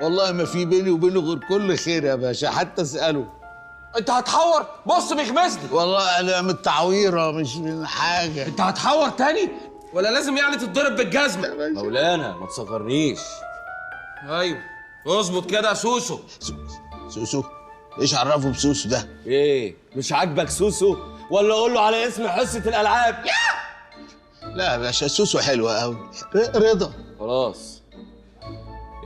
والله ما في بيني وبينه غير كل خير يا باشا، حتى اساله. انت هتحور؟ بص بيغمزني. والله انا من التعويره مش من حاجة. انت هتحور تاني ولا لازم يعني تتضرب بالجزمه؟ مولانا ما تصغرنيش. ايوه اظبط كده يا سوسو. سوسو؟ ايش عرفه بسوسو ده؟ ايه مش عاجبك سوسو؟ ولا اقول له على اسم حصة الالعاب؟ لا يا باشا سوسو حلوة قوي. رضا خلاص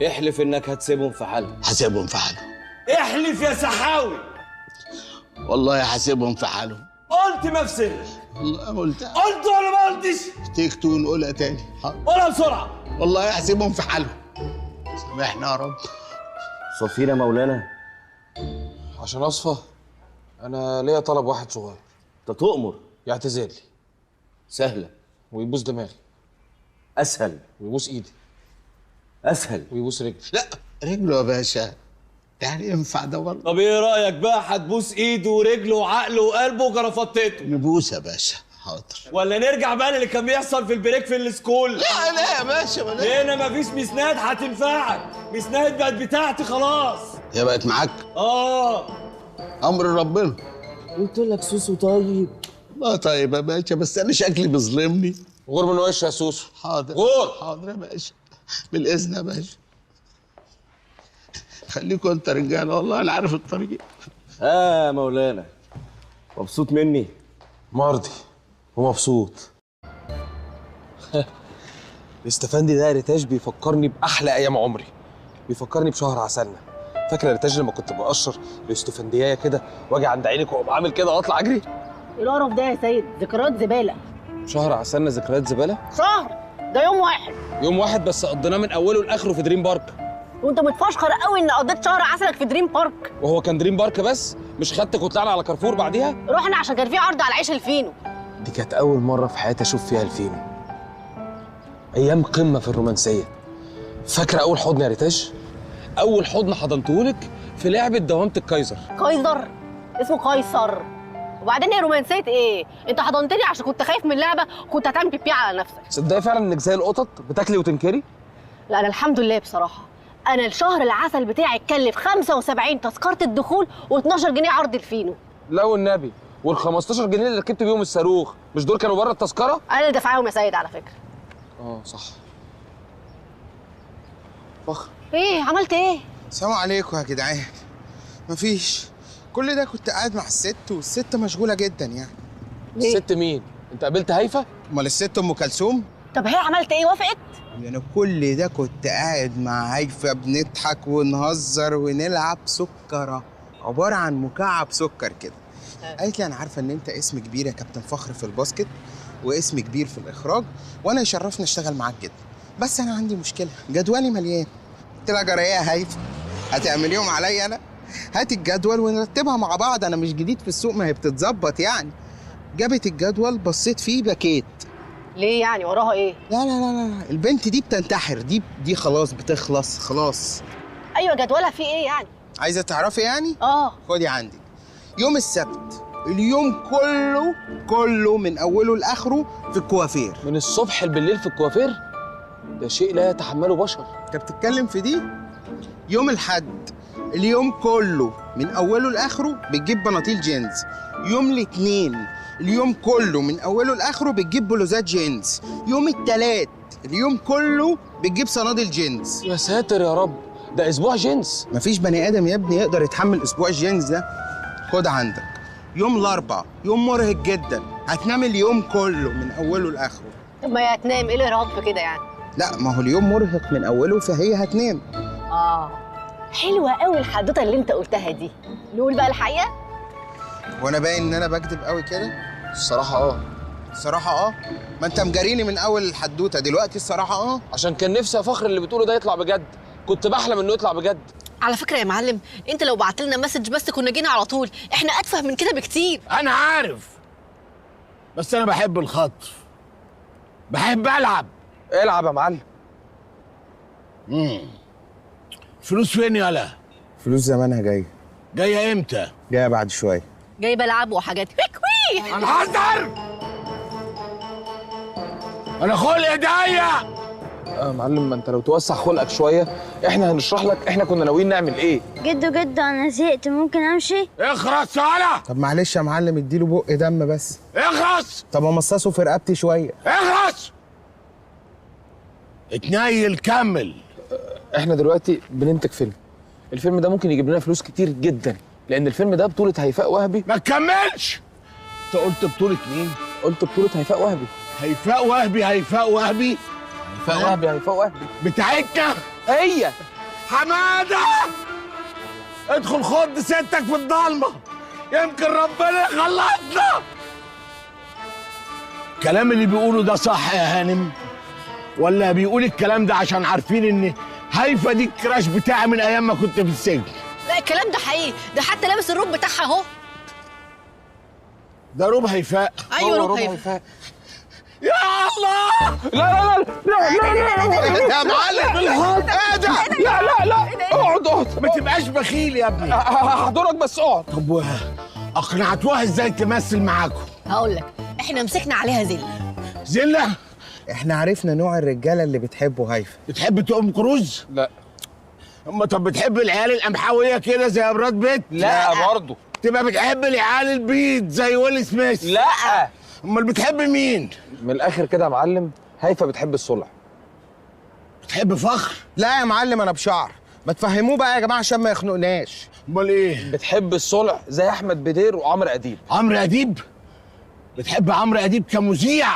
احلف انك هتسيبهم في حالهم. هسيبهم في حالهم. احلف يا سحاوي. والله هسيبهم في حالهم. قلت ما في سرك. والله ما قلتها. قلت ولا ما قلتش؟ take two نقولها تاني. قولها بسرعة. والله هسيبهم في حالهم. سامحنا يا رب. صفينا مولانا. عشان اصفى انا ليا طلب واحد صغير. انت تؤمر. يعتذر لي. سهلة. ويبوس دماغي. اسهل. ويبوس ايدي. اسهل. ويبوس رجلي. لا رجله يا باشا يعني ينفع ده والله؟ طب ايه رايك بقى هتبوس ايده ورجله وعقله وقلبه وجرافطته؟ نبوس يا باشا. حاضر. ولا نرجع بقى للي كان بيحصل في ال break في ال school؟ لا لا يا باشا بلاش. هنا مفيش مسناد هتنفعك، مسناد بقت بتاعتي خلاص. هي بقت معاك؟ اه. امر ربنا. قلت لك سوسو طيب. لا طيب يا باشا بس انا شكلي بيظلمني. غور من وشي يا سوسو. حاضر. غور. حاضر يا باشا. بالاذن يا باشا. خليكوا انت رجاله والله انا عارف الطريق. اه مولانا مبسوط مني؟ مرضي ومبسوط. الاستفندي ده يا ريتاج بيفكرني باحلى ايام عمري، بيفكرني بشهر عسلنا. فاكره يا ريتاج لما كنت بقشر الاستفنديايه كده واجي عند عينك واقوم عامل كده واطلع اجري؟ ايه القرف ده يا سيد؟ ذكريات زبالة. شهر عسلنا ذكريات زبالة؟ شهر ده يوم واحد. يوم واحد بس قضيناه من اوله لاخره في دريم بارك. وانت متفشخر قوي ان قضيت شهر عسلك في دريم بارك. وهو كان دريم بارك بس؟ مش خدتك وطلعنا على كارفور بعديها؟ رحنا عشان كان في عرض على عيش الفينو. دي كانت أول مرة في حياتي أشوف فيها الفينو. أيام قمة في الرومانسية. فاكرة أول حضن يا ريتاج؟ أول حضن حضنتهولك في لعبة دوامة الكايزر. كايزر؟ اسمه قيصر. وبعدين هي رومانسية إيه؟ أنت حضنتني عشان كنت خايف من اللعبة وكنت هتعمل بيبي على نفسك. تصدقي فعلا إنك زي القطط بتاكلي وتنكري؟ لا أنا الحمد لله بصراحة. أنا الشهر العسل بتاعي اتكلف 75 تذكرة الدخول و12 جنيه عرض الفينو. لا والنبي. وال 15 جنيه اللي ركبت بيهم الصاروخ مش دول كانوا بره التذكرة؟ انا اللي دافعاهم يا سيد على فكرة. اه صح. فخر. ايه عملت ايه؟ السلام عليكم يا جدعان. مفيش، كل ده كنت قاعد مع الست والست مشغولة جدا يعني. ليه؟ الست مين؟ انت قابلت هيفا؟ امال الست ام كلثوم؟ طب هي عملت ايه؟ وافقت؟ يعني كل ده كنت قاعد مع هيفا بنضحك ونهزر ونلعب سكره، عبارة عن مكعب سكر كده. قالت لي انا عارفه ان انت اسم كبير يا كابتن فخر في ال basket واسم كبير في الاخراج وانا يشرفني اشتغل معاك جدا، بس انا عندي مشكلة، جدولي مليان. قلت لها جرى ايه يا هيفا؟ هتعمليهم عليا انا؟ هات الجدول ونرتبها مع بعض، انا مش جديد في السوق، ما هي بتتظبط يعني. جابت الجدول بصيت فيه بكيت. ليه يعني وراها ايه؟ لا لا لا لا البنت دي بتنتحر، دي خلاص بتخلص خلاص. ايوه جدولها فيه ايه يعني؟ عايزه تعرفي يعني؟ اه خدي عندك. يوم السبت اليوم كله كله من اوله لاخره في الكوافير. من الصبح بالليل في الكوافير؟ ده شيء لا يتحمله بشر. انت بتتكلم في دي؟ يوم الحد اليوم كله من اوله لاخره بتجيب بناطيل جينز. يوم الاثنين اليوم كله من اوله لاخره بتجيب بلوزات جينز. يوم الثلاث اليوم كله بتجيب صنادل جينز. يا ساتر يا رب، ده اسبوع جينز. مفيش بني ادم يا ابني يقدر يتحمل اسبوع جينز ده. خد عندك. يوم الاربعاء يوم مرهق جدا، هتنام اليوم كله من اوله لاخره. طب ما هي هتنام، ايه الارهاق في كده يعني؟ لا ما هو اليوم مرهق من اوله فهي هتنام. اه حلوة قوي الحدوتة اللي انت قلتها دي. نقول بقى الحقيقة؟ وانا باين ان انا بكذب قوي كده؟ الصراحة اه. الصراحة اه؟ ما انت مجاريني من اول الحدوتة دلوقتي. الصراحة اه، عشان كان نفسي يا فخر اللي بتقوله ده يطلع بجد، كنت بحلم انه يطلع بجد. على فكرة يا معلم، انت لو بعت لنا message بس كنا جينا على طول، احنا اتفه من كده بكتير. انا عارف، بس انا بحب الخطف، بحب العب. العب يا معلم. فلوس فين يالا؟ فلوس زمانها جاية. جاية امتى؟ جاية بعد شوية. جايبه العب وحاجات. ويك. انا هزر، انا خلقي ضيق. يا معلم ما انت لو توسع خلقك شوية احنا هنشرح لك احنا كنا ناويين نعمل ايه. جدو جدو انا زهقت، ممكن امشي؟ اخرس يالا. طب معلش يا معلم اديله بق دم بس. اخرس. طب امصصه في رقبتي شوية. اخرس. اتنيل كمل. احنا دلوقتي بننتج فيلم، الفيلم ده ممكن يجيب لنا فلوس كتير جدا لان الفيلم ده بطولة هيفاء وهبي. ما تكملش. انت قلت بطولة مين؟ قلت بطولة هيفاء وهبي. هيفاء وهبي؟ هيفاء وهبي؟ هيفاء وهبي، هيفاء وهبي بتاعتنا هي. حمادة ادخل خد ستك في الضلمة يمكن ربنا يخلصنا. الكلام اللي بيقوله ده صح يا هانم؟ ولا بيقول الكلام ده عشان عارفين ان هيفا دي الكراش بتاعي من ايام ما كنت في السجن؟ لا الكلام ده حقيقي، ده حتى لابس الروب بتاعها اهو. ده روب هيفاء؟ ايوه روب هيفاء. يا الله. لا لا لا لا لا لا يا معلم ايه ده؟ لا لا لا اقعد اقعد، ما تبقاش بخيل يا ابني. هحضرك بس اقعد. طب اقنعتوها ازاي تمثل معاكم؟ هقول لك، احنا مسكنا عليها زلة. زلة؟ احنا عرفنا نوع الرجالة اللي بتحبه هيفا. بتحب توم كروز؟ لا. اما طب بتحب العيال القمحاويه كده زي براد بيت؟ لا برضه. تبقى بتحب العيال البيض زي ويل سميث؟ لا. امال بتحب مين؟ من الاخر كده يا معلم هيفا بتحب الصلح. بتحب فخر؟ لا يا معلم انا بشعر، ما تفهموه بقى يا جماعة عشان ما يخنقناش. امال ايه؟ بتحب الصلح زي احمد بدير وعمرو اديب. عمرو اديب؟ بتحب عمرو اديب كمذيع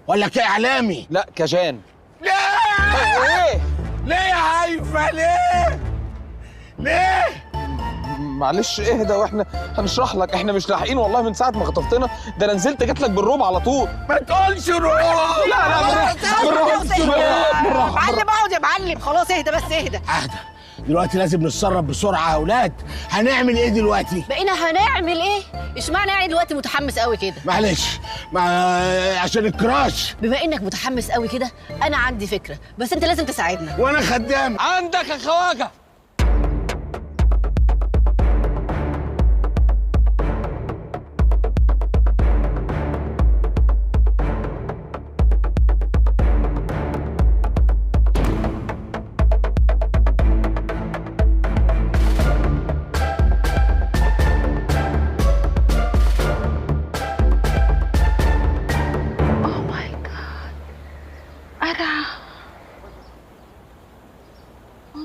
ولا كاعلامي؟ لا كجان. ليه؟ ايه؟ ليه يا هيفا ليه؟ ليه؟ معلش اهدى واحنا هنشرح لك، احنا مش لاحقين والله من ساعة ما خطفتنا، ده انا نزلت جيت لك بالروب على طول. ما تقولش روب. لا لا بالراحة بالراحة. معلم اقعد يا معلم، خلاص اهدى بس اهدى. اهدى دلوقتي، لازم نتصرف بسرعة يا اولاد. هنعمل ايه دلوقتي؟ بقينا هنعمل ايه؟ اشمعنى يعني دلوقتي متحمس قوي كده؟ معلش ما عشان الكراش. بما انك متحمس قوي كده انا عندي فكرة، بس انت لازم تساعدنا. وانا خدام عندك يا خواجه.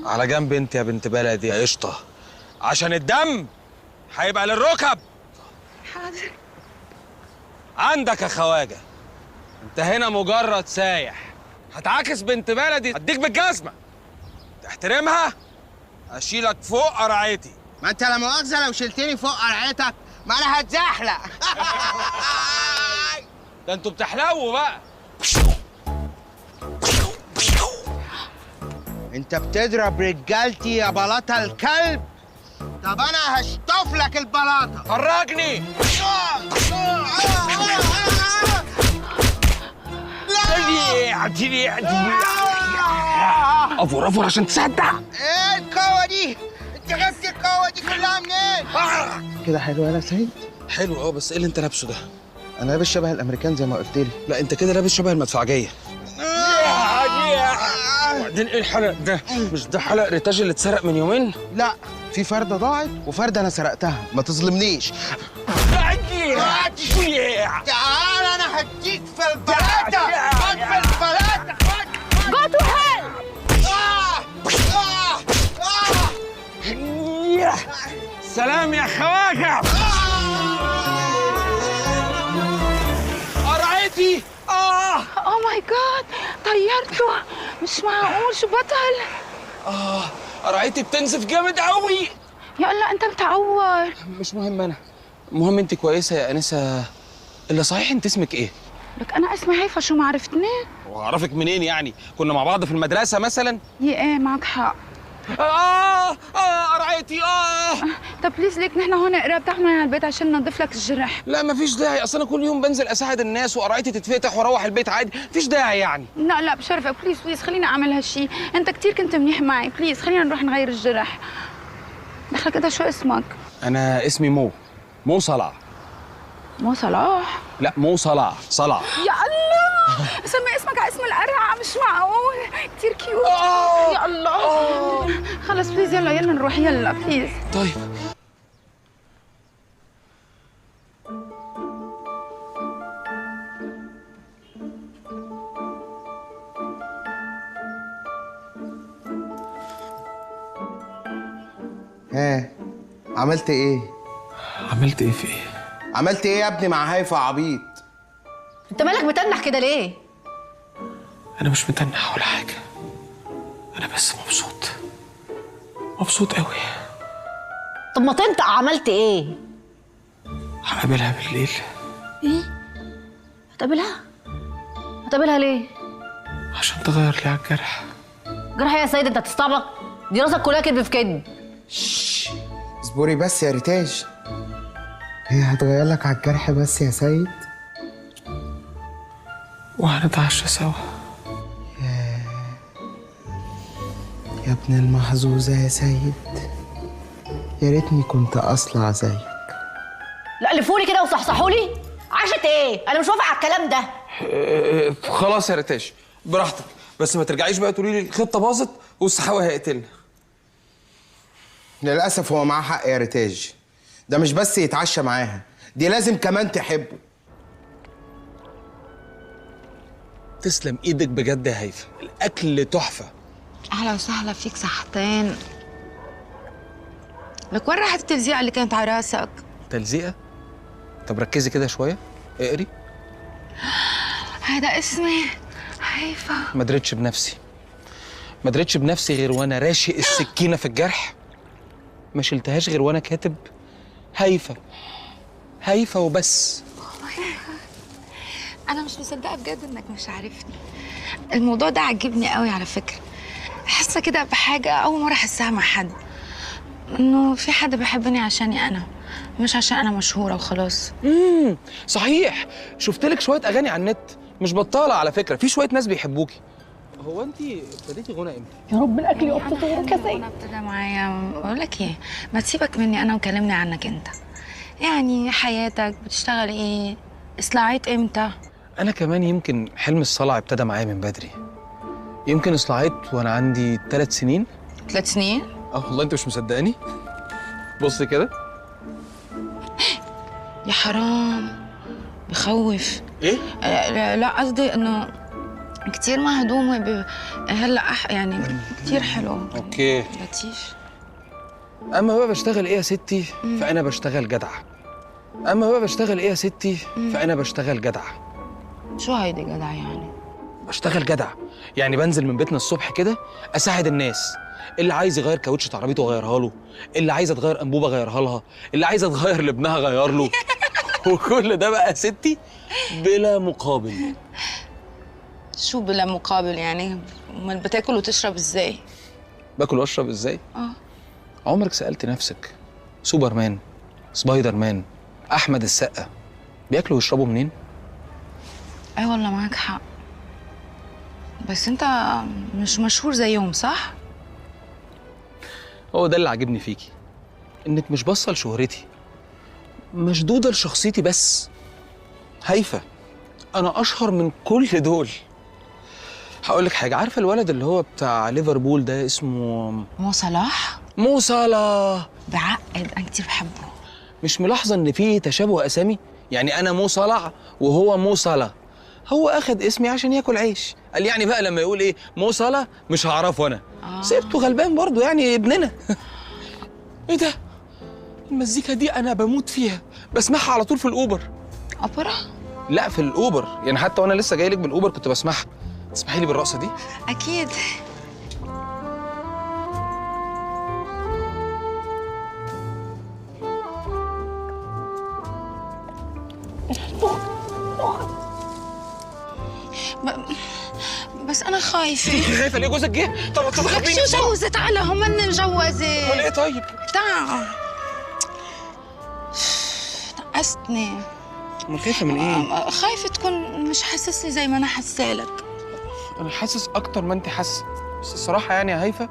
على جنب انت يا بنت بلدي يا قشطه، عشان الدم هيبقى للركب. حاضر. عندك يا خواجه، انت هنا مجرد سايح، هتعاكس بنت بلدي هديك بالجزمه، تحترمها اشيلك فوق قرعتي. ما انت لا مؤاخذة لو شلتني فوق قرعتك ما انا هتزحلق. ده انتوا بتحلووا بقى. انت بتضرب رجالتي يا بلاطة الكلب. طب انا هشطف لك البلاطه. خرجني. افور افور عشان تصدق. ايه القوة دي؟ انت جبت القوة دي كلها منين؟ كده حلو يا سيد؟ حلو اه، بس ايه اللي انت لابسه ده؟ انا لابس شبه الامريكان زي ما قلت لي. لا انت كده لابس شبه المدفعجيه. وبعدين ايه الحلق ده؟ مش ده حلق ريتاج اللي اتسرق من يومين؟ لا، في فرده ضاعت وفرده انا سرقتها، ما تظلمنيش. تعال انا هديك في البلاطه، خد في البلاطه. Go to hell. سلام يا خواجه. قرعتي. oh my God، طيرته، مش معقول، شو بطل. قرعتي بتنزف جامد قوي. يا الله انت متعور. مش مهم انا، المهم انت كويسة يا انسه. الا صحيح انت اسمك ايه؟ لك انا اسمي هيفا، شو ما عرفتني؟ واعرفك منين يعني؟ كنا مع بعض في المدرسة مثلا؟ يا ايه معك حق. قرعتي. طب please ليك نحن هون قراب، تعال معي على البيت عشان ننظف لك الجرح. لا مفيش داعي، اصل انا كل يوم بنزل اساعد الناس وقرعتي تتفتح واروح البيت عادي، مفيش داعي يعني. لا لا بشرفك please please خليني اعمل هالشيء، انت كثير كنت منيح معي، please خلينا نروح نغير الجرح. دخلك انت شو اسمك؟ انا اسمي مو، مو صلاح. مو صلاح؟ لا مو صلاح، صلاح. يا الله سمي اسمك على اسم القرعة، مش معقول، كثير cute. يا الله. خلص please، يلا يلا نروح، يلا please. طيب ها عملت ايه؟ عملت ايه في ايه؟ عملت ايه يا ابني مع هيفا عبيط؟ انت مالك متنح كده ليه؟ انا مش متنح ولا حاجة، انا بس مبسوط، مبسوط قوي. طب ما تنطق، عملت ايه؟ هقابلها بالليل. ايه؟ هتقابلها؟ هتقابلها ليه؟ عشان تغير لي على الجرح. جرح يا سيد؟ انت هتستعبط؟ دي راسك كلها كدب في كدب. اصبري بس يا ريتاج، هي هتغير لك على الجرح بس يا سيد، وهنتعشى سوا. يا ابن المحظوظة يا سيد، يا ريتني كنت أصلع زيك. لا لفولي كده وصحصحولي. عشت ايه؟ أنا مش موافقة على الكلام ده. خلاص يا ريتاج براحتك، بس ما ترجعيش بقى تقولي لي الخطة باظت والسحاوي هيقتلنا. للأسف هو معاه حق يا ريتاج، ده مش بس يتعشى معاها، دي لازم كمان تحبه. تسلم ايدك بجد يا هيفا، الاكل تحفة. اهلا وسهلا فيك، صحتين. لك وين راحت التلزيقه اللي كانت على راسك؟ تلزيقه؟ طب ركزي كده شوية، اقري. هذا اسمي هيفا. ما دريتش بنفسي، ما دريتش بنفسي غير وانا راشق السكينة في الجرح. ما شلتهاش غير وانا كاتب هيفا، هيفا وبس. أنا مش مصدقة بجد إنك مش عارفني. الموضوع ده عجبني قوي على فكرة. حاسة كده بحاجة أول مرة أحسها مع حد، إنه في حد بيحبني عشاني أنا، مش عشان أنا مشهورة وخلاص. صحيح، شفت لك شوية أغاني على النت مش بطالة على فكرة، في شوية ناس بيحبوكي. هو أنت ابتديتي غنى إمتى؟ يا رب الأكل يقف صورك يا سيد. أنا ابتدى معايا. بقول لك إيه، ما تسيبك مني أنا وكلمني عنك أنت. يعني حياتك، بتشتغل إيه؟ اصلعيت إمتى؟ أنا كمان يمكن حلم الصلع ابتدى معايا من بدري. يمكن اصلعيت وأنا عندي 3 سنين. 3 سنين؟ آه والله أنت مش مصدقاني؟ بص كده. يا حرام، بخوف. إيه؟ لا قصدي إنه كتير مهضومة هلا يعني كتير حلو. okay. لطيف. أما بقى بشتغل إيه يا ستي؟ فأنا بشتغل جدع. أما بقى بشتغل إيه يا ستي؟ فأنا بشتغل جدع. شو هيدي جدع يعني؟ بشتغل جدع، يعني بنزل من بيتنا الصبح كده أساعد الناس، اللي عايز يغير كاوتشة عربيته غيرها له، اللي عايزة تغير أنبوبة غيرها لها، اللي عايزة تغير لابنها غير له. وكل ده بقى يا ستي بلا مقابل. شو بلا مقابل يعني؟ أمال بتاكل وتشرب إزاي؟ باكل وأشرب إزاي؟ عمرك سألت نفسك سوبرمان، سبايدر مان، أحمد السقا بياكلوا ويشربوا منين؟ اي والله معاك حق، بس انت مش مشهور زيهم صح؟ هو ده اللي عاجبني فيكي، انك مش باصة لشهرتي، مشدودة لشخصيتي بس. هيفا انا اشهر من كل دول. هقول لك حاجة، عارفه الولد اللي هو بتاع ليفربول ده اسمه مو صلاح؟ مو صلاح. بعقد، انا كتير بحبه. مش ملاحظة ان في تشابه اسامي؟ يعني انا مو صلاح وهو مو صلاح. هو اخد اسمي عشان ياكل عيش، قال يعني بقى لما يقول ايه مو صلاح مش هعرفه انا. سيبته غلبان برضه يعني ابننا. ايه ده؟ المزيكا دي انا بموت فيها، بسمعها على طول في الاوبر. اوبرا؟ لا في الاوبر، يعني حتى وانا لسه جاي لك بالاوبر كنت بسمعها. تسمحي لي بالرقصه دي؟ اكيد. بس أنا خايفة. خايفة ليه؟ جوزك جه؟ طب خبيني. شو جوزي؟ تعال هم مجوزة. امال إيه طيب؟ تعال. نقصتني. امال خايفة من إيه؟ خايفة تكون مش حاسس لي زي ما أنا حاسة لك. أنا حاسس أكتر ما أنت حاسة، بس الصراحة يعني يا هيفا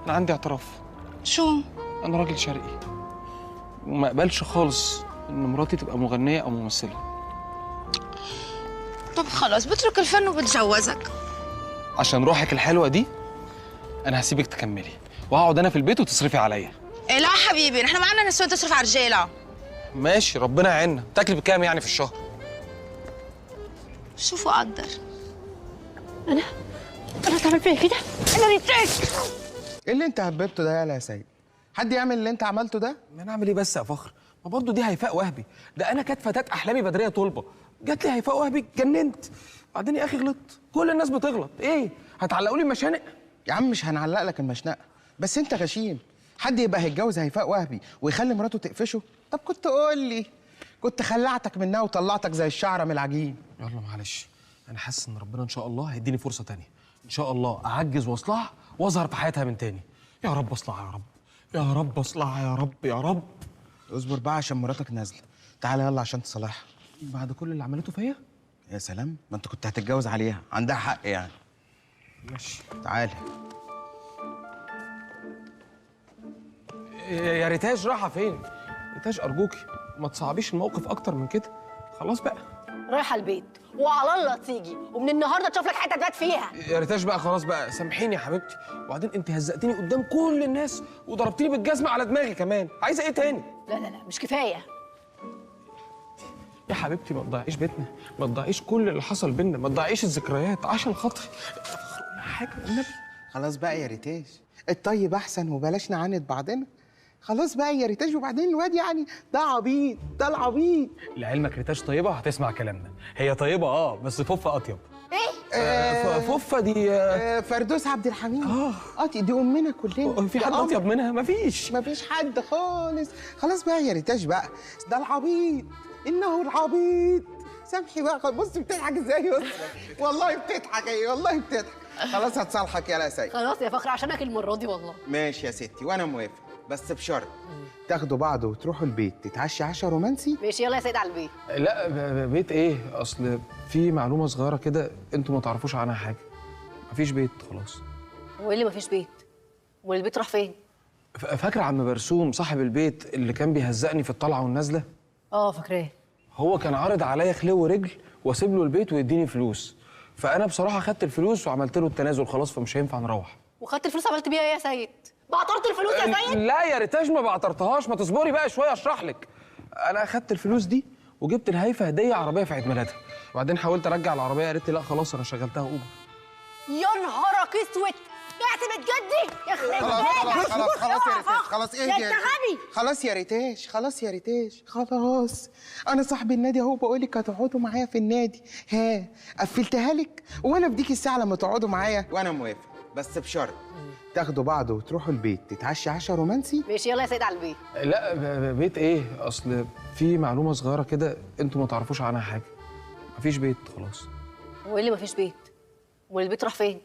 أنا عندي اعتراف. شو؟ أنا راجل شرقي وما أقبلش خالص إن مراتي تبقى مغنية أو ممثلة. طب خلاص بترك الفن وبتجوزك. عشان روحك الحلوة دي انا هسيبك تكملي، وهقعد انا في البيت وتصرفي عليا. إيه لا حبيبي، نحن ما عندنا نسوان تصرف على الرجالة. ماشي ربنا يعيننا. تاكلي بكام يعني في الشهر؟ شوفوا قدر. انا تعمل فيا كده؟ انا ريتاج. ايه اللي انت هببته ده يالا يا سيد؟ حد يعمل اللي انت عملته ده؟ ما انا اعمل ايه بس يا فخر؟ ما برضه دي هيفاء وهبي، ده انا كانت فتاة احلامي بدريه طلبه، جات لي هيفاء وهبي اتجننت. بعدين يا اخي غلطت، كل الناس بتغلط، ايه؟ هتعلقوا لي المشانق؟ يا عم مش هنعلق لك المشنقه، بس انت غشيم. حد يبقى هيتجوز هيفاء وهبي ويخلي مراته تقفشه؟ طب كنت قول لي، كنت خلعتك منها وطلعتك زي الشعرة من العجين. يلا معلش، انا حاسس ان ربنا ان شاء الله هيديني فرصة تانية، ان شاء الله اعجز واصلح واظهر في حياتها من تاني. يا رب اصلعها يا رب، يا رب اصلعها يا رب يا رب. اصبر بقى عشان مراتك نازله، تعالى يلا عشان تصالحها. بعد كل اللي عملته فيا؟ يا سلام، ما انت كنت هتتجوز عليها، عندها حق يعني. ماشي تعالى. يا ريتاج رايحة فين؟ ريتاج ارجوكي ما تصعبيش الموقف اكتر من كده، خلاص بقى. رايحة البيت وعلى الله تيجي، ومن النهارده تشوف لك حتة تبات فيها. يا ريتاج بقى خلاص بقى، سامحيني يا حبيبتي. وبعدين انت هزقتيني قدام كل الناس وضربتيني بالجزمه على دماغي كمان، عايزه ايه تاني؟ لا لا لا مش كفاية يا حبيبتي. ما تضيعيش بيتنا، ما تضيعيش كل اللي حصل بينا، ما تضيعيش الذكريات عشان خاطري. حاجة والنبي. خلاص بقى يا ريتاج، الطيب احسن وبلاش نعاند بعضنا. خلاص بقى يا ريتاج. وبعدين الواد يعني ده عبيط، ده العبيط. لعلمك ريتاج طيبة وهتسمع كلامنا، هي طيبة بس فوفا اطيب. ايه؟ فوفا دي فردوس عبد الحميد. دي امنا كلنا. في حد اطيب منها؟ مفيش، مفيش حد خالص. خلاص بقى يا ريتاج بقى، ده العبيط، انه العبيط. سامحي بقى، بص بتضحك ازاي، بص والله بتضحك، ايه والله بتضحك. خلاص هتصالحك يا سيد. خلاص يا فخر عشانك المرة دي والله. ماشي يا ستي وانا موافق، بس بشرط تاخدوا بعض وتروحوا البيت تتعشي عشاء رومانسي. ماشي يلا يا سيد على البيت. لا بيت ايه؟ اصل في معلومة صغيرة كده انتوا ما تعرفوش عنها حاجة. مفيش بيت خلاص. هو ايه اللي مفيش بيت؟ والبيت راح فين؟ فاكره عم برسوم صاحب البيت اللي كان بيهزقني في الطلعة والنازله؟ فاكراه. هو كان عارض عليا خلو رجل واسيب له البيت ويديني فلوس، فانا بصراحة خدت الفلوس وعملت له التنازل خلاص، فمش هينفع نروح. وخدت الفلوس عملت بيها ايه يا سيد؟ بعترت الفلوس يا سيد؟ لا يا ريتاج ما بعترتهاش، ما تصبري بقى شوية اشرح لك. انا اخدت الفلوس دي وجبت الهيفا هديه عربية في عيد ميلادها، وبعدين حاولت ارجع العربية قالت لي لا خلاص انا شغلتها اوبر. يا نهارك اسود، بعت بيت جدي يا خرب خلاص خلاص خلاص يا ريتاج، خلاص اهدي يا انت غبي. خلاص يا ريتاج، خلاص يا ريتاج، خلاص. انا صاحب النادي اهو، بقول لك هتقعدوا معايا في النادي. ها قفلتها لك، وانا بديك الساعة لما تقعدوا معايا. وانا موافق بس بشرط تاخدوا بعض وتروحوا البيت تتعشي عشاء رومانسي. ماشي يلا يا سيد على البيت. لا بيت ايه؟ اصل في معلومة صغيرة كده انتوا ما تعرفوش عنها حاجة. مفيش بيت خلاص. هو ايه اللي مفيش بيت؟ والبيت راح فين؟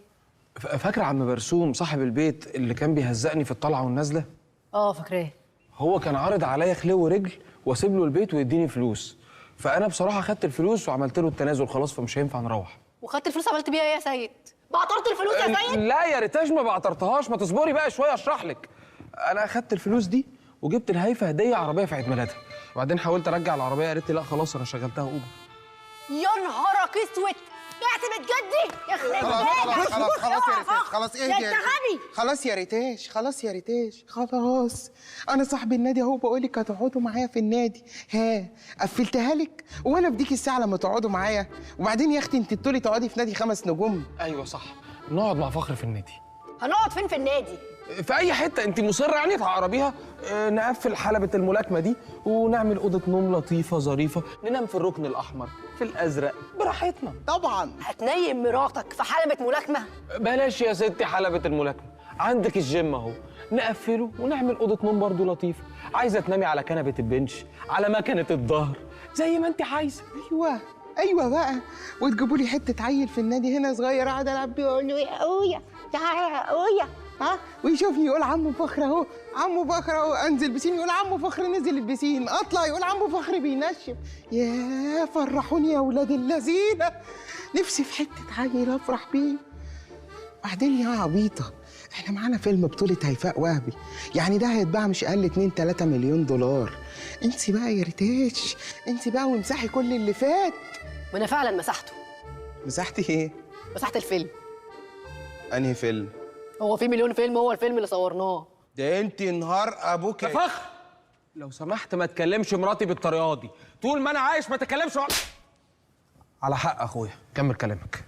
فاكره عم برسوم صاحب البيت اللي كان بيهزقني في الطلعة والنازله؟ فاكراه. هو كان عارض عليا خلو رجل واسيب له البيت ويديني فلوس، فانا بصراحة خدت الفلوس وعملت له التنازل خلاص، فمش هينفع نروح. وخدت الفلوس عملت بيها ايه يا سيد؟ بعترت الفلوس يا سيد؟ لا يا ريتاج ما بعترتهاش، ما تصبري بقى شوية اشرح لك. انا اخدت الفلوس دي وجبت الهيفا هديه عربية في عيد ميلادها، وبعدين حاولت ارجع العربية قالت لي لا خلاص انا شغلتها اوبر. يا نهارك اسود، بعت بيت جدي يا خرب خلاص خلاص خلاص يا ريتاج، خلاص اهدي يا انت غبي. خلاص يا ريتاج، خلاص يا ريتاج، خلاص. انا صاحب النادي اهو، بقول لك هتقعدوا معايا في النادي. ها قفلتها لك، وانا بديك الساعة لما تقعدوا معايا. وبعدين يا اختي انت بتقولي تقعدي في نادي 5 نجوم. ايوه صح، نقعد مع فخر في النادي. هنقعد فين في النادي؟ في اي حتة انت مصرة يعني تعقربيها. نقفل حلبة الملاكمة دي ونعمل اوضة نوم لطيفة ظريفة، ننام في الركن الاحمر في الازرق براحتنا. طبعا هتنيم مراتك في حلبة ملاكمة؟ بلاش يا ستي حلبة الملاكمة، عندك الجيم اهو، نقفله ونعمل اوضة نوم برضو لطيفة. عايزه تنامي على كنبة ال bench، على مكنه الظهر، زي ما انت عايزه. ايوه ايوه بقى، وتجيبوا لي حتة عيل في النادي هنا صغير اقعد العب بيه واقول له يا اويا تعالى يا اويا، ها، ويشوفني يقول عمو فخر اهو، عمو فخر اهو، انزل بسين يقول عمو فخر نزل البسين، اطلع يقول عمو فخر بينشف. يا فرحوني يا ولاد اللذينه، نفسي في حتة عيل افرح بيه. بعدين يا عبيطه، احنا معانا فيلم بطولة هيفاء وهبي، يعني ده هيتباع مش اقل 2-3 مليون دولار. انسي بقى يا ريتاج، انسي بقى وامسحي كل اللي فات. ما انا فعلا مسحته. مساحتي ايه؟ مساحة الفيلم. انهي فيلم؟ هو في مليون فيلم، هو الفيلم اللي صورناه ده. انت نهار ابوك يا فخر، لو سمحت ما تكلمش مراتي بالطريقة دي، طول ما انا عايش ما تكلمش. على حق اخويا، كمل كلامك.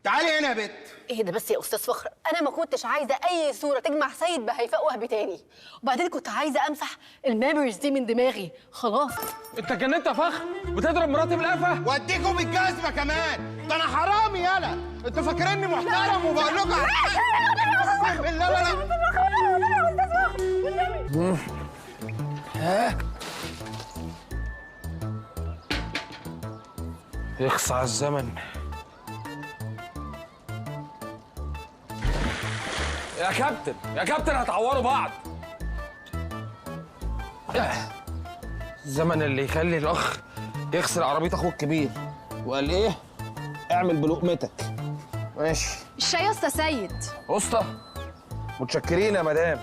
تعالي هنا يا بت. ايه ده بس يا استاذ فخر، انا ما كنتش عايزه اي صوره تجمع سيد بهيفاء وهبي تاني، وبعدين كنت عايزه امسح ال memories دي من دماغي خلاص. انت اتجننت يا فخر، بتضرب مراتي بالقفا؟ واديكم بالجزمه كمان، ده انا حرامي. يالا انتوا فاكريني محترم وبقول لكم اقسم بالله. لا لا ها يخص على الزمن. يا كابتن يا كابتن هتعوروا بعض. الزمن اللي يخلي الاخ يخسر عربية اخوه الكبير. وقال ايه؟ اعمل بلقمتك. ماشي. الشاي يا اسطى سيد. اسطى متشكرين يا مدام.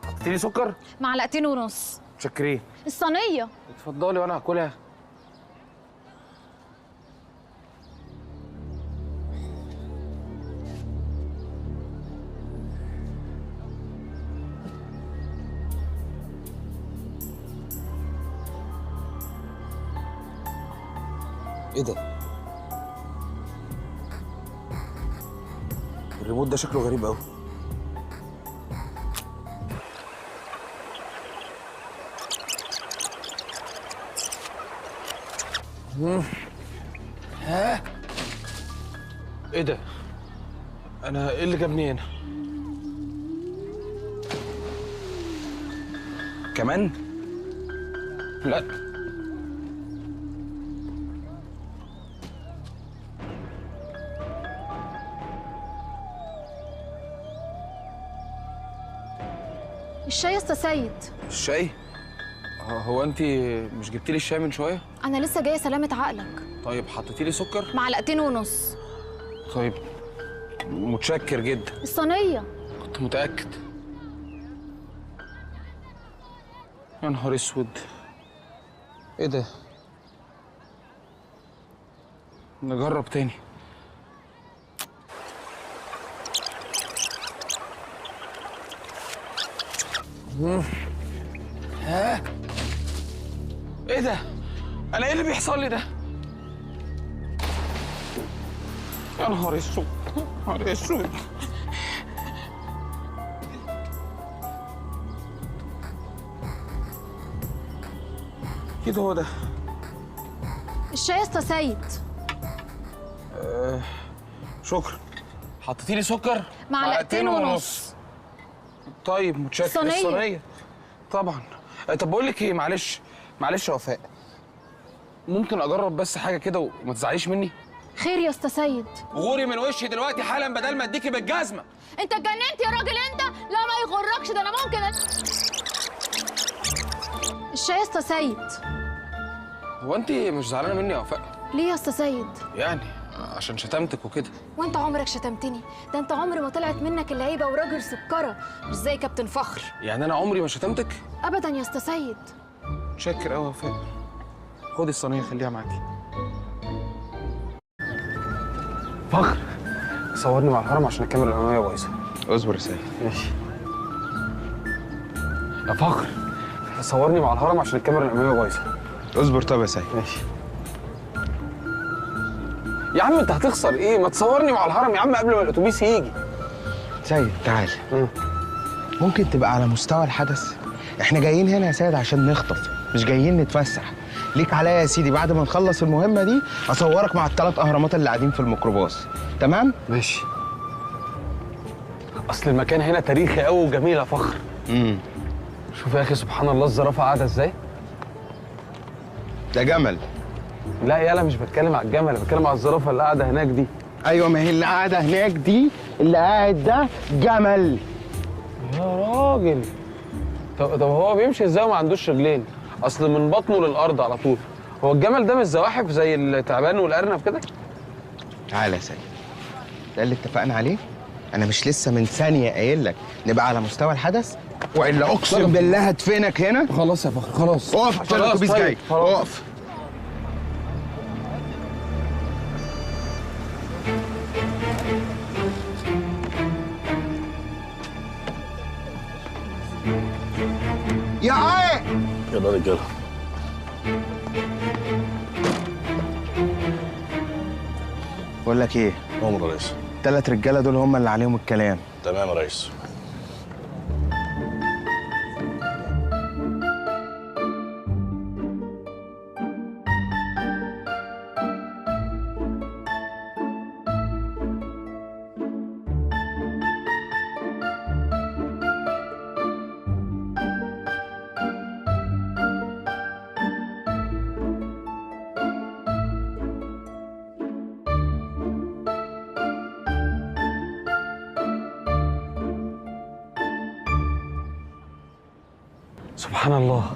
حطيتي لي سكر؟ 2.5 معلقة. متشكرين. الصينية. اتفضلي وانا هاكلها. ايه ده؟ الريموت ده شكله غريب قوي. ها؟ ايه ده؟ انا ايه اللي جابني هنا؟ كمان؟ لا الشاي يا اسطى سيد. الشاي؟ هو انت مش جبتي لي الشاي من شوية؟ انا لسه جاية سلامه عقلك. طيب حطيتي لي سكر؟ 2.5 معلقة. طيب متشكر جدا. الصينية. كنت متاكد. يا نهار اسود، ايه ده؟ نجرب تاني. ها؟ ايه ده؟ انا ايه اللي بيحصل لي ده؟ يا نهار اسود، يا نهار اسود. ايه ده هو ده؟ الشاي يا اسطى سيد. شكرا. حطيتي لي سكر؟ 2.5 معلقة. طيب متشكر. الصينية طبعا. طب بقول لك ايه، معلش معلش يا وفاء، ممكن اجرب بس حاجة كده وما تزعليش مني؟ خير يا اسطى سيد. غوري من وشي دلوقتي حالا بدل ما اديكي بالجزمه. انت اتجننت يا راجل انت؟ لا ما يغركش، ده انا ممكن الشاي يا اسطى سيد. هو انت مش زعلانة مني يا وفاء؟ ليه يا اسطى سيد؟ يعني عشان شتمتك وكده. وانت عمرك شتمتني؟ ده انت عمر ما طلعت منك اللعيبة وراجل سكره، مش زي كابتن فخر. يعني انا عمري ما شتمتك؟ ابدا يا اسطى سيد. متشكر قوي يا وفاء. خدي الصينية خليها معاكي. فخر صورني مع الهرم عشان الكاميرا الامامية بايظة. اصبر يا سيد. ماشي يا فخر، صورني مع الهرم عشان الكاميرا الامامية بايظة. اصبر طب يا سيد. ماشي يا عم. انت هتخسر ايه؟ ما تصورني مع الهرم يا عم قبل ما الاتوبيس يجي. سيد تعالى. ممكن تبقى على مستوى الحدث؟ احنا جايين هنا يا سيد عشان نخطف، مش جايين نتفسح. ليك عليا يا سيدي بعد ما نخلص المهمة دي اصورك مع الثلاث اهرامات اللي قاعدين في الميكروباص، تمام؟ ماشي. اصل المكان هنا تاريخي قوي وجميل يا فخر. شوف يا اخي سبحان الله الزرافه قاعدة ازاي. ده جمل. لا يالا مش بتكلم على الجمل، بتكلم على الزرافه اللي قاعدة هناك دي. ايوه ما هي اللي قاعدة هناك دي، اللي قاعد ده جمل. يا راجل، طب هو بيمشي ازاي وما عندوش رجلين؟ اصل من بطنه للارض على طول. هو الجمل ده مش زواحف زي التعبان والارنب كده؟ تعالى يا سيد، ده اللي اتفقنا عليه. انا مش لسه من ثانية قايل لك نبقى على مستوى الحدث، والا اقسم بالله هدفنك هنا. خلاص يا فخر خلاص. اقف عشان الاتوبيس جاي. اقف. يلا رجاله. بقول لك ايه؟ عمر يا ريس. الثلاث رجاله دول هم اللي عليهم الكلام. تمام يا ريس. سبحان الله.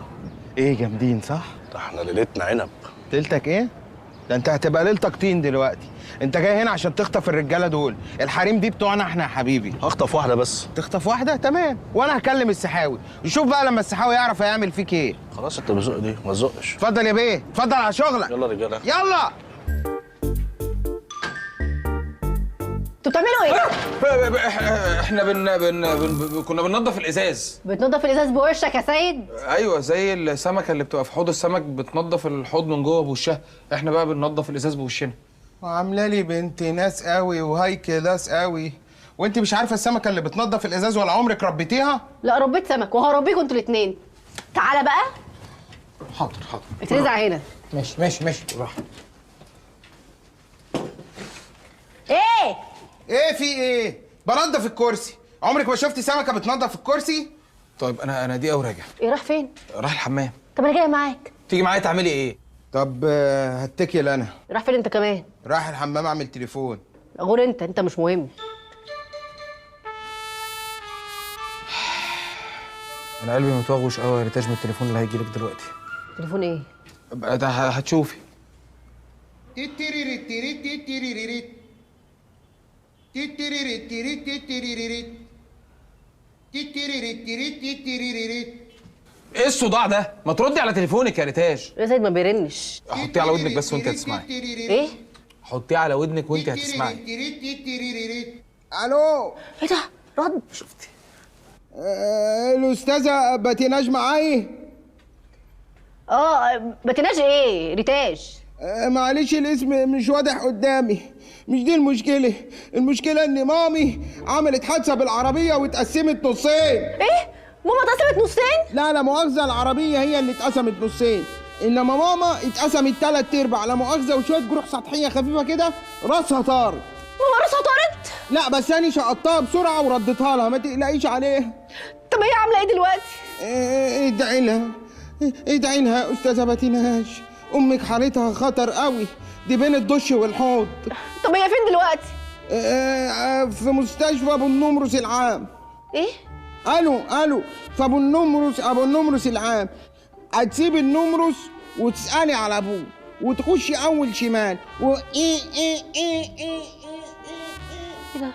ايه جامدين صح؟ ده احنا ليلتنا عنب. ليلتك ايه؟ ده انت هتبقى ليلتك طين دلوقتي. انت جاي هنا عشان تخطف الرجالة دول، الحريم دي بتوعنا احنا يا حبيبي. هخطف واحدة بس. تخطف واحدة؟ تمام، وانا هكلم السحاوي، نشوف بقى لما السحاوي يعرف هيعمل فيك ايه. خلاص انت بزق دي، ما تزقش. اتفضل يا بيه، اتفضل على شغلك. يلا رجاله. يلا. انتوا بتعملوا ايه؟ احنا كنا بننظف الازاز. بتنظف الازاز بوشك يا سيد؟ ايوه، زي السمكة اللي بتبقى في حوض السمك بتنظف الحوض من جوه بوشها، احنا بقى بننظف الازاز بوشنا. وعامله لي بنت ناس قوي و high class قوي، وانت مش عارفه السمكة اللي بتنظف الازاز ولا عمرك ربيتيها؟ لا ربيت سمك وهربيكوا انتوا الاثنين. تعالى بقى. حاضر حاضر. اترزع هنا. ماشي ماشي ماشي براحتك. ايه؟ ايه في ايه؟ بنضف الكرسي، عمرك ما شفتي سمكة بتنضف الكرسي؟ طيب انا دقيقة وراجع. ايه راح فين؟ راح الحمام. طب انا جاية معاك. تيجي معايا تعملي ايه؟ طب هتكل انا. راح فين انت كمان؟ راح الحمام اعمل تليفون. غور انت مش مهم. انا قلبي متوغوش قوي يا ريتاج من التليفون اللي هيجيلك دلوقتي. تليفون ايه؟ ده هتشوفي. ايه الصداع ده؟ ما تردي على تليفونك يا ريتاج. يا سيد ما بيرنش. حطيه على ودنك بس وانت هتسمعي. ايه؟ حطيه على ودنك وانت هتسمعي. الو. ايه ده؟ رد. شفتي؟ الاستاذة باتيناج معايا؟ اه باتيناج ايه؟ ريتاج. معلش الاسم مش واضح قدامي. مش دي المشكلة، المشكلة إن مامي عملت حادثة بالعربية واتقسمت نصين. إيه؟ ماما اتقسمت نصين؟ لا لا مؤاخذة، العربية هي اللي اتقسمت نصين، إنما ماما اتقسمت 3/4، لا مؤاخذة، وشوية جروح سطحية خفيفة كده، راسها طارت. ماما راسها طارت؟ لا بس أنا شقطتها بسرعة ورديتها لها، ما تقلقيش عليها. طب هي عاملة إيه دلوقتي؟ ادعي لها، ادعي لها يا أستاذة باتيناج، أمك حالتها خطر قوي، دي بين الدش والحوض. طب هي فين دلوقتي؟ في مستشفى ابو النمرس العام. ايه؟ الو الو، في ابو النمرس، ابو النمرس العام. هتسيب النمرس وتسألي على ابوه وتخشي اول شمال و ايه ايه ايه ايه ايه ده؟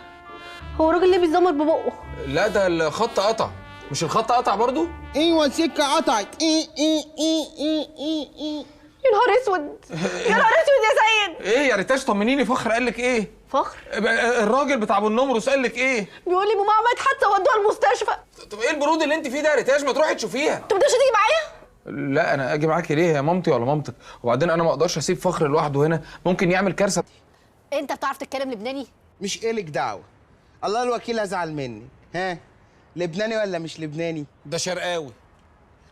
هو الراجل ليه بيتزمر ببقه؟ لا ده الخط قطع. مش الخط قطع برضو؟ ايوه السكة قطعت. ايه ايه ايه ايه ايه ايه. يا نهار اسود، يا نهار اسود يا سيد. ايه يا ريتاج طمنيني، فخر قال لك ايه؟ فخر؟ الراجل بتاع ابو النمرس قال لك ايه؟ بيقول لي ماما عملت حادثه ودوها المستشفى. طب ايه البرود اللي انت فيه ده يا ريتاج؟ ما تروحي تشوفيها. انت ما تقدرش تيجي معايا؟ لا انا اجي معاكي ليه؟ يا مامتي ولا مامتك؟ وبعدين انا ما اقدرش اسيب فخر لوحده هنا، ممكن يعمل كارثة. انت بتعرف تتكلم لبناني؟ مش إلك دعوه، الله الوكيل ازعل مني. ها لبناني ولا مش لبناني؟ ده شرقاوي.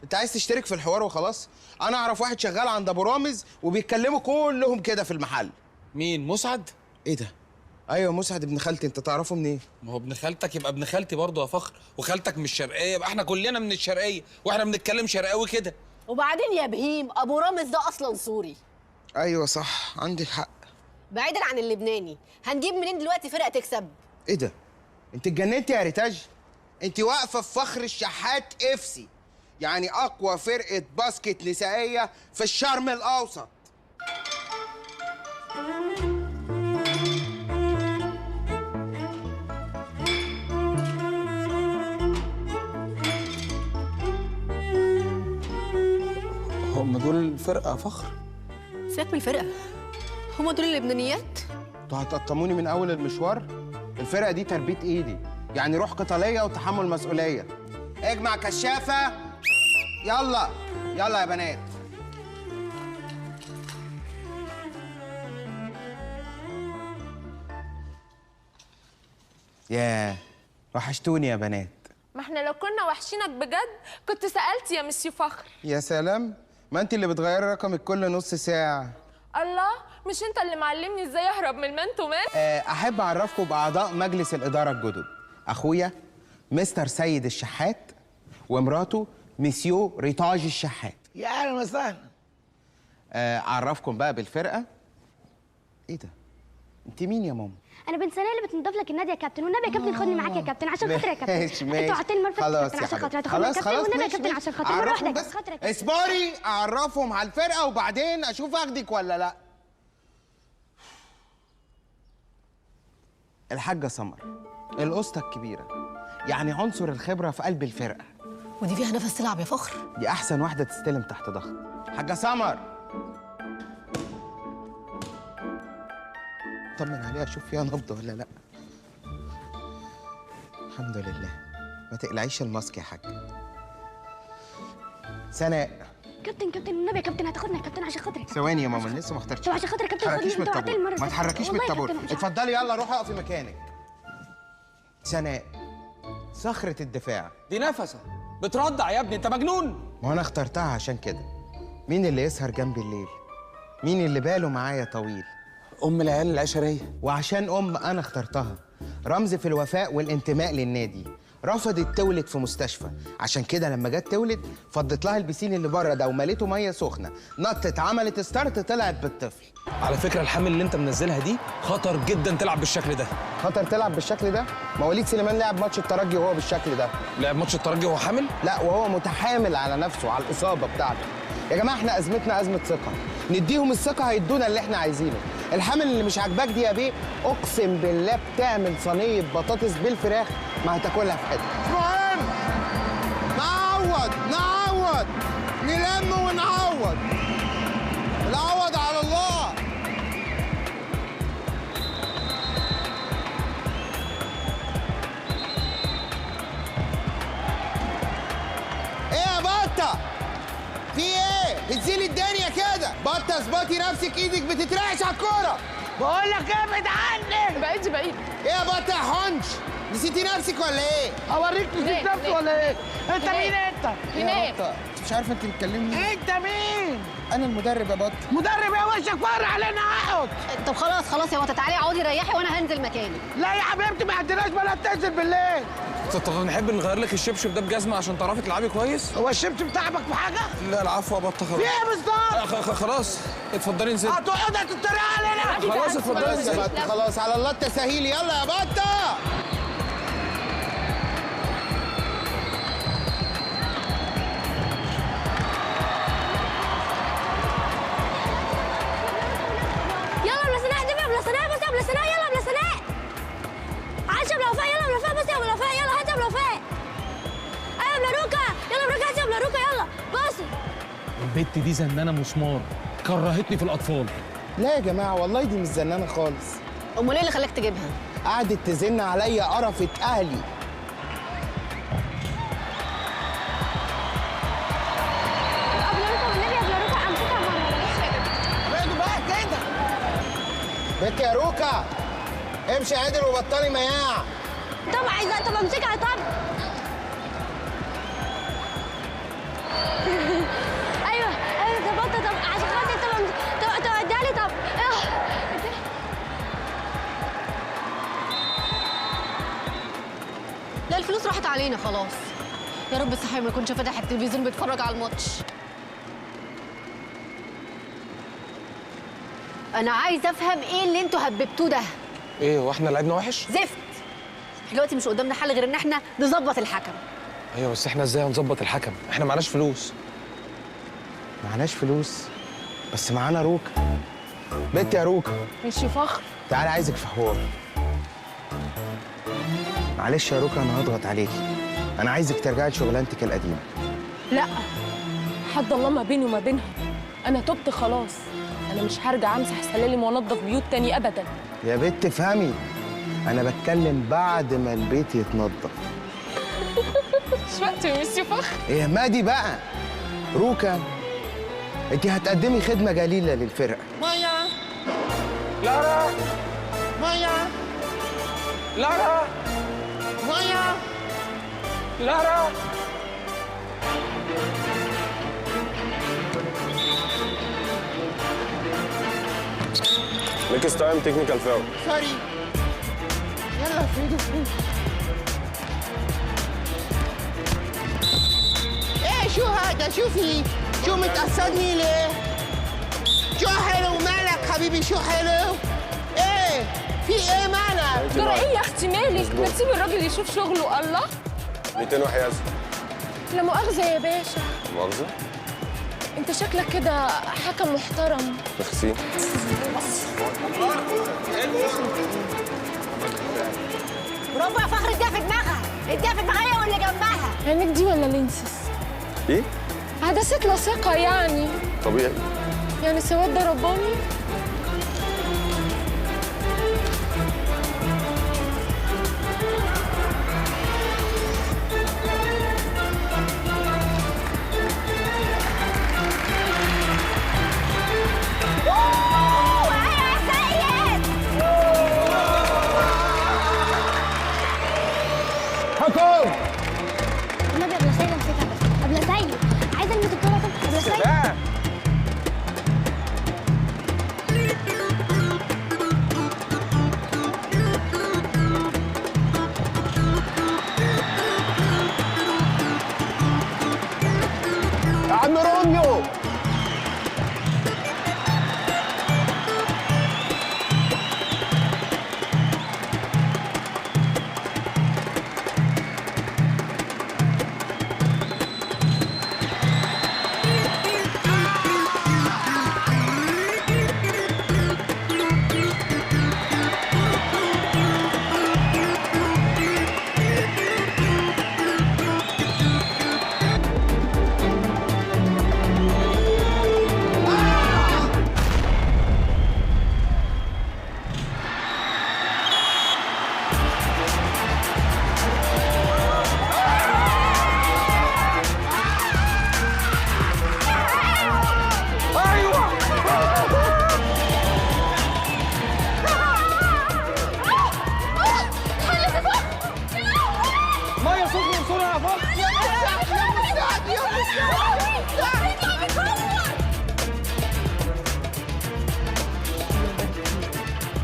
انت عايز تشترك في الحوار وخلاص؟ انا اعرف واحد شغال عند ابو رامز وبيتكلموا كلهم كده في المحل. مين؟ مسعد؟ ايه ده؟ ايوه مسعد ابن خالتي. انت تعرفه منين؟ ما هو ابن خالتك يبقى ابن خالتي برضه يا فخر، وخالتك مش شرقية يبقى احنا كلنا من الشرقية، واحنا بنتكلم شرقاوي كده. وبعدين يا بهيم ابو رامز ده اصلا سوري. ايوه صح عندك حق. بعيدا عن اللبناني، هنجيب منين دلوقتي فرقه تكسب؟ ايه ده؟ انت اتجننتي يا ريتاج؟ انت واقفة في فخر الشحات FC، يعني اقوى فرقه basket نسائية في الشرم الاوسط. هم دول فرقه فخر؟ سيبك من الفرقة، هم دول اللبنانيات؟ انتوا هتقطموني من اول المشوار؟ الفرقة دي تربيه ايدي، يعني روح قتالية وتحمل مسؤولية. اجمع كشافه، يلا يلا يا بنات. ياه وحشتوني يا بنات. ما احنا لو كنا وحشينك بجد كنت سألت يا مسيو فخر. يا سلام، ما انت اللي بتغيري رقمك كل نص ساعة. الله، مش انت اللي معلمني ازاي اهرب من ال man to man؟ احب اعرفكم باعضاء مجلس الإدارة الجدد. اخويا مستر سيد الشحات ومراته مسيو ريتاج الشحات. يا اهلا وسهلا. اعرفكم بقى بالفرقة. ايه ده؟ انت مين يا ماما؟ انا بنت سناء اللي بتنضف لك النادي يا كابتن، والنبي يا كابتن خدني معاك يا كابتن عشان خاطري يا كابتن. ماشي ماشي. انت وعدتني المرة اللي فاتت يا كابتن عشان خاطري هتاخدني يا كابتن، والنبي يا كابتن عشان خاطري مرة واحدة بس. اصبري اعرفهم على الفرقة وبعدين اشوف اخدك ولا لا. الحاجة سمر القسطه الكبيرة، يعني عنصر الخبرة في قلب الفرقة. ودي فيها نفس تلعب يا فخر. دي احسن واحدة تستلم تحت ضغط. حاجة سمر طمن عليها اشوف فيها نبض ولا لا. الحمد لله. ما تقلعيش الماسك يا حاج. سناء. كابتن كابتن والنبي يا كابتن هتاخدنا يا كابتن عشان خاطري. ثواني يا ماما لسه ما اخترتش. طب عشان خاطري يا كابتن خدني، انت وعدتني المرة اللي فاتت. ما تحركيش من الطابور. اتفضلي يلا روحي اقفي مكانك. سناء صخرة الدفاع. دي نفسها بتردع يا ابني، انت مجنون. ما انا اخترتها عشان كده. مين اللي يسهر جنبي الليل؟ مين اللي باله معايا طويل؟ ام العيال العشريه. وعشان انا اخترتها، رمز في الوفاء والانتماء للنادي. رفضت تولد في مستشفى، عشان كده لما جت تولد فضت لها البسين اللي بره ده ومليته مية سخنة، نطت عملت start طلعت بالطفل. على فكرة الحامل اللي انت منزلها دي خطر جدا تلعب بالشكل ده. خطر تلعب بالشكل ده؟ ما وليد سليمان لعب ماتش الترجي وهو بالشكل ده. لعب ماتش الترجي وهو حامل؟ لا، وهو متحامل على نفسه على الاصابة بتاعته. يا جماعة احنا ازمتنا ازمة ثقة، نديهم الثقة هيدونا اللي احنا عايزينه. الحامل اللي مش عاجباك دي يا بيه اقسم بالله بتعمل صينية بطاطس بالفراخ ما هتاكلها في حتة. مش مهم، نعوض نعوض، نلم ونعوض، العوض على الله. ايه يا بطه؟ في ايه؟ بتزيلي الدنيا كده؟ بطه اظبطي نفسك، ايدك بتترعش على الكورة. بقول لك ابعد عني. بعيد بعيد. ايه يا بطه يا حنش؟ نسيتي نفسك ولا ايه؟ اوريك نسيت نفسي ولا ايه؟ انت مين انت؟ هناك. انت مش عارفه انت بتكلمني؟ انت مين؟ انا المدرب يا بطه. مدرب يا وشك فر علينا اقعد. طب خلاص خلاص يا بطه، تعالي اقعدي ريحي وانا هنزل مكاني. لا يا حبيبتي ما عندناش بلد تنزل بالليل. طب نحب نغير لك الشبشب ده بجزمه عشان تعرفي تلعبي كويس؟ هو الشبشب تعبك في حاجة؟ لا العفو يا بطه خلاص. في ايه بالظبط؟ خلاص اتفضلي انزلي. هتقعدي تتريق علينا؟ خلاص اتفضلي انزلي. خلاص على الله التسهيل. يلا يا بطه. يلا بلا سناء، دفع بلا سناء، بس يا بلا سناء، يلا بلا سناء. عايشه بلا وفاء، يلا بلا وفاء، بس يا بلا وفاء، يلا هات يا بلا وفاء. ايوه بلا روكا، يلا بلا روكا، هات يا بلا روكا، يلا بص. البت دي زنانه مسمار، كرهتني في الاطفال. لا يا جماعة والله دي مش زنانه خالص. امال ايه اللي خلاك تجيبها؟ قعدت تزن عليا قرفت اهلي. بلا روكا والنبي يا بلا روكا امسكها مرة. اقعدوا بقى كده. بنت يا روكا امشي عدل وبطلي مياع. طب عايزه، طب امسكها. طب ايوه ايوه طب بطه، طب عشان خاطر، طب طب اديها لي. طب لا الفلوس راحت علينا خلاص. يا رب الصحي ما يكونش فاتح التلفزيون بيتفرج على الماتش. انا عايزه افهم ايه اللي انتوا هببتوه ده؟ ايه هو احنا لعبنا وحش؟ زفت. دلوقتي مش قدامنا حل غير ان احنا نظبط الحكم. ايوه بس احنا ازاي هنظبط الحكم؟ احنا معناش فلوس. معناش فلوس بس معانا روكا. بنت يا روكا. ماشي فخر. تعالي عايزك في حوار. معلش يا روكا انا هضغط عليكي، انا عايزك ترجعي لشغلانتك القديمة. لا حد الله ما بيني وما بينها، انا تبت خلاص، انا مش هرجع امسح سلالم وانضف بيوت تاني ابدا. يا بنت افهمي، انا بتكلم بعد ما البيت يتنضف. مش وقت يا ميسيو فخر. ايه ما دي بقى، روكا، انت هتقدمي خدمة جليلة للفرقة. مايا، لارا، مايا، لارا، مايا، لارا. Next time technical foul. Sorry. يلا فريدو فريدو. ايه شو هذا؟ شو في؟ شو متقصدني ليه؟ شو حلو مالك حبيبي؟ شو حلو؟ ايه؟ في ايه مالك؟ جرى ايه يا اختي مالك؟ ما تسيبي الراجل يشوف شغله. الله. 200 وحيازة. لا مؤاخذة يا باشا. مؤاخذة؟ انت شكلك كده حكم محترم. ميرسي. برافو يا فخر، اديها في دماغها، اديها في دماغها واللي جنبها. عينك دي ولا lenses؟ ايه؟ عدسات لاصقة يعني. طبيعي. يعني السواد ده رباني؟ حكم. النبي قبل سيد امسكها بس، قبل سيد عايزه المس الكورة قبل سيد. يا عم روميو، مية سخنة بسرعة يا فخر. يا مساعد، يا مساعد، يا مساعد.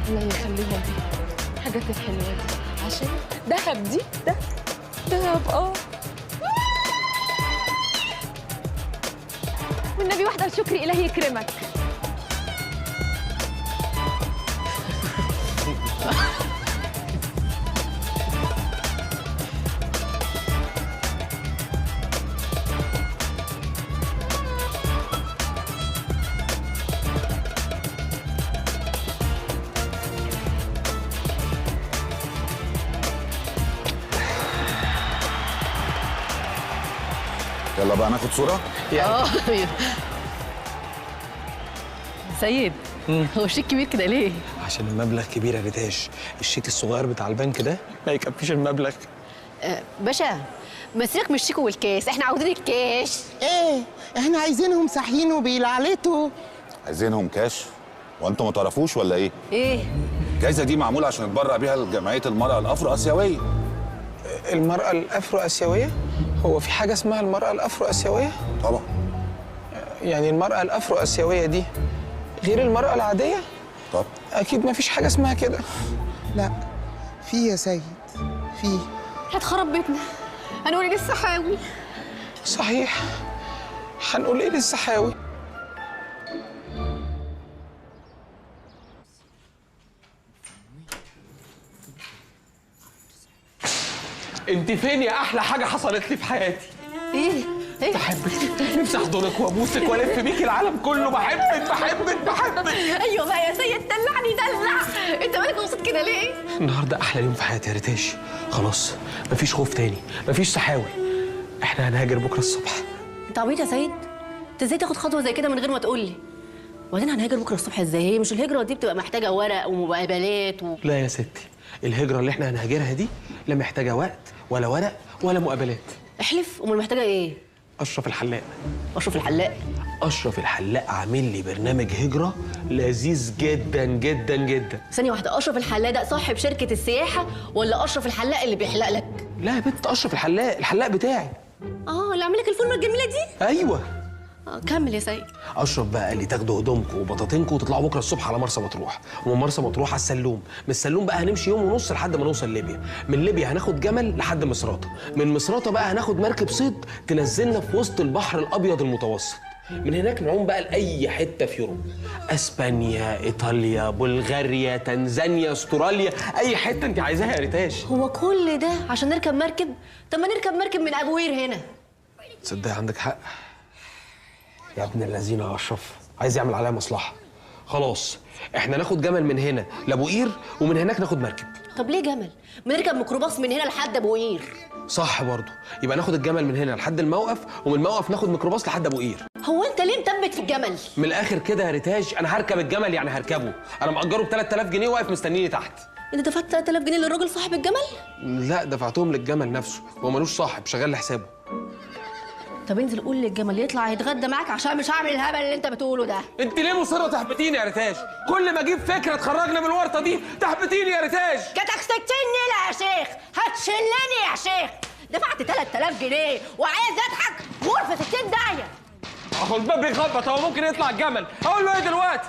الله يخليهم لي الحاجات الحلوة دي، عشان دهب دي، ده دهب. اه والنبي واحدة لشكري، الهي يكرمك. يلا بقى ناخد صورة. اه سيد، هو الشيك كبير كده ليه؟ عشان المبلغ كبير يا ريتاش، الشيك الصغير بتاع البنك ده ما يكفيش المبلغ. باشا ما سيبك من الشيك والكاس، احنا عاوزين الكاش. ايه احنا عايزينهم صاحيين وبيلعلتوا. عايزينهم كاش؟ وانتوا ما تعرفوش ولا ايه؟ ايه؟ الجايزة دي معمولة عشان نتبرع بيها لجمعية المرأة الأفرو آسيوية. المرأة الأفرو آسيوية؟ هو في حاجة اسمها المرأة الأفرو آسيوية؟ طبعا. يعني المرأة الأفرو آسيوية دي غير المرأة العادية؟ طب أكيد ما فيش حاجة اسمها كده. لا في يا سيد، في. هتخرب بيتنا، هنقول ايه للسحاوي؟ صحيح، هنقول ايه للسحاوي؟ انت فين يا احلى حاجة حصلت لي في حياتي؟ ايه؟ ايه؟ بحبك، نفسي احضنك وابوسك والف بيك العالم كله. بحبك بحبك بحبك. ايوه بقى يا سيد، دلعني دلع. انت مالك مبسوط كده ليه؟ النهارده احلى يوم في حياتي يا ريتاش. خلاص مفيش خوف تاني، مفيش سحاوي. احنا هنهاجر بكره الصبح. انت عبيط يا سيد؟ انت ازاي تاخد خطوة زي كده من غير ما تقول لي؟ وبعدين هنهاجر بكره الصبح ازاي؟ هي مش الهجرة دي بتبقى محتاجه ورق ومقابلات لا يا ستي، الهجرة اللي احنا هنهاجرها دي لا محتاجه وقت ولا ورق ولا مقابلات. احلف، امال محتاجه ايه؟ اشرف الحلاق. اشرف الحلاق؟ اشرف الحلاق عامل لي برنامج هجره لذيذ جدا جدا جدا. ثانية واحدة، اشرف الحلاق ده صاحب شركة السياحة ولا اشرف الحلاق اللي بيحلق لك؟ لا يا بنت، اشرف الحلاق، الحلاق بتاعي. اللي عامل لك الفورمة الجميلة دي؟ ايوه. كمل يا سيد. اشرف بقى قال لي تاخدوا هدومكم وبطاطينكم وتطلعوا بكره الصبح على مرسى مطروح، ومن مرسى مطروح على السلوم، من السلوم بقى هنمشي يوم ونص لحد ما نوصل ليبيا، من ليبيا هناخد جمل لحد مصراتة، من مصراتة بقى هناخد مركب صيد تنزلنا في وسط البحر الابيض المتوسط، من هناك نعوم بقى لاي حتة في Europe، اسبانيا، ايطاليا، بلغاريا، تنزانيا، استراليا، اي حتة انت عايزاها يا ريتاش. هو كل ده عشان نركب مركب؟ طب ما نركب مركب من ابو قير هنا. تصدق عندك حق يا ابن الذين يا اشرف، عايز يعمل عليا مصلحة. خلاص احنا ناخد جمل من هنا لابو قير، ومن هناك ناخد مركب. طب ليه جمل؟ ما نركب ميكروباص من هنا لحد ابو قير. صح برضه، يبقى ناخد الجمل من هنا لحد الموقف، ومن الموقف ناخد ميكروباص لحد ابو قير. هو انت ليه مثبت في الجمل؟ من الاخر كده يا ريتاج، انا هركب الجمل، يعني هركبه. انا مأجره ب 3000 جنيه واقف مستنيني تحت. انت دفعت 3000 جنيه للراجل صاحب الجمل؟ لا، دفعتهم للجمل نفسه، هو ملوش صاحب، شغال لحسابه. طب انزل قول للجمل يطلع يتغدى معاك عشان مش هعمل الهبل اللي انت بتقوله ده. انت ليه مصرة تحبطيني يا ريتاج؟ كل ما اجيب فكرة تخرجنا من الورطة دي تحبطيني يا ريتاج. جاتك 60 نيله يا شيخ، هتشلني يا شيخ. دفعت 3000 جنيه وعايز اضحك غرفة 60 داهية. اهو الباب بيخبط، هو ممكن يطلع الجمل، اقول له ايه دلوقتي؟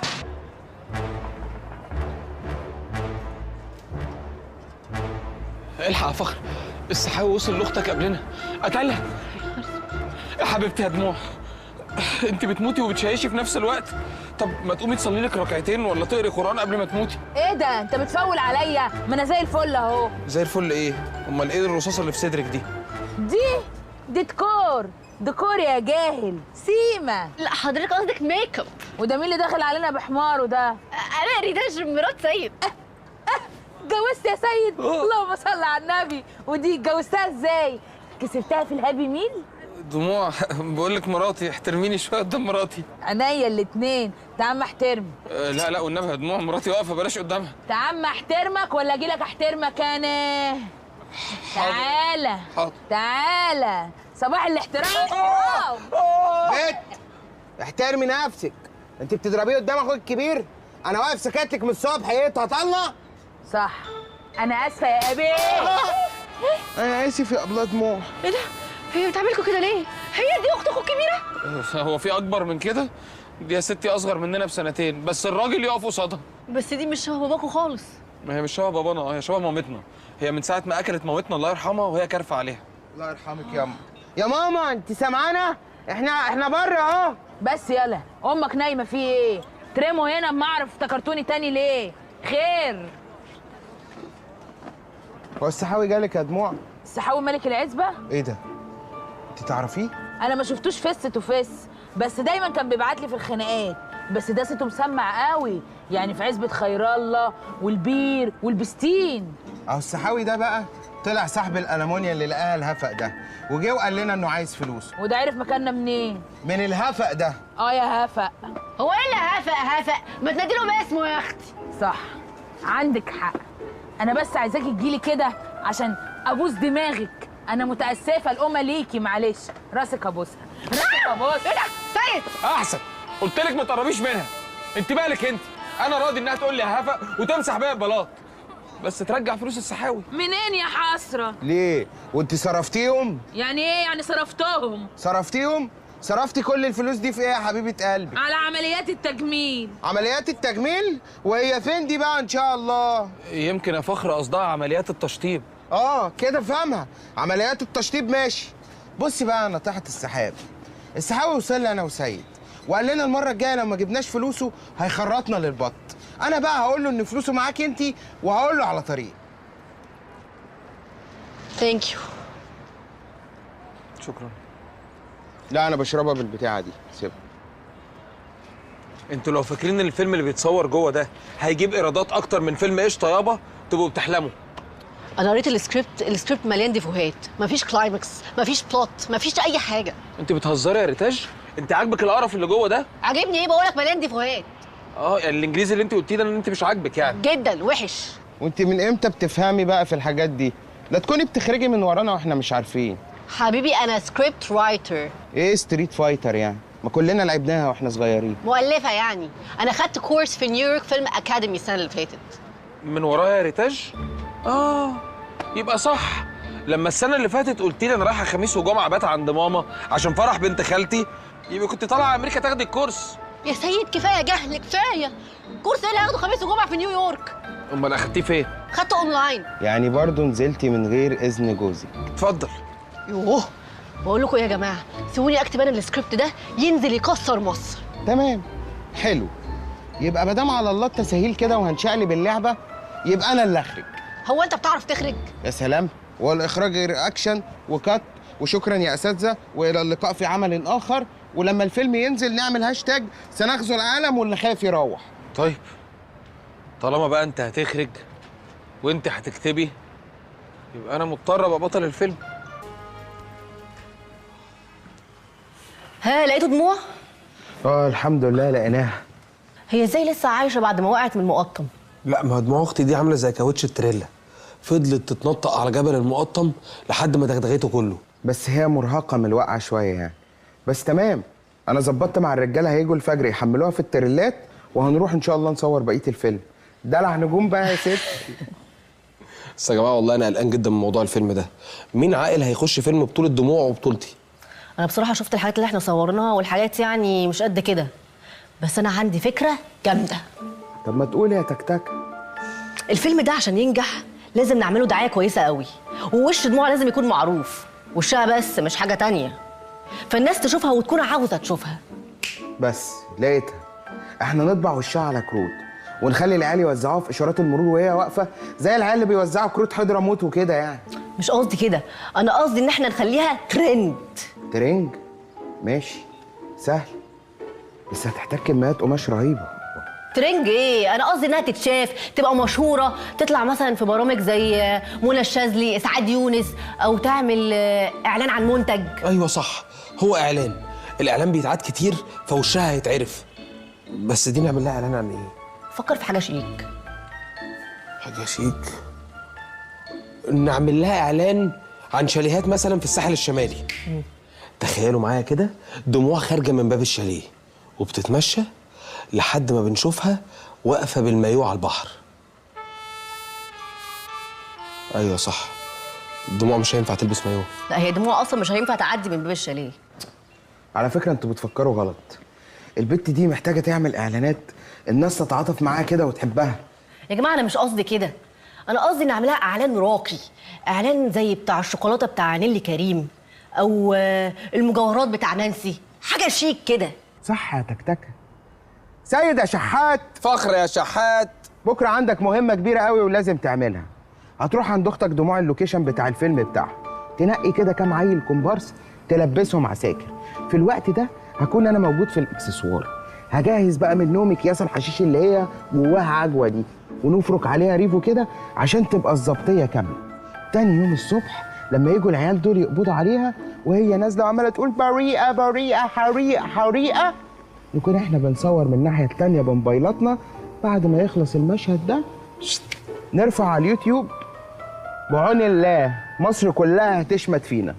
الحق يا فخر، السحاوي وصل لاختك قبلنا، قتلها. يا حبيبتي يا دموع، انت بتموتي وبتشيشي في نفس الوقت. طب ما تقومي تصلي لك ركعتين ولا تقري قرآن قبل ما تموتي. ايه ده؟ انت بتفول عليا؟ ما انا زي الفل اهو. زي الفل ايه؟ امال ايه الرصاصة اللي في صدرك دي؟ دي ديكور، ديكور يا جاهل، سيما. لا حضرتك قصدك make up. وده مين اللي داخل علينا بحماره ده؟ انا ريتاج مرات سيد. اتجوزت يا سيد؟ اللهم صل على النبي. ودي اتجوزتها ازاي؟ كسبتها في ال Happy Meal؟ دموع، بقول لك مراتي، احترميني شوية قدام مراتي. عينيا الاثنين، تعال ما احترم. لا لا والنبي يا دموع، مراتي واقفة بلاش قدامها. تعال ما احترمك ولا اجي لك احترمك انا؟ تعالى. حاضر. تعالى، صباح الاحترام. بنت احترمي نفسك، انت بتضربيه قدام اخوك الكبير؟ انا واقف سكتلك من الصبح، ايه تطلع؟ صح، انا اسفه يا ابي. انا اسف يا ابله دموع. ايه ده؟ هي بتعملكوا كده ليه؟ هي دي اختكم الكبيرة؟ هو في اكبر من كده؟ دي يا ستي اصغر مننا بسنتين، بس الراجل يقف قصادها. بس دي مش شبه باباكوا خالص. ما هي مش شبه بابانا، هي شبه مامتنا. هي من ساعة ما اكلت مامتنا الله يرحمها وهي كارفه عليها. الله يرحمك يا يا ماما، انت سامعانا؟ احنا بره اهو. بس يلا، امك نايمة في ايه؟ ترموا هنا اما اعرف افتكرتوني تاني ليه؟ خير. هو السحاوي جالك يا دموع؟ السحاوي ملك العزبة؟ ايه ده؟ انت تعرفيه؟ انا ما شفتوش face to face، بس دايما كان بيبعت لي في الخناقات، بس ده صوته مسمع قوي، يعني في عزبه خير الله والبير والبستين. اهو السحاوي ده بقى طلع صاحب الالمونيا اللي لقاها الهفق ده، وجه وقال لنا انه عايز فلوس. وده عرف مكاننا منين؟ من الهفق ده. اه يا هفق. هو ايه اللي هفق هفق؟ ما تنادي له باسمه يا اختي. صح، عندك حق. انا بس عايزاكي تجيلي كده عشان ابوس دماغك. انا متاسفه الامة ليكي، معلش. راسك ابوسها، راسك ابوسها. ايه ده؟ سيد احسن، قلت لك ما تقربيش منها. انت مالك انت؟ انا راضي انها تقول لي هفق وتمسح بيا البلاط، بس ترجع فلوس السحاوي. منين يا حسرة؟ ليه؟ وانت صرفتيهم؟ يعني ايه يعني صرفتهم؟ صرفتيهم؟ صرفتي كل الفلوس دي في ايه يا حبيبه قلبي؟ على عمليات التجميل. عمليات التجميل؟ وهي فين دي بقى ان شاء الله؟ يمكن يا فخر قصدها عمليات التشطيب. اه كده فاهمها، عمليات التشطيب ماشي. بصي بقى نطيحه السحاب. السحاوي وصل لي انا وسيد وقال لنا المرة الجاية لو ما جبناش فلوسه هيخرطنا للبط. انا بقى هقول له ان فلوسه معاك انت، وهقول له على طريق. Thank you. شكرا. لا انا بشربها بالبتاعه دي، سيبها. انتوا لو فاكرين ان الفيلم اللي بيتصور جوه ده هيجيب ايرادات اكتر من فيلم قشطه يابا تبقوا بتحلموا. انا قريت السكريبت، السكريبت مليان ديفوهات، مفيش climax، مفيش plot، مفيش اي حاجة. انت بتهزري يا ريتاج؟ انت عاجبك القرف اللي جوه ده؟ عاجبني ايه؟ بقولك مليان ديفوهات. اه يعني الانجليزي اللي انت قلتيه ده ان انت مش عاجبك يعني؟ جدا وحش. وانت من امتى بتفهمي بقى في الحاجات دي؟ لا تكوني بتخرجي من ورانا واحنا مش عارفين. حبيبي انا script writer. ايه Street Fighter يعني؟ ما كلنا لعبناها واحنا صغيرين. مؤلفه يعني. انا خدت course في New York Film Academy السنة اللي فاتت. من ورايا يا ريتاج؟ يبقى صح. لما السنة اللي فاتت قلت لي انا رايحة خميس وجمعه بات عند ماما عشان فرح بنت خالتي، يبقى كنت طالعه امريكا تاخدي ال course. يا سيد كفاية جهل، كفاية. course ايه اللي هاخده خميس وجمعه في نيويورك؟ امال اخدتيه فين؟ خدته اونلاين. يعني برضه نزلتي من غير اذن جوزك؟ اتفضل. يوه، بقول لكم يا جماعة سيبوني اكتب انا السكريبت ده ينزل يكسر مصر. تمام، حلو. يبقى ما دام على الله التسهيل كده وهنشقلب اللعبة، يبقى انا اللي اخرج. هو انت بتعرف تخرج؟ يا سلام، والاخراج غير action و cut وشكرا يا اساتذة والى اللقاء في عمل اخر، ولما الفيلم ينزل نعمل هاشتاج سنغزو العالم واللي خايف يروح. طيب طالما بقى انت هتخرج وانت هتكتبي، يبقى انا مضطر ابقى بطل الفيلم. ها، لقيتوا دموع؟ الحمد لله لقيناها. هي ازاي لسه عايشه بعد ما وقعت من المقطم؟ لا، ما دموع اختي دي عامله زي كاوتش التريلا، فضلت تتنطق على جبل المقطم لحد ما دغدغته كله. بس هي مرهقة من الوقعة شوية يعني. بس تمام، انا ظبطت مع الرجالة هيجوا الفجر يحملوها في التريلات، وهنروح ان شاء الله نصور بقية الفيلم. دلع نجوم بقى يا ست. بس يا جماعة والله انا قلقان جدا من موضوع الفيلم ده. مين عاقل هيخش فيلم بطوله دموع وبطولتي؟ انا بصراحة شفت الحاجات اللي احنا صورناها والحاجات يعني مش قد كده، بس انا عندي فكرة جامدة. طب ما تقولي يا تكتك. الفيلم ده عشان ينجح لازم نعمله دعاية كويسة قوي، ووش دموع لازم يكون معروف، وشها بس مش حاجة تانية، فالناس تشوفها وتكون عاوزه تشوفها. بس لقيتها، احنا نطبع وشها على كروت ونخلي العيال يوزعوها في اشارات المرور وهي واقفة، زي العيال اللي بيوزعوا كروت حضرموت وكده يعني. مش قصدي كده، انا قصدي ان احنا نخليها ترند. ترنج؟ ماشي، سهل، بس هتحتاج كميات قماش رهيبة. ترنج ايه؟ انا قصدي انها تتشاف، تبقى مشهورة، تطلع مثلا في برامج زي منى الشاذلي، اسعاد يونس، او تعمل اعلان عن منتج. ايوه صح، هو اعلان، الاعلان بيتعاد كتير فوشها هيتعرف. بس دي نعمل لها اعلان عن ايه؟ فكر في حاجة شيك. حاجة شيك؟ نعمل لها اعلان عن شاليهات مثلا في الساحل الشمالي. تخيلوا معايا كده دموع خارجه من باب الشاليه وبتتمشى لحد ما بنشوفها واقفة بالمايوه على البحر. ايوه صح، الدموع مش هينفع تلبس مايوه. لا، هي دموع اصلا مش هينفع تعدي من باب الشاليه. على فكرة انتوا بتفكروا غلط. البت دي محتاجه تعمل اعلانات الناس تتعاطف معاها كده وتحبها. يا جماعة انا مش قصدي كده، انا قصدي نعملها اعلان راقي، اعلان زي بتاع الشوكولاتة بتاع نيلي كريم، او المجوهرات بتاع نانسي، حاجة شيك كده. صح يا تكتكه. سيد يا شحات. فخر يا شحات. بكره عندك مهمة كبيرة قوي ولازم تعملها. هتروح عند اختك دموع ال location بتاع الفيلم بتاعها، تنقي كده كام عيل كومبارس تلبسهم عساكر. في الوقت ده هكون انا موجود في الاكسسوار، هجهز بقى من نوم اكياس الحشيش اللي هي جواها عجوه دي، ونفرك عليها ريفو كده عشان تبقى الظبطيه كاملة. تاني يوم الصبح لما يجوا العيال دول يقبضوا عليها وهي نازله وعماله تقول بريئة بريئة حريقة حريقة، نكون احنا بنصور من الناحية التانية بموبايلاتنا. بعد ما يخلص المشهد ده نرفع على اليوتيوب. بعون الله مصر كلها هتشمت فينا.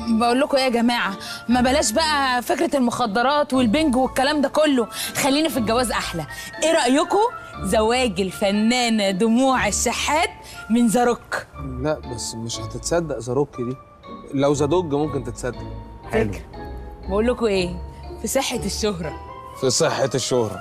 بقول لكم ايه يا جماعة، ما بلاش بقى فكرة المخدرات والبنج والكلام ده كله، خلينا في الجواز احلى. ايه رايكم زواج الفنانة دموع الشحات من زاروك؟ لا بس مش هتتصدق زاروك دي، لو زادوج ممكن تتصدق. حلو. بقول لكم ايه، في صحة الشهرة. في صحة الشهرة.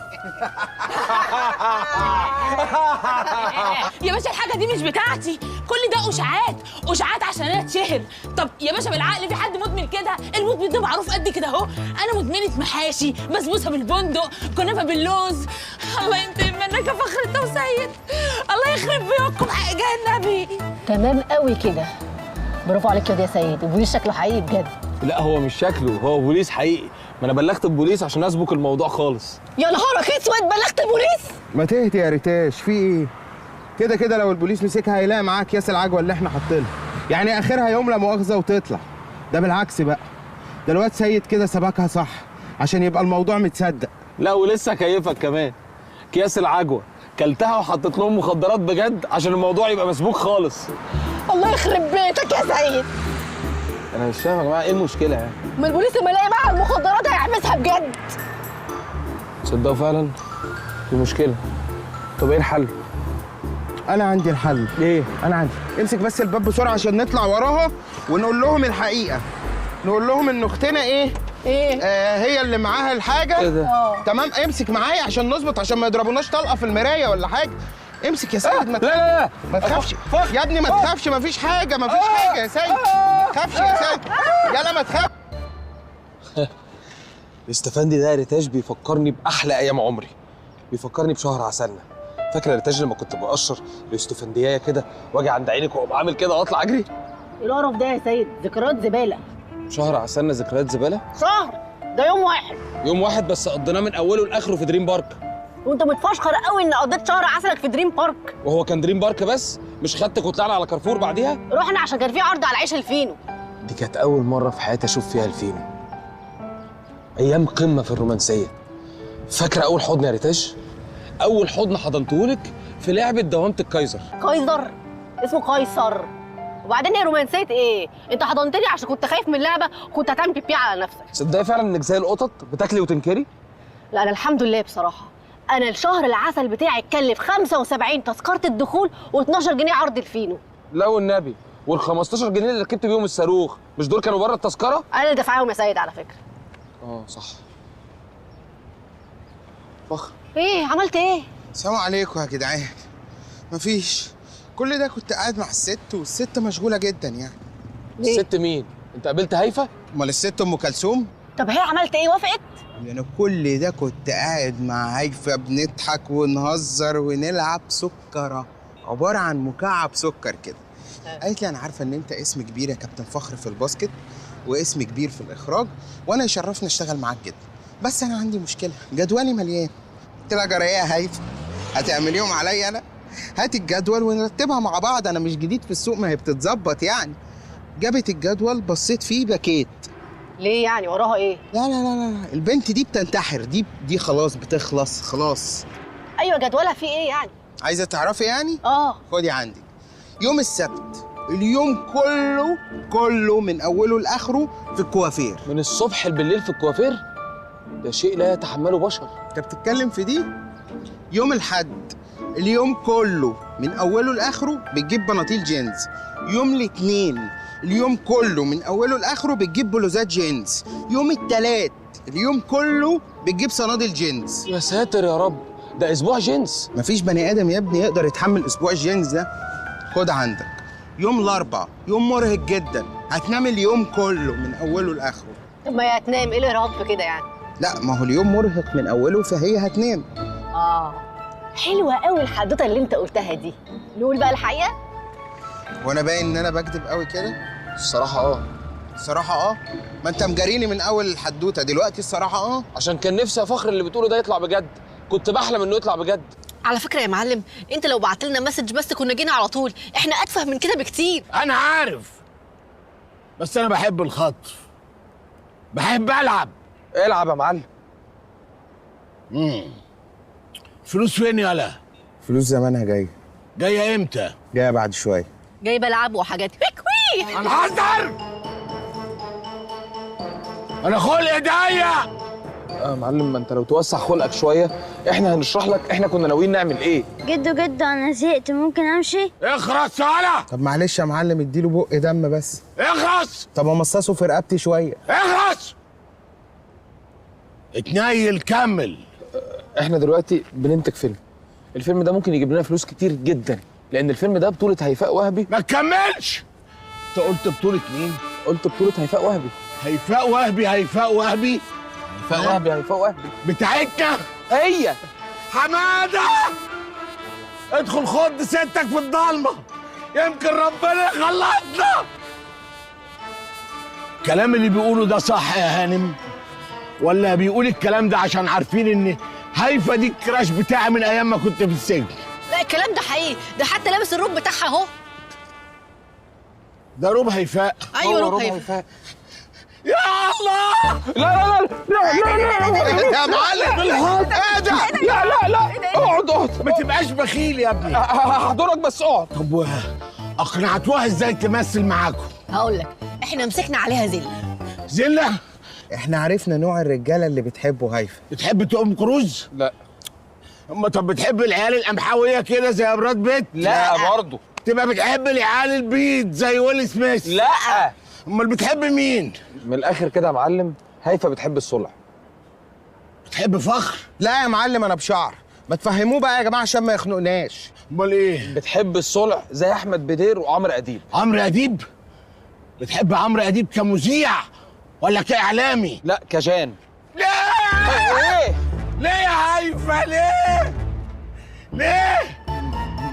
يا باشا الحاجة دي مش بتاعتي، كل ده اشاعات، اشاعات عشان انا اتشهر. طب يا باشا بالعقل في حد مدمن كده؟ المدمن ده معروف قد كده اهو. انا مدمنه محاشي، بسبوسه بالبندق، كنافه باللوز. الله ينتقم منك يا فخر انت وسيد، الله يخرب بيوتكم حق جه النبي. تمام قوي كده، برافو عليك يا سيد، البوليس شكله حقيقي بجد. لا هو مش شكله، هو بوليس حقيقي. ما انا بلغت البوليس عشان اسبق الموضوع خالص. يا نهارك اسود، بلغت البوليس؟ ما تهدي يا ريتاش، في ايه؟ كده كده لو البوليس مسكها هيلاقي معاه اكياس العجوه اللي احنا حاطينها، يعني اخرها يوم لا مؤاخذة وتطلع. ده بالعكس بقى، ده الواد سيد كده سبكها صح عشان يبقى الموضوع متصدق. لا ولسه كيفك كمان، اكياس العجوه كلتها وحطيت لهم مخدرات بجد عشان الموضوع يبقى مسبوك خالص. الله يخرب بيتك يا سيد. انا مش فاهم يا جماعة ايه المشكلة يعني؟ ما البوليس لما يلاقي معاها المخدرات هيحبسها بجد. تصدقوا فعلا في مشكلة. طب ايه الحل؟ انا عندي الحل. ايه؟ انا عندي. امسك بس الباب بسرعة عشان نطلع وراها ونقول لهم الحقيقة. نقول لهم ان اختنا ايه؟ ايه؟ هي اللي معاها الحاجة. ايه ده؟ تمام، امسك معايا عشان نظبط، عشان ما يضربوناش طلقه في المراية ولا حاجة. امسك يا سيد. ما لا لا لا ما تخافش يا ابني، ما تخافش، ما فيش حاجة، ما فيش حاجة يا سيد، ما تخافش يا سيد، يلا ما تخافش. الاستفندي ده يا ريتاج بيفكرني باحلى ايام عمري، بيفكرني بشهر عسلنا. فاكره يا ريتاج لما كنت بقشر الاستفنديايه كده واجي عند عينك واقوم عامل كده واطلع اجري؟ ايه القرف ده يا سيد؟ ذكريات زبالة. شهر عسلنا ذكريات زبالة؟ شهر ده يوم واحد. يوم واحد بس قضيناه من اوله لاخره في دريم بارك. وانت متفشخر قوي ان قضيت شهر عسلك في دريم بارك. وهو كان دريم بارك بس؟ مش خدتك وطلعنا على كارفور بعديها؟ رحنا عشان كان في عرض على عيش الفينو. دي كانت اول مرة في حياتي اشوف فيها الفينو. ايام قمة في الرومانسية. فاكره اول حضن يا ريتاج؟ اول حضن حضنتهولك في لعبه دوامه الكايزر. كايزر؟ اسمه قيصر. وبعدين هي رومانسية ايه؟ انت حضنتني عشان كنت خايف من اللعبة وكنت هتعمل بيبي على نفسك. تصدقي فعلا انك زي القطط بتاكلي وتنكري؟ لا انا الحمد لله بصراحة، انا الشهر العسل بتاعي اتكلف 75 تذكره الدخول و12 جنيه عرض الفينو. لا والنبي، وال 15 جنيه اللي ركبت بيهم الصاروخ مش دول كانوا بره التذكرة؟ انا اللي دافعاهم يا سيد على فكرة. اه صح. فخر ايه عملت ايه؟ السلام عليكم يا جدعان. مفيش، كل ده كنت قاعد مع الست والست مشغولة جدا يعني. ليه؟ الست مين؟ انت قابلت هيفا؟ امال الست ام كلثوم؟ طب هي عملت ايه؟ وافقت؟ انا كل ده كنت قاعد مع هيفا بنضحك ونهزر ونلعب سكره، عبارة عن مكعب سكر كده. قالت لي انا عارفه ان انت اسم كبير يا كابتن فخر في الباسكت واسم كبير في الاخراج، وانا يشرفني اشتغل معاك جدا، بس انا عندي مشكلة، جدولي مليان. قلت لها جرى ايه يا هيفا؟ هتعمليهم عليا انا؟ هات الجدول ونرتبها مع بعض، انا مش جديد في السوق، ما هي بتتظبط يعني. جابت الجدول، بصيت فيه بكيت. ليه يعني؟ وراها ايه؟ لا لا لا لا، البنت دي بتنتحر، دي خلاص بتخلص خلاص. ايوه جدولها فيه ايه يعني؟ عايزه تعرفي يعني؟ اه. خدي عندك. يوم السبت اليوم كله كله من اوله لاخره في الكوافير. من الصبح بالليل في الكوافير؟ ده شيء لا يتحمله بشر. انت بتتكلم في دي؟ يوم الحد اليوم كله من اوله لاخره بتجيب بناطيل جينز. يوم الاثنين اليوم كله من اوله لاخره بتجيب بلوزات جينز. يوم الثلاث اليوم كله بتجيب صنادل جينز. يا ساتر يا رب، ده اسبوع جينز. مفيش بني ادم يا ابني يقدر يتحمل اسبوع جينز ده. خد عندك. يوم الاربع يوم مرهق جدا، هتنام اليوم كله من اوله لاخره. طب ما هي هتنام، ايه الارهاق في كده يعني؟ لا ما هو اليوم مرهق من اوله فهي هتنام. اه حلوة قوي الحدوتة اللي انت قلتها دي. نقول بقى الحقيقة؟ وانا باين ان انا بكذب قوي كده؟ الصراحة اه. الصراحة اه؟ ما انت مجاريني من اول الحدوتة دلوقتي. الصراحة اه، عشان كان نفسي يا فخر اللي بتقوله ده يطلع بجد، كنت بحلم انه يطلع بجد. على فكرة يا معلم، انت لو بعت لنا message بس كنا جينا على طول، احنا اتفه من كده بكتير. انا عارف، بس انا بحب الخطف، بحب العب. العب يا معلم. فلوس فين يالا؟ فلوس زمانها جاية. جاية امتى؟ جاية بعد شوية. جايبه العاب وحاجات. انا هزر، انا خلقي ضيق. يا معلم ما انت لو توسع خلقك شوية احنا هنشرح لك احنا كنا ناويين نعمل ايه. جدو جدو انا زهقت، ممكن امشي؟ اخرس يالا. طب معلش يا معلم اديله بق دم بس. اخرس. طب امصصه في رقبتي شوية. اخرس. اتنيل كمل. احنا دلوقتي بننتج فيلم، الفيلم ده ممكن يجيب لنا فلوس كتير جدا، لان الفيلم ده بطولة هيفاء وهبي. ما تكملش. انت قلت بطولة مين؟ قلت بطولة هيفاء وهبي. هيفاء وهبي؟ هيفاء وهبي؟ هيفاء وهبي، هيفاء وهبي بتاعتنا هي. حمادة ادخل خد ستك في الضلمة، يمكن ربنا يخلصنا. الكلام اللي بيقوله ده صح يا هانم؟ ولا بيقول الكلام ده عشان عارفين ان هيفا دي الكراش بتاعي من ايام ما كنت في السجن؟ لا الكلام ده حقيقي، ده حتى لابس الروب بتاعها اهو. ده روب هيفاء؟ ايوه روب هيفاء. يا الله! لا لا لا لا لا لا يا معلم ايه ده؟ لا لا لا اقعد اقعد، ما تبقاش بخيل يا ابني. هحضرك بس اقعد. طب اقنعتوها ازاي تمثل معاكم؟ هقول لك، احنا مسكنا عليها زلة. زلة؟ احنا عرفنا نوع الرجالة اللي بتحبه هيفا. بتحب توم كروز؟ لا. اما طب بتحب العيال القمحاويه كده زي براد بيت؟ لا برضه. تبقى بتحب العيال البيض زي ويل سميث؟ لا. امال بتحب مين؟ من الاخر كده يا معلم، هيفا بتحب الصلع. بتحب فخر؟ لا يا معلم انا بشعر. ما تفهموه بقى يا جماعة عشان ما يخنقناش. امال ايه؟ بتحب الصلع زي احمد بدير وعمرو اديب. عمرو اديب؟ بتحب عمرو اديب كمذيع ولا كاعلامي؟ لا كجان. ليه؟ ايه؟ ليه يا هيفا ليه؟ ليه؟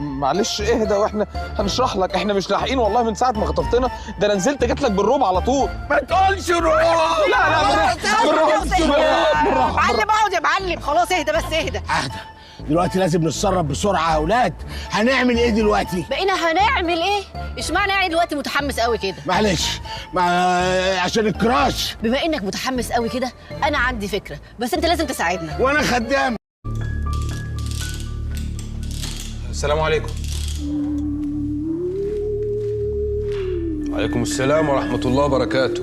معلش اهدى واحنا هنشرح لك، احنا مش لاحقين والله من ساعة ما خطفتنا، ده انا نزلت جيت لك بالروب على طول. ما تقولش روب. لا لا بالراحة. معلم اقعد يا معلم، خلاص اهدى بس اهدى. اهدى دلوقتي لازم نتصرف بسرعة يا اولاد. هنعمل ايه دلوقتي؟ بقينا هنعمل ايه؟ اشمعنى يعني دلوقتي متحمس قوي كده؟ معلش عشان الكراش. بما انك متحمس قوي كده انا عندي فكرة، بس انت لازم تساعدنا. وانا خدام. السلام عليكم. وعليكم السلام ورحمة الله وبركاته.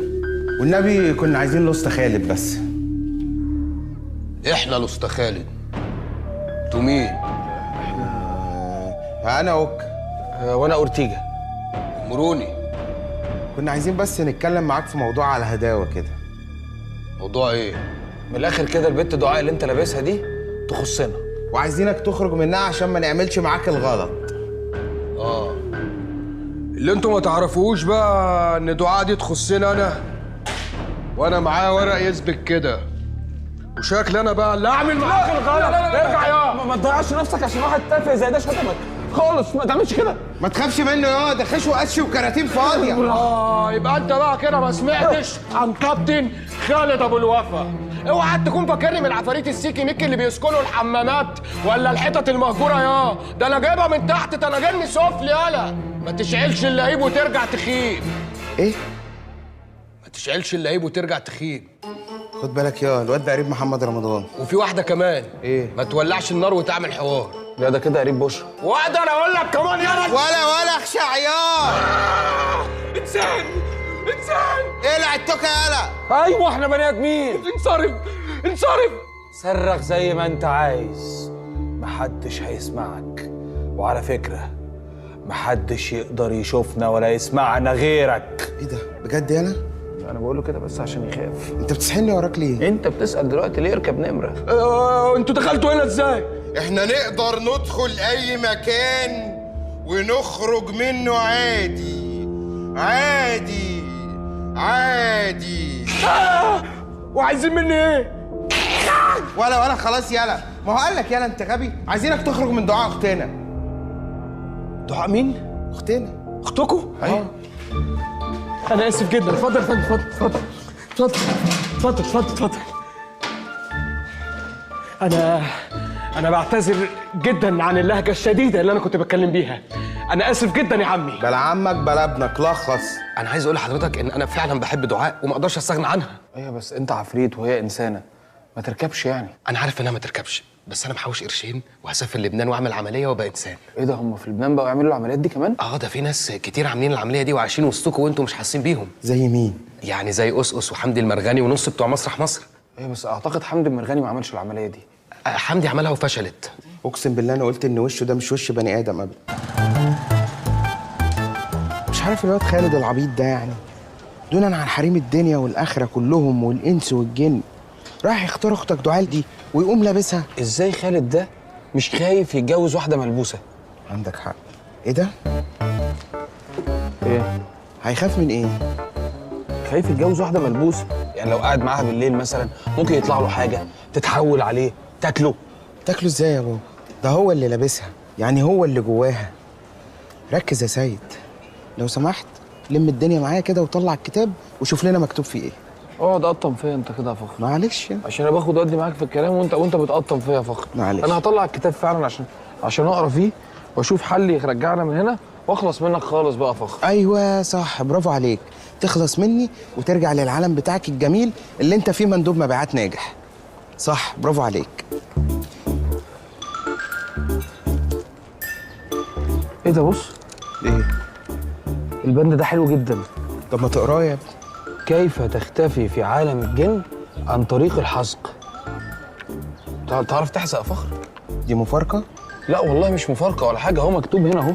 والنبي كنا عايزين الأسطى خالد بس. احنا الأسطى خالد. انتوا مين؟ احنا انا اوك وانا اورتيجا. امروني. كنا عايزين بس نتكلم معاك في موضوع على هداوه كده. موضوع ايه؟ من الاخر كده البت دعاء اللي انت لابسها دي تخصنا، وعايزينك تخرج منها عشان ما نعملش معاك الغلط. اللي انتوا ما تعرفوش بقى ان دعاء دي تخصني انا، وانا معايا ورق يثبت كده، وشكل انا بقى اللي اعمل معاك الغلط. ارجع يا ما تضيعش نفسك عشان واحد تافه زي ده شتمك خالص، ما تعملش كده. ما تخافش منه يا ده خش وقش وكراتين فاضية. يبقى انت بقى كده ما سمعتش عن كابتن خالد ابو الوفا. اوعى تكون فاكرني من عفاريت السيكي ميكي اللي بيسكنوا الحمامات ولا الحتت المهجورة يا ده انا جايبها من تحت تناجرني سفلي. يالا ما تشعلش اللعيب وترجع تخيب. ايه؟ ما تشعلش اللعيب وترجع تخيب. خد بالك يا الواد ده قريب محمد رمضان. وفي واحدة كمان. ايه؟ ما تولعش النار وتعمل حوار. لا ده كده قريب بشرى. واقدر اقول لك كمان يا رجل. ولا اخشى عيار. انسان انسان. اقلع التوكه يالا. ايوه احنا بني ادمين. انصرف انصرف. صرخ زي ما انت عايز، محدش هيسمعك. وعلى فكرة محدش يقدر يشوفنا ولا يسمعنا غيرك. ايه ده بجد يالا؟ انا بقوله كده بس عشان يخاف. انت بتسحلني وراك ليه؟ انت بتسأل دلوقتي ليه؟ اركب نمرة. انتوا دخلتوا هنا ازاي؟ احنا نقدر ندخل اي مكان ونخرج منه عادي عادي عادي. وعايزين مني ايه؟ ولا خلاص يالا، ما هو قال لك يالا انت غبي، عايزينك تخرج من دعاء اختنا. دعاء مين؟ اختنا. اختكم؟ ايوه. انا اسف جدا. اتفضل اتفضل اتفضل اتفضل اتفضل اتفضل اتفضل. انا بعتذر جدا عن اللهجة الشديدة اللي انا كنت بتكلم بيها. انا اسف جدا يا عمي. بلا عمك بلا ابنك، لخص. انا عايز اقول لحضرتك ان انا فعلا بحب دعاء وما اقدرش استغنى عنها. ايوه بس انت عفريت وهي انسانه، ما تركبش يعني. انا عارف انها ما تركبش، بس انا محوش قرشين وهسافر لبنان واعمل عملية وابقى انسان. ايه ده، هم في لبنان بقوا يعملوا العمليات دي كمان؟ ده في ناس كتير عاملين العملية دي وعايشين وسطكم وانتم مش حاسين بيهم. زي مين؟ يعني زي قصقص وحمدي المرغني ونص بتوع مسرح مصر. ايوه بس اعتقد حمدي المرغني ما عملش العملية دي. حمدي عملها وفشلت. اقسم بالله انا قلت ان وشه ده مش وش بني ادم ابدا. مش عارف الواد خالد العبيط ده يعني دونا عن حريم الدنيا والاخرة كلهم والانس والجن، راح يختار اختك دعاء دي ويقوم لابسها. ازاي خالد ده مش خايف يتجوز واحدة ملبوسه؟ عندك حق. ايه ده؟ ايه؟ هيخاف من ايه؟ خايف يتجوز واحدة ملبوسه، يعني لو قعد معاها بالليل مثلا ممكن يطلع له حاجة تتحول عليه، تاكله. تاكله ازاي يا بابا؟ ده هو اللي لابسها، يعني هو اللي جواها. ركز يا سيد لو سمحت، لم الدنيا معايا كده وطلع الكتاب وشوف لنا مكتوب فيه ايه. اقعد قطم فيا انت كده يا فخر. معلش يعني. عشان انا باخد ودي معاك في الكلام وانت بتقطم فيا يا فخر. معلش. انا هطلع الكتاب فعلا عشان اقرا فيه واشوف حل يرجعنا من هنا واخلص منك خالص بقى يا فخر. ايوه صح، برافو عليك. تخلص مني وترجع للعالم بتاعك الجميل اللي انت فيه مندوب مبيعات ناجح. صح، برافو عليك. ايه ده؟ بص. ايه؟ البند ده حلو جدا. طب ما تقراه يا ابني. كيف تختفي في عالم الجن عن طريق الحزق. تعرف تحزق يا فخر؟ دي مفارقه؟ لا والله مش مفارقه ولا حاجة، هو مكتوب هنا اهو.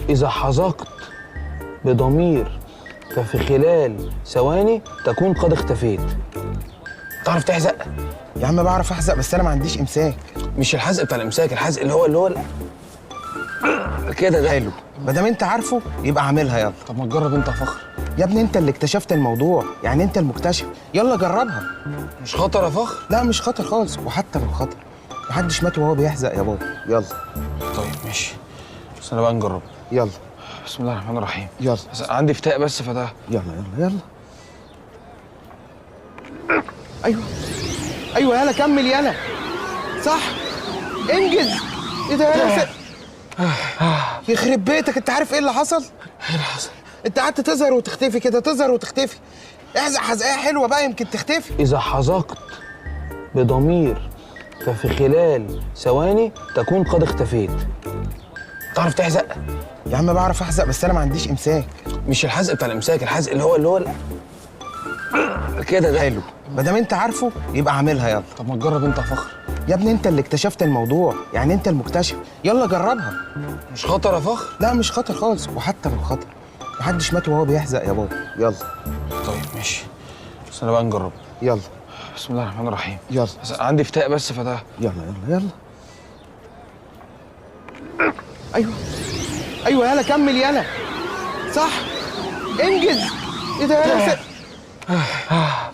اذا حزقت بضمير ففي خلال ثواني تكون قد اختفيت. تعرف تحزق؟ يا عم بعرف احزق، بس انا ما عنديش امساك. مش الحزق بتاع الامساك، الحزق اللي هو كده ده. حلو، ما دام انت عارفه يبقى اعملها. يلا. طب ما تجرب انت يا فخر. يا ابني انت اللي اكتشفت الموضوع، يعني انت المكتشف، يلا جربها. مش خطر يا فخر؟ لا مش خطر خالص، وحتى لو خطر محدش مات وهو بيحزق يا بابا. يلا. طيب ماشي، بس انا بقى نجرب. يلا. بسم الله الرحمن الرحيم. يلا. بس عندي فتاق بس فده. يلا يلا يلا. ايوه ايوه يلا كمل يلا. صح، انجز. ايه ده يا يخرب بيتك، انت عارف ايه اللي حصل؟ ايه اللي حصل؟ انت قعدت تظهر وتختفي كده، تظهر وتختفي. احزق حزقيه حلوة بقى يمكن تختفي. اذا حزقت بضمير ففي خلال ثواني تكون قد اختفيت. تعرف تحزق؟ يا عم بعرف احزق، بس انا ما عنديش امساك. مش الحزق بتاع الامساك، الحزق اللي هو كده ده. حلو، ما دام انت عارفه يبقى اعملها. يلا. طب ما تجرب انت يا فخر. يا ابني انت اللي اكتشفت الموضوع، يعني انت المكتشف، يلا جربها. مش خطر يا فخر؟ لا مش خطر خالص، وحتى لو خطر محدش مات وهو بيحزق يا بابا. يلا. طيب ماشي، بس انا بقى نجرب. يلا. بسم الله الرحمن الرحيم. يلا. بس عندي فتاق بس فده. يلا يلا يلا. ايوه ايوه يلا كمل يلا. صح، انجز. ايه ده يا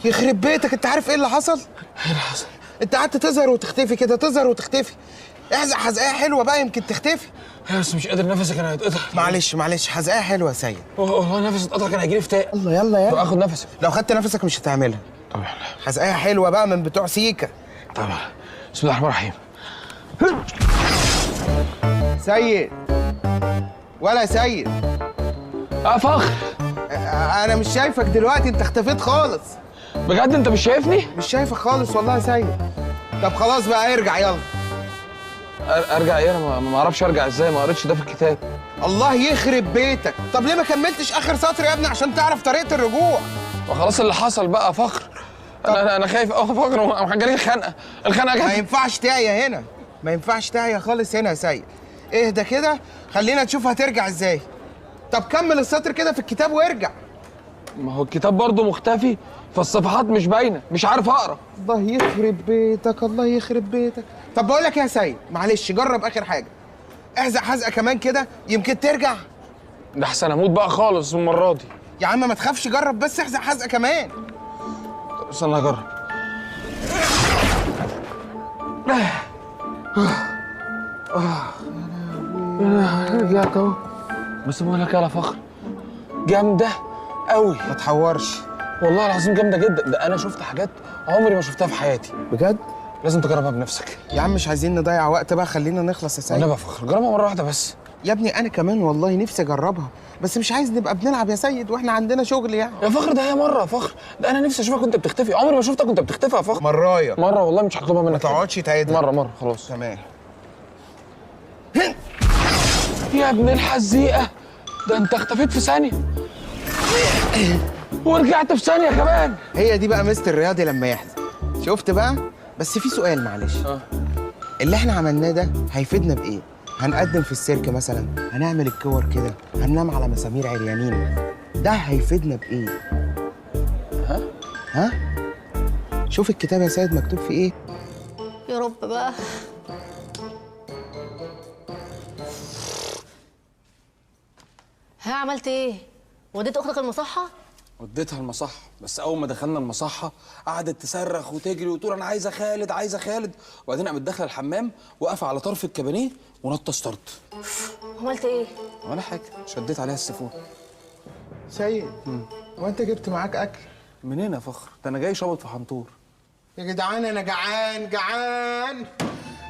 يخرب بيتك، انت عارف ايه اللي حصل؟ ايه اللي حصل؟ انت قعدت تظهر وتختفي كده، تظهر وتختفي. احزق حزقيه حلوة بقى يمكن تختفي. بس مش قادر، نفسي كان هيتقطع. معلش معلش، حزقيه حلوة يا سيد. والله نفسي اتقطع، كان هيجيلي فتاق. يلا يلا يلا. طب اخد نفسك. لو خدت نفسك مش هتعملها. طب يلا. حزقيه حلوة بقى من بتوع سيكا. طب بسم الله الرحمن الرحيم. سيد، ولا سيد. فخر، انا مش شايفك دلوقتي، انت اختفيت خالص. بجد انت مش شايفني؟ مش شايفك خالص والله يا سيد. طب خلاص بقى ارجع يلا. ارجع ايه؟ انا ما اعرفش ارجع ازاي، ما قريتش ده في الكتاب. الله يخرب بيتك، طب ليه ما كملتش اخر سطر يا ابني عشان تعرف طريقه الرجوع؟ وخلاص اللي حصل بقى فخر. انا خايف قوي فخر، جالي الخنقه، الخنقه جت. ما ينفعش تعيا هنا، ما ينفعش تعيا خالص هنا يا سيد. اهدى كده، خلينا نشوف هترجع ازاي. طب كمل السطر كده في الكتاب وارجع. ما هو الكتاب برضه مختفي، فالصفحات مش باينة، مش عارف اقرا. الله يخرب بيتك، الله يخرب بيتك. طب بقول لك يا سيد، معلش جرب اخر حاجة، احزق حزقه كمان كده يمكن ترجع. ده احسن اموت بقى خالص المرة دي. يا عم ما تخافش، جرب بس احزق حزقه كمان. طب استنى اجرب. رجعت اهو. بس بقول لك يا فخر، جامدة قوي. ما تحورش والله العظيم، جامدة جدا. ده انا شفت حاجات عمري ما شفتها في حياتي بجد. لازم تجربها بنفسك يا عم. مش عايزين نضيع وقت بقى، خلينا نخلص يا سيد. انا بفخر، جربها مرة واحدة بس يا ابني. انا كمان والله نفسي اجربها، بس مش عايز نبقى بنلعب يا سيد واحنا عندنا شغل يعني. يا فخر ده هي مرة يا فخر، ده انا نفسي اشوفك وانت بتختفي، عمري ما شفتك وانت بتختفي يا فخر. مراية مرة والله مش هطلبها منك، ما تقعدش تعيدها. مرة خلاص تمام. يا ابن الحزيقه، ده انت اختفيت في ثانية ورجعت في ثانية كمان. هي دي بقى مستر الرياضي لما يحزن، شفت بقى؟ بس في سؤال معلش. اللي احنا عملناه ده هيفيدنا بايه؟ هنقدم في السيرك مثلا، هنعمل الكور كده، هننام على مسامير عريانين، ده هيفيدنا بايه؟ ها؟ ها؟ شوف الكتاب يا سيد مكتوب فيه ايه؟ يا رب بقى. ها عملت ايه؟ وديت اختك المصحه؟ وديتها المصحه، بس اول ما دخلنا المصحه قعدت تصرخ وتجري وتقول انا عايزه خالد عايزه خالد، وبعدين قامت داخله الحمام واقفة على طرف الكبانيه ونطه ستارت. عملت ايه؟ ولا حاجة، شديت عليها السيفون. سيد، هو انت جبت معاك اكل؟ منين يا فخر؟ ده انا جاي شبط في حنطور. يا جدعان انا جعان جعان،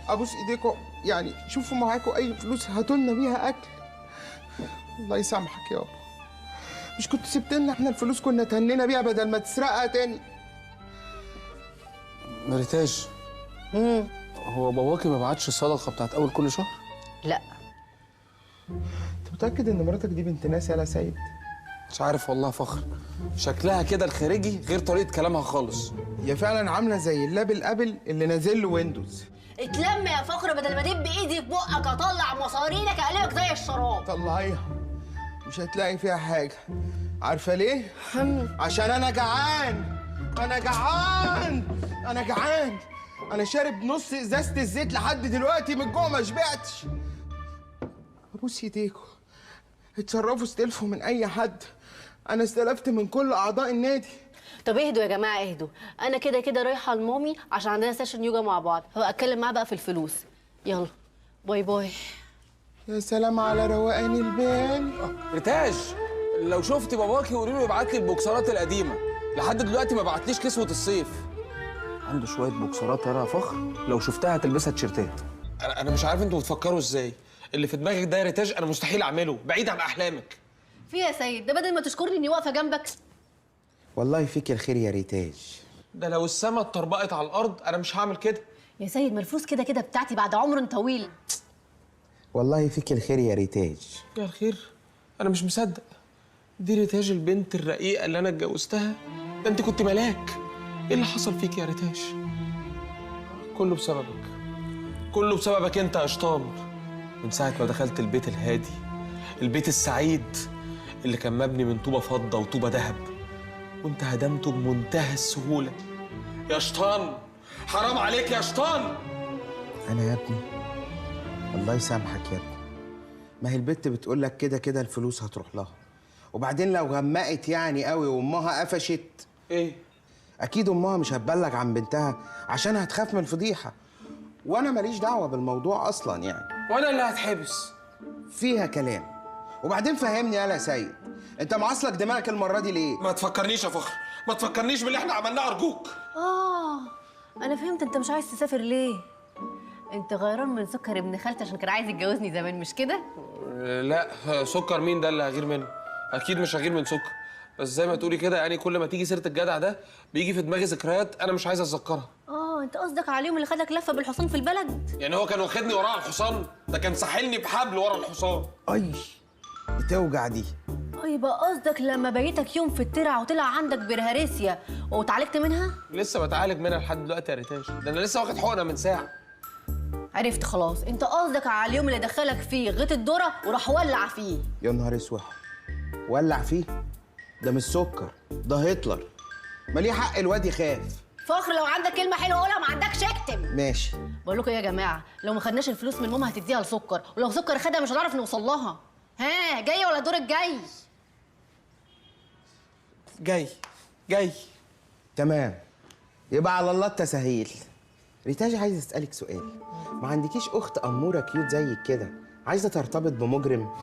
ابوس ايديكم يعني، شوفوا معاكم اي فلوس هاتوا لنا بيها اكل. الله يسامحك يابا، مش كنت سبت لنا احنا الفلوس كنا تهنينا بيها بدل ما تسرقها تاني. مريتاج، هو باباكي ما بعتش الصدقة بتاعت اول كل شهر؟ لا. انت متاكد ان مراتك دي بنت ناس يا سيد؟ مش عارف والله فخر، شكلها كده الخارجي غير طريقه كلامها خالص. هي فعلا عامله زي اللاب الابل اللي نازل له Windows. اتلم يا فخر بدل ما ادب ايدي في بقك اطلع مصارينك اقلبك زي الشراب. طلعيها مش هتلاقي فيها حاجة. عارفه ليه؟ عشان انا جعان، انا جعان، انا جعان. انا شارب نص ازازة الزيت لحد دلوقتي من الجوع ما شبعتش. ابوس ايديكوا اتصرفوا، استلفوا من اي حد. انا استلفت من كل اعضاء النادي. طب اهدوا يا جماعة اهدوا، انا كده كده رايحة لمامي عشان عندنا session يوجا مع بعض، هبقى اتكلم معاها بقى في الفلوس. يلا bye bye. يا سلام على روقان البال. ريتاج لو شفت باباكي قولي له يبعت لي البوكسرات القديمة، لحد دلوقتي ما بعتليش كسوه الصيف. عنده شوية بوكسرات يا فخر لو شفتها هتلبسها تيشيرتات. انا مش عارف انتوا بتفكروا ازاي. اللي في دماغك ده يا ريتاج انا مستحيل اعمله، بعيد عن احلامك. في يا سيد ده بدل ما تشكرني اني واقفة جنبك. والله فيك الخير يا ريتاج. ده لو السما اتطربقت على الارض انا مش هعمل كده. يا سيد ما الفلوس كده كده بتاعتي بعد عمر طويل. والله فيك الخير يا ريتاج. يا الخير؟ انا مش مصدق، دي ريتاج البنت الرقيقة اللي انا اتجوزتها؟ ده انت كنت ملاك. ايه اللي حصل فيك يا ريتاج؟ كله بسببك، كله بسببك انت يا شطان. من ساعة ما دخلت البيت الهادي، البيت السعيد اللي كان مبني من طوبة فضة وطوبه ذهب، وانت هدمته بمنتهى السهولة. يا شطان حرام عليك يا شطان. انا يا ابني الله يسامحك يا ابني، ما هي البت بتقول لك كده كده الفلوس هتروح لها، وبعدين لو غمقت يعني قوي وامها قفشت ايه؟ اكيد امها مش هتبلغ عن بنتها عشان هتخاف من الفضيحة، وانا ماليش دعوه بالموضوع اصلا يعني. وانا اللي هتحبس فيها كلام. وبعدين فهمني يالا يا سيد، انت معصلك دماغك المرة دي ليه؟ ما تفكرنيش يا فخر، ما تفكرنيش باللي احنا عملناه ارجوك. انا فهمت انت مش عايز تسافر ليه. انت غيران من سكر ابن خالتي عشان كان عايز يتجوزني زمان مش كده؟ لا سكر مين ده اللي هغير منه؟ اكيد مش هغير من سكر، بس زي ما تقولي كده يعني كل ما تيجي سيره الجدع ده بيجي في دماغي ذكريات انا مش عايز اتذكرها. انت قصدك على اليوم اللي خدك لفه بالحصان في البلد؟ يعني هو كان واخدني وراه الحصان؟ ده كان ساحلني بحبل ورا الحصان. اي بتوجع دي. يبقى قصدك لما بيتك يوم في الترع وطلع عندك برهاريسيا وتعالجت منها؟ لسه بتعالج منها لحد دلوقتي يا ريتاج، ده انا لسه واخد حقنه من ساعة. عرفت خلاص، انت قصدك على اليوم اللي دخلك فيه غيط الذرة وراح ولع فيه. يا نهار اسود، ولع فيه؟ ده مش سكر، ده هتلر. ما ليه حق الواد يخاف. فخر لو عندك كلمة حلوة قولها، ما عندكش اكتم. ماشي. بقول لكم ايه يا جماعة، لو ما خدناش الفلوس من ماما هتديها لسكر، ولو سكر خدها مش هنعرف نوصل لها. ها جاي ولا الدور الجاي؟ جاي جاي. تمام، يبقى على الله التسهيل. ريتاج عايز اسالك سؤال، ما عندكيش اخت اموره cute زيك كده عايزه ترتبط بمجرم؟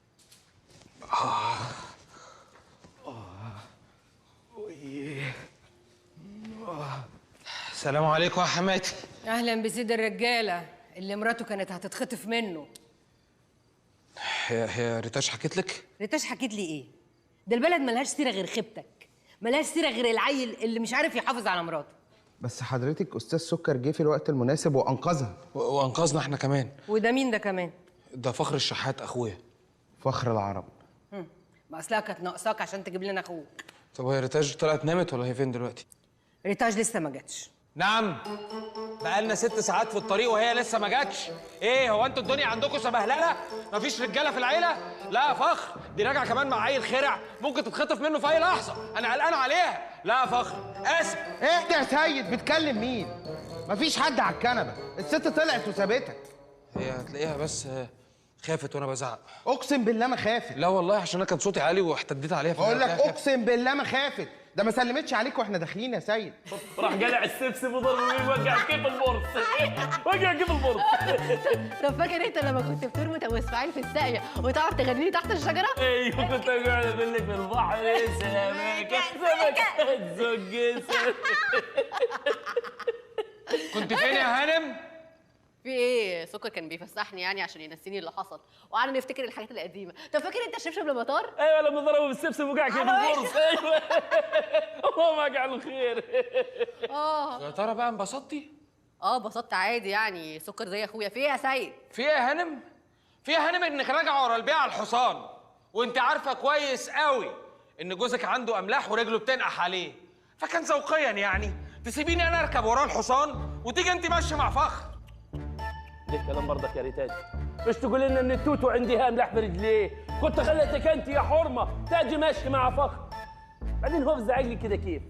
السلام عليكم يا حماتي. اهلا بسيد الرجالة اللي مراته كانت هتتخطف منه. هي ريتاج حكيت لك؟ ريتاج حكيت لي ايه؟ ده البلد ملهاش سيره غير خيبتك، ملهاش سيره غير العيل اللي مش عارف يحافظ على مراته. بس حضرتك استاذ سكر جه في الوقت المناسب وانقذها. وانقذنا احنا كمان. وده مين ده كمان؟ ده فخر الشحات اخويا. فخر العرب. ما اصلها كانت ناقصاك عشان تجيب لنا اخوك. طب هي ريتاج طلعت نامت ولا هي فين دلوقتي؟ ريتاج لسه ما جاتش. نعم؟ بقالنا 6 ساعات في الطريق وهي لسه ما جاتش. ايه هو انتوا الدنيا عندكم سبهلله؟ مفيش رجاله في العيلة؟ لا يا فخر، دي راجعه كمان مع عيل خرع ممكن تتخطف منه في اي لحظة، انا قلقان عليها. لا يا فخر اسف. اهدى يا سيد، بتكلم مين؟ مفيش حد على الكنبة، الست طلعت وسابتك. هي هتلاقيها بس خافت وانا بزعق. اقسم بالله ما خافت. لا والله عشان انا كان صوتي عالي واحتديت عليها. بقول لك اقسم بالله ما خافت، ده ما سلمتش عليك واحنا داخلين يا سيد. راح قلع السبسب وضربه بيه وقع كيف البورص. وقع كيف البورص. طب فاكر انت لما كنت بترمي ابو اسماعيل في الساقيه وتقعد تغني لي تحت الشجرة؟ ايوه كنت اقعد اقول لك في البحر سمكة سمكة تزق سمكة. كنت فين يا هانم؟ في ايه؟ سكر كان بيفسحني يعني عشان ينسيني اللي حصل، وقعدنا نفتكر الحاجات القديمة. طب فاكر انت الشبشب لما طار؟ ايوه لما ضربه بالسبسب وقع كيف البورص. ايوه الله ما قع له خير. يا ترى بقى انبسطتي؟ اه انبسطت عادي يعني، سكر زي اخويا. في ايه يا سيد؟ في ايه يا هانم؟ في ايه يا هانم انك راجعه ورا البيع على الحصان، وانت عارفه كويس قوي ان جوزك عنده املاح ورجله بتنقح عليه، فكان ذوقيا يعني تسيبيني انا اركب وراه الحصان وتيجي انت ماشية مع فخر. ليه كلام برضك يا ريتاج؟ مش تقول لنا ان التوتو عندها املاح في رجليه، كنت خليتك انت يا حرمه تاجي ماشي مع فخر. بعدين هو بيزعج لي كده كيف؟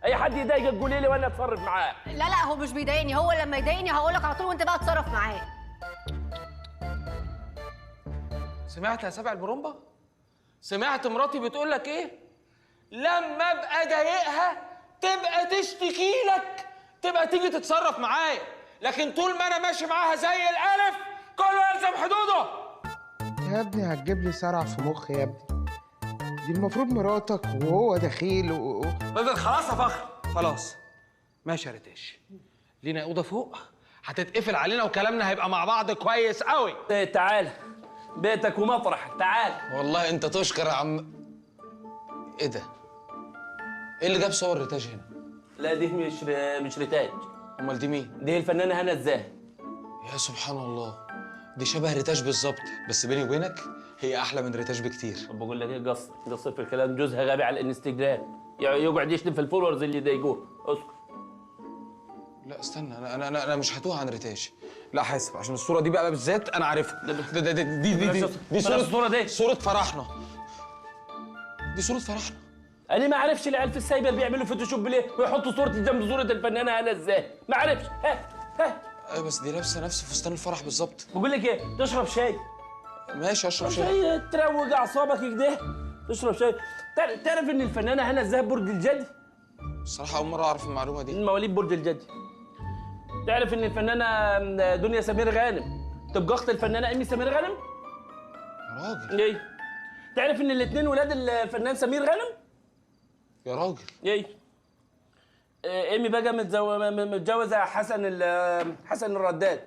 اي حد يضايقك قولي لي وانا اتصرف معاه. لا لا هو مش بيضايقني، هو لما يضايقني هقول لك على طول وانت بقى اتصرف معاه. سمعت يا سبع البرومبا؟ سمعت مراتي بتقول لك ايه؟ لما ابقى ضايقها تبقى تشتكي لك، تبقى تيجي تتصرف معايا، لكن طول ما انا ماشي معاها زي الالف كله يلزم حدوده. يا ابني هتجيب لي صرع في مخي يا ابني، دي المفروض مراتك وهو دخيل بدل. خلاص يا فخر خلاص، ماشي يا ريتاش، لينا اوضة فوق هتتقفل علينا وكلامنا هيبقى مع بعض كويس قوي. تعال بيتك ومطرحك، تعال. والله انت تشكر يا عم. ايه ده؟ ايه اللي جاب صور ريتاج هنا؟ لا دي مش ريتاج. امال دي مين؟ دي الفنانة هنا الزاهد. يا سبحان الله، دي شبه ريتاج بالظبط، بس بيني وبينك هي احلى من ريتاج بكتير. طب بقول لك ايه، قصر في الكلام، جوزها غبي على الانستجرام، يقعد يشتم في ال followers اللي يضايقوه. اسكت. لا استنى، انا انا انا مش هتوه عن ريتاج. لا حاسب، عشان الصورة دي بقى بالذات انا عارفها. دي دي دي دي, دي, دي صوره، الصورة دي صوره فرحنا، دي صوره فرحنا. انا ما عارفش العيال في السايبر بيعملوا فوتوشوب ليه ويحطوا صورتي جنب صوره الفنانة هنا ازاي؟ ما عارفش. ها ها ايوه بس دي لابسه نفس فستان الفرح بالظبط. بقول لك ايه، تشرب شاي؟ ماشي اشرب شاي، تروج اعصابك كده، تشرب شاي. تعرف ان الفنانة هنا الزاهد برج الجدي؟ الصراحة اول مرة اعرف المعلومة دي. مواليد برج الجدي. تعرف ان الفنانة دنيا سمير غانم تبقى اخت الفنانة ايمي سمير غانم؟ يا راجل. ايه؟ تعرف ان الاثنين ولاد الفنان سمير غانم؟ يا راجل. ايه؟ ايمي بقى متجوزة حسن الرداد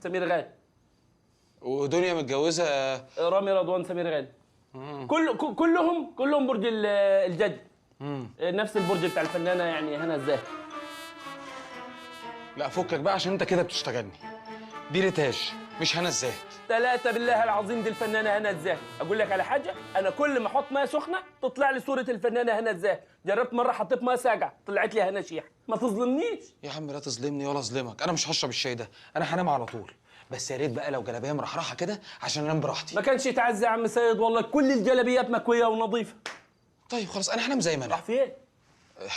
سمير غانم. ودنيا متجوزة رامي رضوان سمير غانم. كلهم برج الجدي. نفس البرج بتاع الفنانة يعني هنا الزاهد. لا فكك بقى عشان انت كده بتشتغلني. دي ريتاج مش هنا الزاهد. ثلاثة بالله العظيم دي الفنانة هنا الزاهد. أقول لك على حاجة، أنا كل ما أحط مية سخنة تطلع لي صورة الفنانة هنا الزاهد. جربت مرة حطيت مية ساقعة طلعت لي هنا شيحة. ما تظلمنيش يا عم. لا تظلمني ولا أظلمك، أنا مش هشرب الشاي ده، أنا هنام على طول. بس يا ريت بقى لو جلابية مرحرحة كده عشان أنام براحتي. ما كانش يتعزى يا عم سيد والله، كل الجلابيات مكوية ونظيفة. طيب خلاص أنا هنام زي ما أنا. راح فين؟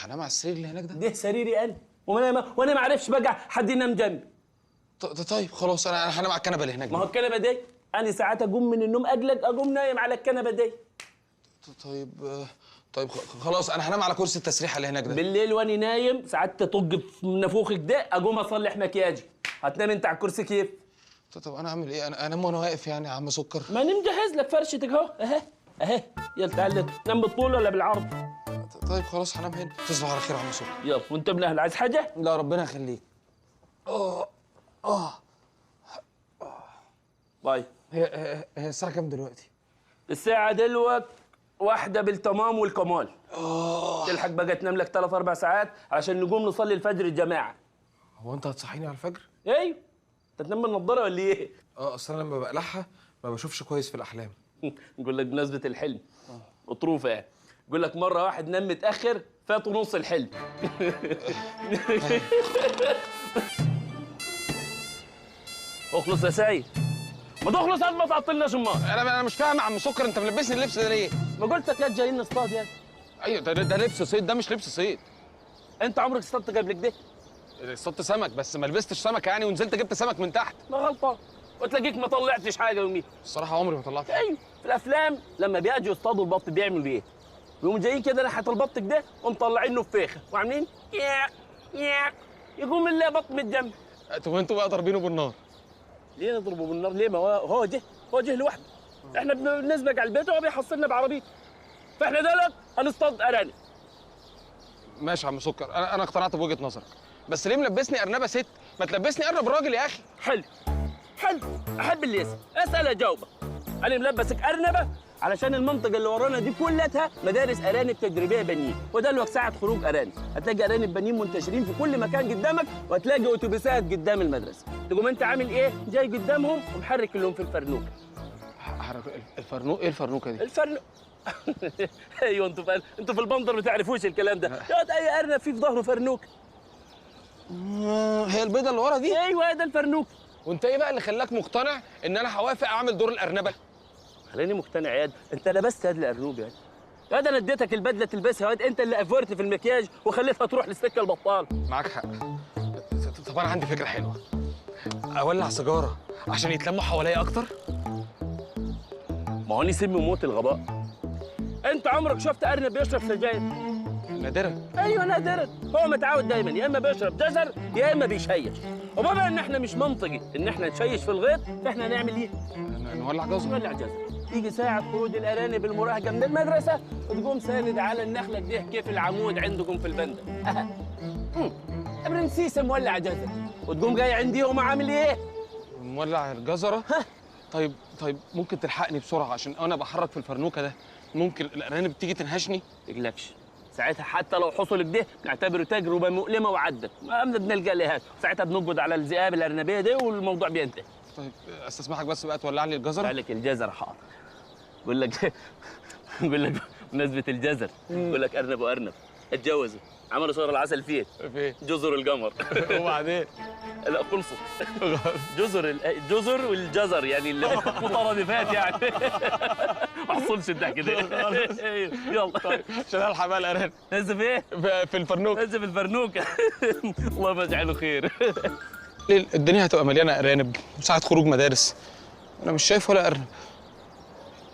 هنام على السرير اللي هناك ده. ده سريري أنا، وأنا ما عرفش بقى حد ينام جنبي. طيب خلاص انا هنام على الكنبة اللي هناك. ما هو الكنبة دي انا ساعات اقوم من النوم اقلق اقوم نايم على الكنبة دي. طيب خلاص انا هنام على كرسي التسريحه اللي هناك ده. بالليل وانا نايم ساعات تطق في نافوخك ده اقوم اصلح مكياجي. هتنام انت على الكرسي كيف؟ طب انا اعمل ايه؟ انا انام وانا واقف يعني يا عم سكر؟ ما انا مجهز لك فرشتك اهو اهي اهي. يلا تعال نام بالطول ولا بالعرض؟ طيب خلاص هنام هنا. تصبح على خير يا عم سكر. يلا وانت من اهل. عايز حاجة؟ لا ربنا يخليك. باي. هي الساعة كام دلوقتي؟ الساعة دلوقتي 1 بالتمام والكمال. تلحق بقى تنام لك 3 4 ساعات عشان نقوم نصلي الفجر الجماعة. هو أنت هتصحيني على الفجر؟ أيوه. أنت تنام بالنضارة ولا إيه؟ أصل أنا لما بقلعها ما بشوفش كويس في الأحلام. نقول لك بمناسبة الحلم. أطروفة يعني. يقول لك مرة واحد نام متأخر فاته نص الحلم. اخلص يا سيد. ما تخلص قبل ما تعطلناش امال. انا مش فاهم يا عم سكر، انت ملبسني اللبس ده ليه؟ ما قلت لك جايين نصطاد يعني. ايوه ده لبس صيد، ده مش لبس صيد. انت عمرك اصطدت قبل كده؟ اصطدت سمك بس ما لبستش سمكة يعني، ونزلت جبت سمك من تحت. ما غلطان، وتلاقيك ما طلعتش حاجة يوميها. الصراحة عمري ما طلعت حاجة. ايوه في الافلام لما بيجوا يصطادوا البط بيعملوا ايه؟ بيقوموا جايين كده ناحية البط كده ومطلعين له فخه وعاملين ياك ياك، يقوم البط متجمد. طب وانتوا بقى ضاربينه بالنار؟ ليه نضربه بالنار؟ ليه؟ ما هو جه لوحده. احنا بنسبق على البيت وهو بيحصلنا بعربيته. فاحنا دولت هنصطاد ارانب. ماشي يا عم سكر، انا اقتنعت بوجهه نظرك، بس ليه ملبسني ارنبه ست؟ ما تلبسني ارنب راجل يا اخي. حلو حلو، احب اللي يسال، اسال اجاوبك. انا ملبسك ارنبه علشان المنطقة اللي ورانا دي كلها مدارس ارانب تدريبية بنين، وده الوقت ساعة خروج ارانب، هتلاقي ارانب بنين منتشرين في كل مكان قدامك، وهتلاقي اتوبيسات قدام المدرسة. تقوم انت عامل ايه؟ جاي قدامهم ومحرك لهم في الفرنوكه. حرك الفرنوق؟ ايه الفرنوكه دي؟ الفرنوك ايوه انتوا في البندر ما تعرفوش الكلام ده. يقعد اي ارنب فيه في ظهره فرنوك. هي البيضة اللي ورا دي؟ ايوه ده الفرنوك. وانت ايه بقى اللي خلاك مقتنع ان انا هوافق اعمل دور الارنبه؟ خليني مقتنع يا انت لبست هاد الارنوب يا واد، انا اديتك البدلة تلبسها يا واد، انت اللي افورت في المكياج وخليتها تروح للسكه البطال. معاك حق. طب انا عندي فكرة حلوة، اولع سيجارة عشان يتلموا حواليا اكتر. ما هو سم وموت الغباء. انت عمرك شفت ارنب بيشرب سجاير؟ نادرا. ايوه نادرا، هو متعود دايما يا اما بيشرب جزر يا اما بيشيش، وبما ان احنا مش منطقي ان احنا نشيش في الغيط فاحنا هنعمل ايه؟ نولع جزر. نولع جزر. تيجي ساعة خروج الأرانب المراهقة من المدرسة تقوم ساند على النخلة دي كيف العمود عندكم في البندر. أها. برنسيسة مولع جزر، وتقوم جاي عنديهم عامل إيه؟ مولع الجزرة؟ ها؟ طيب ممكن تلحقني بسرعة عشان أنا بحرك في الفرنوكة ده، ممكن الأرانب تيجي تنهشني؟ تقلقش، ساعتها حتى لو حصل كده نعتبره تجربة مؤلمة وعدت، ما بنلجأ لهاش، ساعتها بنقبض على الذئاب الأرنبية دي والموضوع بينتهي. طيب استسمحك بس بقى تولع لي الجزرة؟ ولع لك الجزرة حاضر. بقول لك بمناسبة الجزر، بقول لك أرنب وأرنب اتجوزوا، عملوا شهر العسل فين؟ فين؟ جزر القمر. وبعدين؟ لا خلصوا. جزر الجزر والجزر يعني مترادفات يعني. ما حصلش الضحك ده. يلا طيب عشان الحق بقى الارانب. نزل ايه؟ في الفرنوكه. نزل في الفرنوكه. اللهم اجعله خير. الدنيا هتبقى مليانة ارانب وساعة خروج مدارس، انا مش شايف ولا ارنب.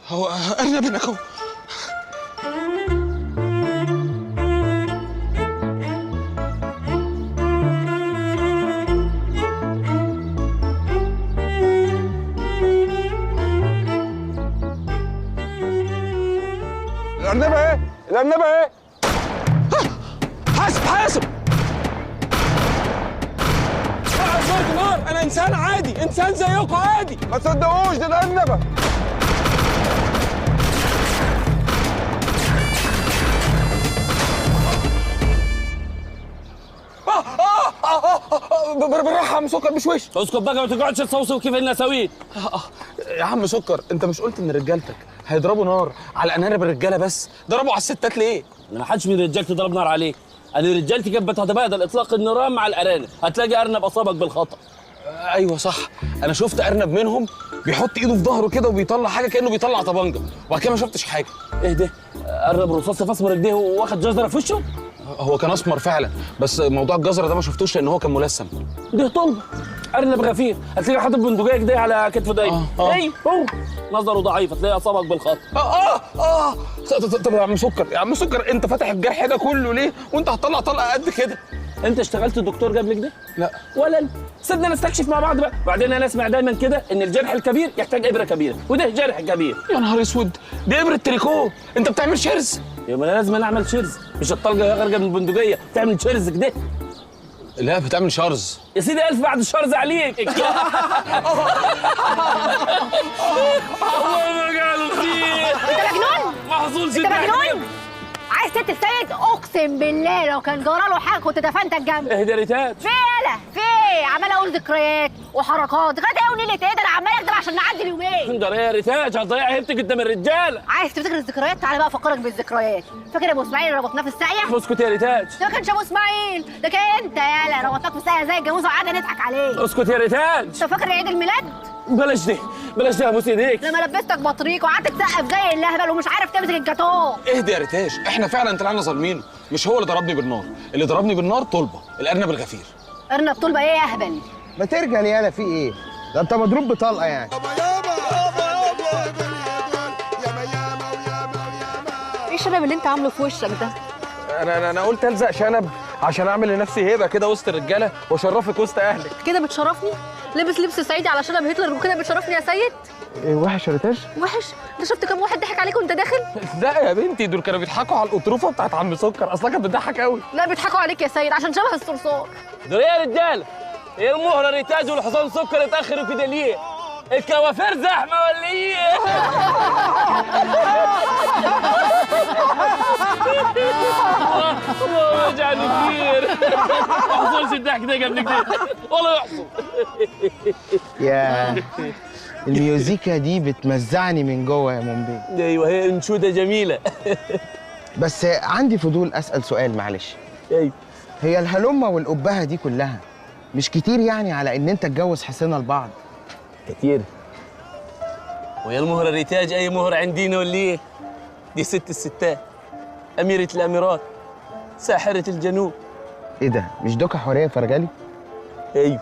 هو ارنب هناك اهو. الأرنبة إيه؟ الأرنبة إيه؟ حاسب حاسب! اوعى نار، أنا إنسان عادي، إنسان زيكم عادي. ما تصدقوش دي الأرنبة. بالراحة يا عم سكر، مش وش. اسكت بقى ما تقعدش تصوصو كيف النساوين. يا عم سكر، أنت مش قلت إن رجالتك هيضربوا نار على أنانب الرجالة بس؟ ضربوا على الستات ليه؟ انا ما حدش من رجالتي ضرب نار عليه، انا رجالتي كانت بتتبادل اطلاق النيران مع الارانب، هتلاقي ارنب اصابك بالخطا. ايوه صح، انا شفت ارنب منهم بيحط ايده في ظهره كده وبيطلع حاجة كانه بيطلع طبنجه، وبعد كده ما شفتش حاجة. ايه ده؟ ارنب رصاص في اسمر رجليه واخد جزرة في وشه؟ هو كان اسمر فعلا، بس موضوع الجزره ده ما شفتوش لان هو كان ملثم. ده طلبه ارنب غفير، هتلاقيه حاطط بندقية كده على كتفه دايما. ايوه هو نظره ضعيف، هتلاقيه اصابك بالخطا. طب يا عم سكر، يا عم سكر، انت فاتح الجرح ده كله ليه وانت هتطلع طلقه قد كده؟ انت اشتغلت دكتور قبل كده؟ لا. ولا انت؟ سيبنا نستكشف مع بعض بقى، بعدين انا اسمع دايما كده ان الجرح الكبير يحتاج ابره كبيرة، وده جرح كبير. يا نهار اسود، دي ابره تريكو، انت بتعمل شرز؟ يبقى انا لازم اعمل شرز، مش الطلقة خارجه من البندقية بتعمل شرز كده؟ لا بتعمل شرز. يا سيدي الف بعد الشرز عليك. الله يجعله خير. انت مجنون؟ ما حصلش. انت مجنون؟ عايز تقتل سيد؟ اقسم بالله لو كان جرى له حاجة كنت دفنتك جنبي. اهدى يا ريتاج. في ايه؟ في ايه؟ عمال اقول ذكريات وحركات، ذكريات ايه ونيلة ايه؟ ده انا عمال اكدب عشان نعدي اليومين. ده يا ريتاج هتضيع هيبتك قدام الرجالة. عايز تفتكر الذكريات؟ تعالى بقى افكرك بالذكريات. فاكر ابو اسماعيل اللي ربطناه في الساقيه؟ اسكت يا ريتاج. ده ما كانش ابو اسماعيل، ده كان انت يالا، ربطناك في الساقيه زي الجاموسة وقعدنا نضحك عليه. اسكت يا ريتاج. انت فاكر عيد الميلاد؟ بلاش دي، بلاش دي يا ابوس ايديك. لما لبستك بطريق وقعدت تسقف زي الهبل ومش عارف تمسك الجاتوه. اهدي يا ريتاج، احنا فعلا طلعنا ظالمينه، مش هو اللي ضربني بالنار، اللي ضربني بالنار طلبه، الارنب الغفير. ارنب طلبه ايه يا اهبل؟ ما ترجع يالا، في ايه؟ ده انت مضروب بطلقه يعني. ايه الشنب اللي انت عامله في وشك ده؟ انا قلت الزق شنب عشان اعمل لنفسي هيبة كده وسط الرجالة واشرفك وسط اهلك. كده بتشرفني؟ لابس لبس صعيدي على شنب هتلر وكده بتشرفني يا سيد؟ ايه وحش يا ريتاج؟ وحش؟ انت شفت كام واحد ضحك عليك وانت داخل؟ لا يا بنتي، دول كانوا بيضحكوا على القطروفه بتاعت عم سكر، اصلا كانت بتضحك قوي. لا بيضحكوا عليك يا سيد عشان شبه الصرصار. دول ايه يا رجاله؟ ايه المهره ريتاج والحصان سكر اتاخروا كده ليه؟ الكوافير زحمة ولا ايه؟ الله يجعله خير. ما حصلش الضحك ده قبل كده ولا يحصل. يا الميوزيكا دي بتمزعني من جوه يا مومبي. ايوه هي انشودة جميلة. بس عندي فضول اسال سؤال معلش. ايوه. هي الهلمه والقبهه دي كلها مش كتير يعني على ان انت تتجوز حسينه لبعض؟ كتير. ويا المهرة ريتاج اي مهرة عندينا ولا ايه؟ دي ست الستات، اميرة الاميرات، ساحرة الجنوب. ايه ده؟ مش دوكا حورية فرغلي؟ ايوه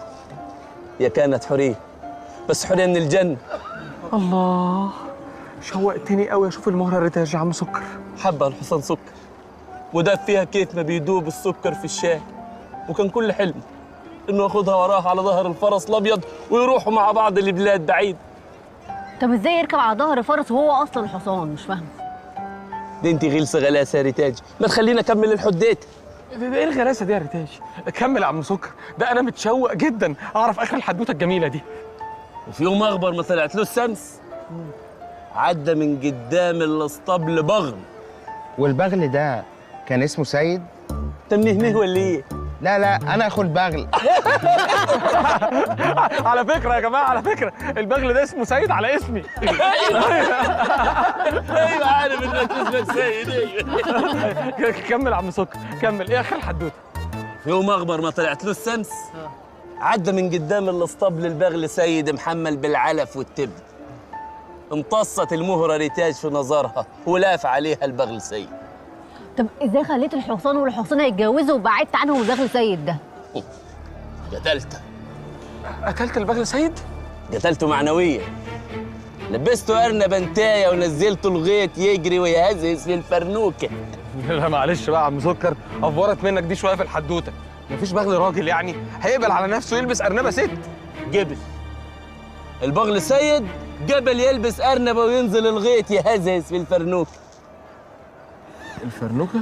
يا كانت حورية، بس حورية من الجنة. الله، شوقتني قوي اشوف المهرة ريتاج يا عم سكر. حبها الحصان سكر، وداب فيها كيف ما بيدوب السكر في الشاي، وكان كل حلم انه ياخدها وراه على ظهر الفرس الابيض ويروحوا مع بعض لبلاد بعيد. طب ازاي يركب على ظهر فرس وهو اصلا حصان؟ مش فاهمه. دي انت غلسه غلاسه يا ريتاج، ما تخلينا اكمل الحديت. ده ايه الغلاسه دي يا ريتاج؟ كمل يا عم سكر، ده انا متشوق جدا اعرف اخر الحدوتة الجميلة دي. وفي يوم اخبر ما طلعت له الشمس، عدى من قدام الاسطبل بغل. والبغل ده كان اسمه سيد؟ انت منهنه ولا ايه؟ لا لا انا اخو البغل. على فكرة يا جماعة، على فكرة البغل ده اسمه سيد على اسمي. ايوه عارف انك اسمك سيد. ايوه كمل يا عم سكر، كمل. ايه اخر الحدوتة؟ في يوم اخبر ما طلعت له الشمس، عدى من قدام الاسطبل البغل سيد محمل بالعلف والتبن. امتصت المهره ريتاج في نظرها ولاف عليها البغل سيد. طب ازاي خليت الحصان والحصانه يتجوزوا وبعدت عنهم البغل سيد ده؟ قتلته. قتلت البغل سيد؟ قتلته معنويا. لبسته ارنب انتايه ونزلته الغيط يجري ويهزهز في الفرنوكه. لا معلش بقى يا عم سكر، افورت منك دي شوية في الحدوتة. مفيش بغل راجل يعني هيقبل على نفسه يلبس ارنبه ست؟ جبل. البغل سيد جبل يلبس ارنبه وينزل الغيط يهزهز في الفرنوكه. الفرنوكه؟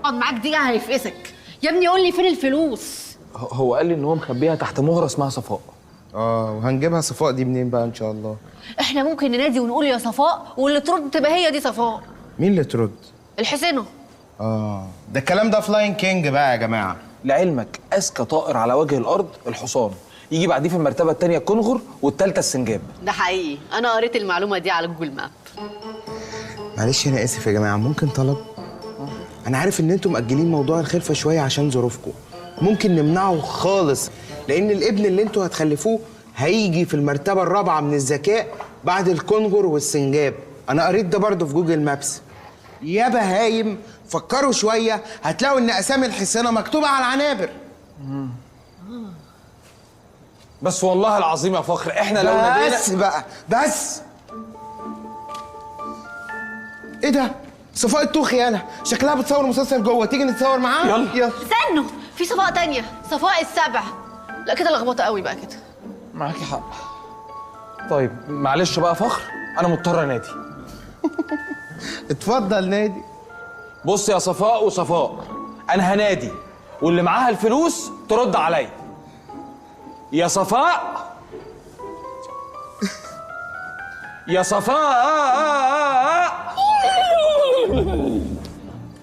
اقعد معاك دقيقة هيفقسك يا ابني. قول لي فين الفلوس؟ هو قال لي ان هو مخبيها تحت مهره اسمها صفاء. وهنجيبها صفاء دي منين بقى ان شاء الله؟ احنا ممكن ننادي ونقول يا صفاء، واللي ترد تبقى هي دي صفاء. مين اللي ترد؟ الحسينه. ده الكلام ده فلاين كينج بقى يا جماعة. لعلمك اذكى طائر على وجه الارض الحصان، يجي بعديه في المرتبة الثانية الكنغر والثالثة السنجاب. ده حقيقي، انا قريت المعلومة دي على Google Map. معلش انا اسف يا جماعة، ممكن طلب؟ انا عارف ان انتم مأجلين موضوع الخلفة شوية عشان ظروفكم، ممكن نمنعه خالص، لان الابن اللي انتوا هتخلفوه هيجي في المرتبة الرابعة من الذكاء بعد الكنغر والسنجاب. انا قريت ده برضه في Google Maps. يا بهايم فكروا شوية، هتلاقوا ان اسامي الحصانة مكتوبة على العنابر. بس والله العظيم يا فخر احنا لو نادينا. بس بقى بس. ايه ده؟ صفاء الطوخي انا شكلها بتصور مسلسل جوه، تيجي نتصور معاها؟ يلا يلا. استنوا، في صفاء تانية، صفاء السبع. لا كده لخبطة قوي بقى كده. معاكي حق. طيب معلش بقى فخر، انا مضطر انادي. اتفضل نادي. بص يا صفاء وصفاء، انا هنادي واللي معاها الفلوس ترد عليا. يا صفاء، يا صفاء.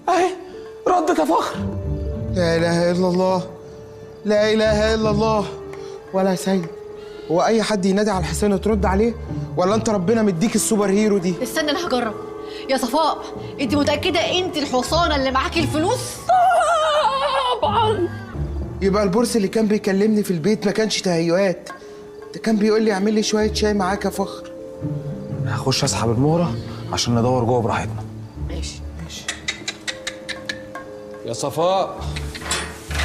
اهي ردت يا فخر. لا اله الا الله، لا اله الا الله. ولا سيد، هو اي حد ينادي على الحصان ترد عليه؟ ولا انت ربنا مديك ال super hero دي؟ استنى انا هجرب. يا صفاء انت متاكدة انت الحصانة اللي معاكي الفلوس؟ طبعا. يبقى البورس اللي كان بيكلمني في البيت ما كانش تهيؤات، ده كان بيقول لي اعمل لي شوية شاي معاك يا فخر. انا هخش اسحب المهره عشان ندور جوه براحتنا. ماشي ماشي. يا صفاء،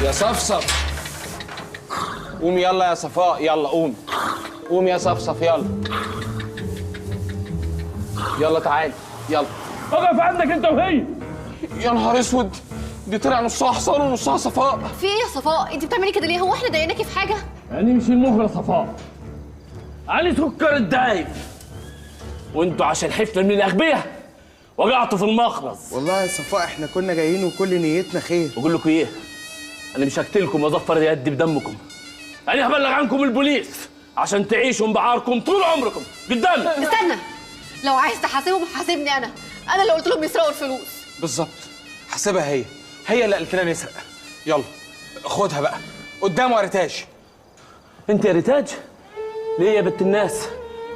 يا صفصف، قوم يلا يا صفاء، يلا قوم قوم يا صفصف، يلا يلا تعالي يلا. اقف عندك انت وهي. يا نهار اسود، دي طلع نصها حصان ونصها صفاء. في ايه يا صفاء؟ انت بتعملي كده ليه؟ هو احنا ضايقناكي في حاجة؟ يعني مش المهره صفاء، علي سكر الدايف، وانتوا عشان حفلة من الاغبياء وقعتوا في المخرز. والله يا صفاء احنا كنا جايين وكل نيتنا خير. بقول لكم ايه، انا مش هقتلكم واظفر يدي بدمكم، انا هبلغ عنكم البوليس عشان تعيشوا بعاركم طول عمركم قدامي. استنى، لو عايز تحاسبهم حاسبني انا، انا اللي قلت لهم يسرقوا الفلوس. بالظبط، حاسبها هي، هي اللي قالت لنا نسرق. يلا خدها بقى قدامه يا ريتاج. انت يا ريتاج ليه يا بنت الناس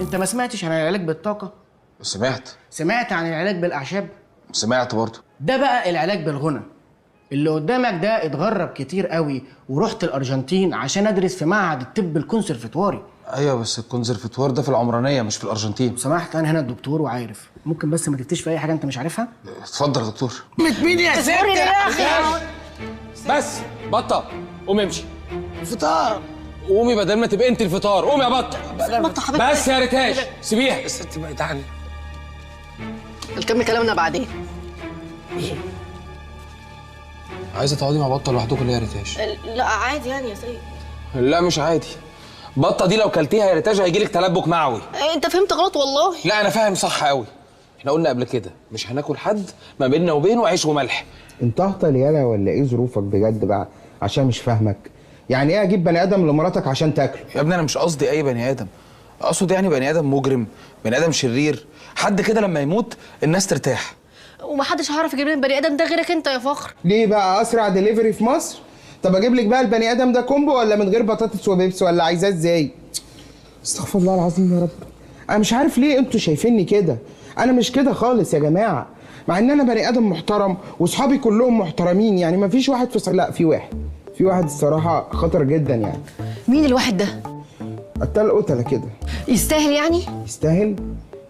انت ما سمعتش عن العلاج بالطاقة؟ سمعت. سمعت عن العلاج بالاعشاب؟ سمعت برضه. ده بقى العلاج بالغنى. اللي قدامك ده اتغرب كتير قوي، ورحت الارجنتين عشان ادرس في معهد الطب الكونسرفتواري. ايوه بس الكونسرفتوار ده في العمرانية مش في الارجنتين. سمحت، انا هنا الدكتور وعارف، ممكن بس ما تفتيش في اي حاجة انت مش عارفها؟ اتفضل يا دكتور. مين يا ست؟ بس بطه قوم امشي. فطار. قومي بدل ما تبقي انت الفطار، قومي يا بطه. بس يا ريتاج سيبيها. بس انت بعيد عني. نكمل كلامنا بعدين. عايزه تقعدي مع بطه لوحدكم ليه يا ريتاج؟ لا عادي يعني يا سيد. لا مش عادي، بطه دي لو كلتيها يا ريتاج هيجيلك تلبك معوي. انت فهمت غلط والله. لا انا فاهم صح قوي. احنا قلنا قبل كده مش هناكل حد ما بيننا وبينه عيش وملح. انت اهطل يالا ولا ايه ظروفك بجد بقى؟ عشان مش فاهمك. يعني ايه اجيب بني ادم لمراتك عشان تاكله؟ يا ابني انا مش قصدي اي بني ادم، اقصد يعني بني ادم مجرم، بني ادم شرير، حد كده لما يموت الناس ترتاح. ومحدش هيعرف يجيب لنا البني ادم ده غيرك انت يا فخر. ليه بقى؟ اسرع دليفري في مصر؟ طب اجيب لك بقى البني ادم ده combo ولا من غير بطاطس وبيبس ولا عايزاه ازاي؟ استغفر الله العظيم يا رب. انا مش عارف ليه انتوا شايفيني كده، انا مش كده خالص يا جماعة، مع ان انا بني ادم محترم واصحابي كلهم محترمين، يعني ما فيش واحد في لا في واحد، في واحد الصراحة خطر جدا يعني. مين الواحد ده؟ قتال قتله كده. يستاهل يعني؟ يستاهل؟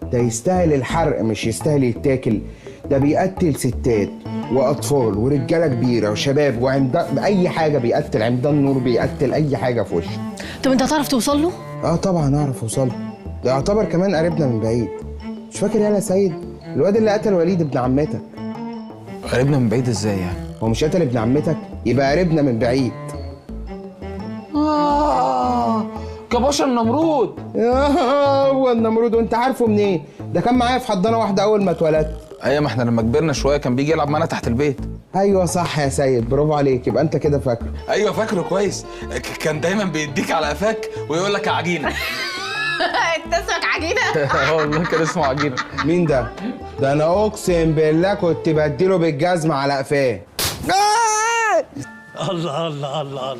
ده يستاهل الحرق مش يستاهل يتاكل. ده بيقتل ستات واطفال ورجاله كبيرة وشباب وعمدان، اي حاجة بيقتل، عمدان نور بيقتل اي حاجة في وشه. طب انت هتعرف توصل له؟ اه طبعا اعرف اوصل له، ده يعتبر كمان قريبنا من بعيد. مش فاكر يالا سيد الواد اللي قتل وليد ابن عمتك؟ قريبنا من بعيد ازاي يعني؟ هو مش قتل ابن عمتك؟ يبقى قريبنا من بعيد. كباشا النمرود. هو النمرود، وانت عارفه منين؟ ده كان معايا في حضانة واحدة اول ما اتولدت. ايوه ما احنا لما كبرنا شوية كان بيجي يلعب معانا تحت البيت. ايوه صح يا سيد، برافو عليك، يبقى انت كده فاكره. ايوه فاكره كويس، كان دايما بيديك على قفاك ويقول لك عجينه. انت اسمك عجينه؟ اه والله كان اسمه عجينه. مين ده؟ ده انا اقسم بالله كنت بديله بالجزمه على قفاه. الله الله الله الله،